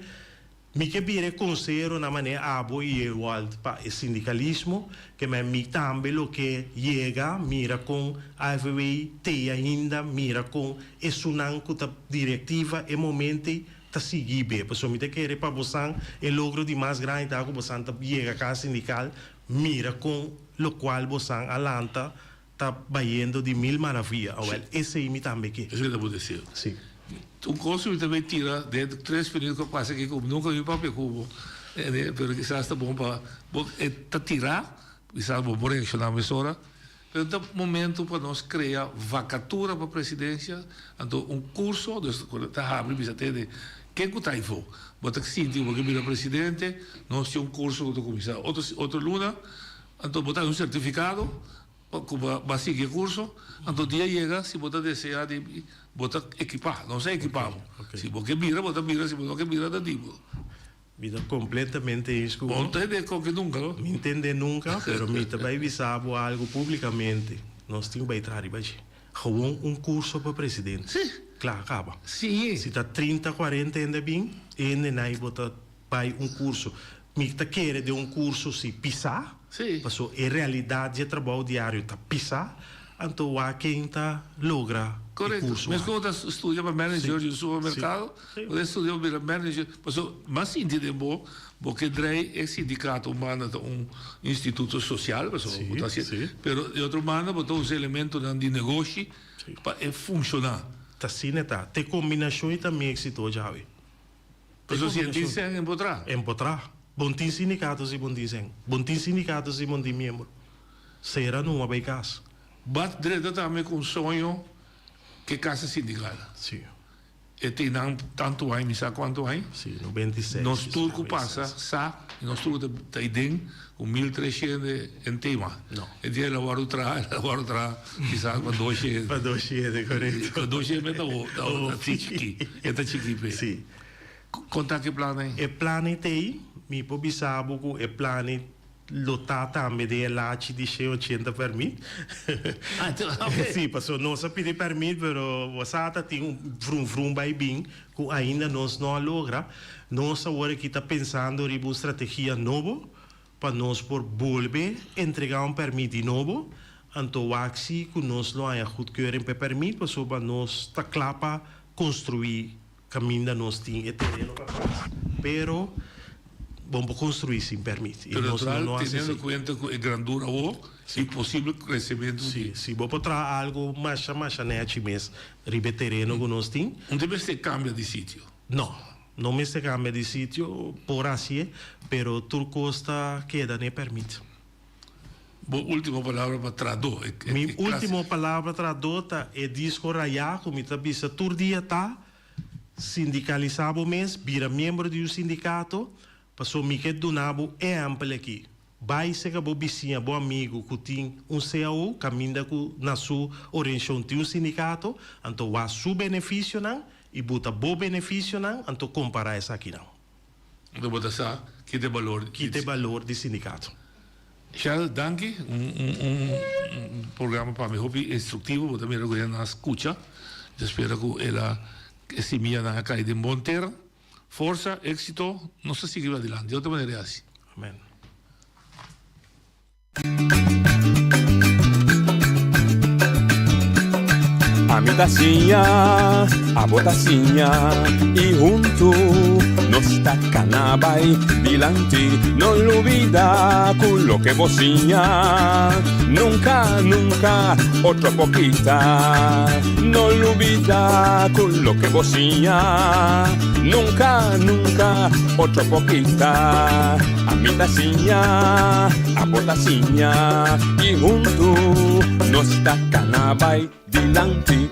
mi ke bira e konsehero na manera abo i Ewald pa e sindikalismo, ke men mi tambe lo ke yega mira kon AFW t'ei ainda, mira kon esunnan ku ta direktiva e momento ei ta sigui be. Pasobra mi ta kere pa bosan e logro di mas grandi ta ku bosan ta yega kas sindikal, mira kon lokual bosan a lanta Ta bayendo di mil maravia. Awel, esei mi tambe ke. Esei ta bo deseo? Si. Un kos ku mi ta bay tira den tres minüt ku a pasa aki ku nunka mi papia ku bo, pero kisas ta bon pa bo e ta tirá, kisas bo por reakshoná mesora, pero ta momento pa nos krea vakatura pa presidensia, anto un kurso, dus ku ta habri bisa tende ken ku ta ayfó, bo ta sinti ku bo ke bira presidente, nos tin un kurso ku ta kuminsá otro otro luna, anto bo ta haña un sertifikado. Ku bo a sigui e kurso, anto dia yega si bo ta desea di bo ta ekipá, nos a ekipá bo. Si bo ke bira, bo ta bira, si bo no ke bira ta di bo. Mi ta kompletamente eens ku bo. Bo no ta hende koke nunka, no? Mi ntende nunka, pero mi ta bai bisa bo algu públikamente, nos tin ku bai traha riba dje. Gewoon un kurso pa presidente. Si. Kla, kaba. Si. Si ta 30, 40 hende a bin, hende nai bo ta Bai un curso. Mi ta kere den un curso si pisa, paso e realidad dje trabou diario ta pisa, anto wak ken ta logra e Correcto. curso Mes aki. como ta studia pa manager di un supermercado, bo ta studia pa bira manager, paso mas sinti den bo, bo ke drei e sindicato un banda ta un instituto social, paso bo ta haci, pero di otro banda bo ta usa elementonan di negoshi pa e funciona. Ta asina ta. Te combinacion y ta mi exito djawe. Pasobra si e tin sen en por traha. En por traha. Bon tin sindikato si bon tin sen. Bon tin sindikato si bon tin miembro. Sera numa bay kas. Bat drenta tambe ku un soño ke kasa sindikal. Si. E tin nan tantu aña, mi sa kuantu aña. Si, 96. Nos tur ku pasa sa i nos tur ku ta aden ku 1300 en tema. No. E dia el a wòrdu traha, el a wòrdu traha kisas pa 200. Pa 200, korekto. Pa 200 ta ta chikí, e ta chikí p'e. Si. Kon ta ki plan ei? E plan ei t'ei, mi por bisa bo ku e plan ei lo ta tambe den e lachi di 180 pèrmit. Ah, oké. Si, pasobra nos a pidi pèrmit, pero bo sa ta tin un vrum vrum bai bin ku ainda nos no a logra. Nos awor aki ta pensando riba un strategia nobo Pa nos por bolbe entregá un pèrmit di nobo, anto wak si ku nos lo haña goedkeuring pa e pèrmit pasobra nos ta kla pa konstruí kaminda nos tin e tereno pa pas. Pero. Bo no por konstruí sin pèrmit. I Pero nos natural, no hasi teniendo esei. kuenta ku e grandura awor i posibel kresementu Sí, di. sí, bo por traha algu masha masha nèchi mes riba e tereno ku nos tin. No ta mester kambia di sitio? No, no mester kambia di sitio, por hasié, pero tur kos ta keda n'e pèrmit. Bo ultimo palabra pa trahadó, e Mi klase. ultimo palabra trahadó ta e disko rayá ku mi ta bisa tur dia ta, Sindikalisá bo mes, bira miembro di un sindikato, paso mi ke duna bo ehèmpel aki. Bai seka bo bisiña, bo amigu ku tin un cao, kaminda ku na su orienshon tin un sindikato, anto wak su benefisionan i buta bo benefisionan, anto kompará esakinan. Anto bo ta sa ki ta e balor di. Ki ta e balor di sindikato. Shell, danki. Un un programa pa mi hopi instruktivo. Bo ta mira ku hende a skucha. Mi ta spera ku el a e simianan a kai den bon tera. Forsa, éksito. Nos ta sigui adilanti. Di otro manera e hasi. Amen. Ami ta siña, abo ta siña y huntu nos ta cana bay dilanti. No lubida cu loke bo siña nunca, nunca otro por kita. No lubida cu loke bo siña nunca, nunca otro por kita. Ami ta siña, abo ta siña y huntu nos ta cana bay dilanti.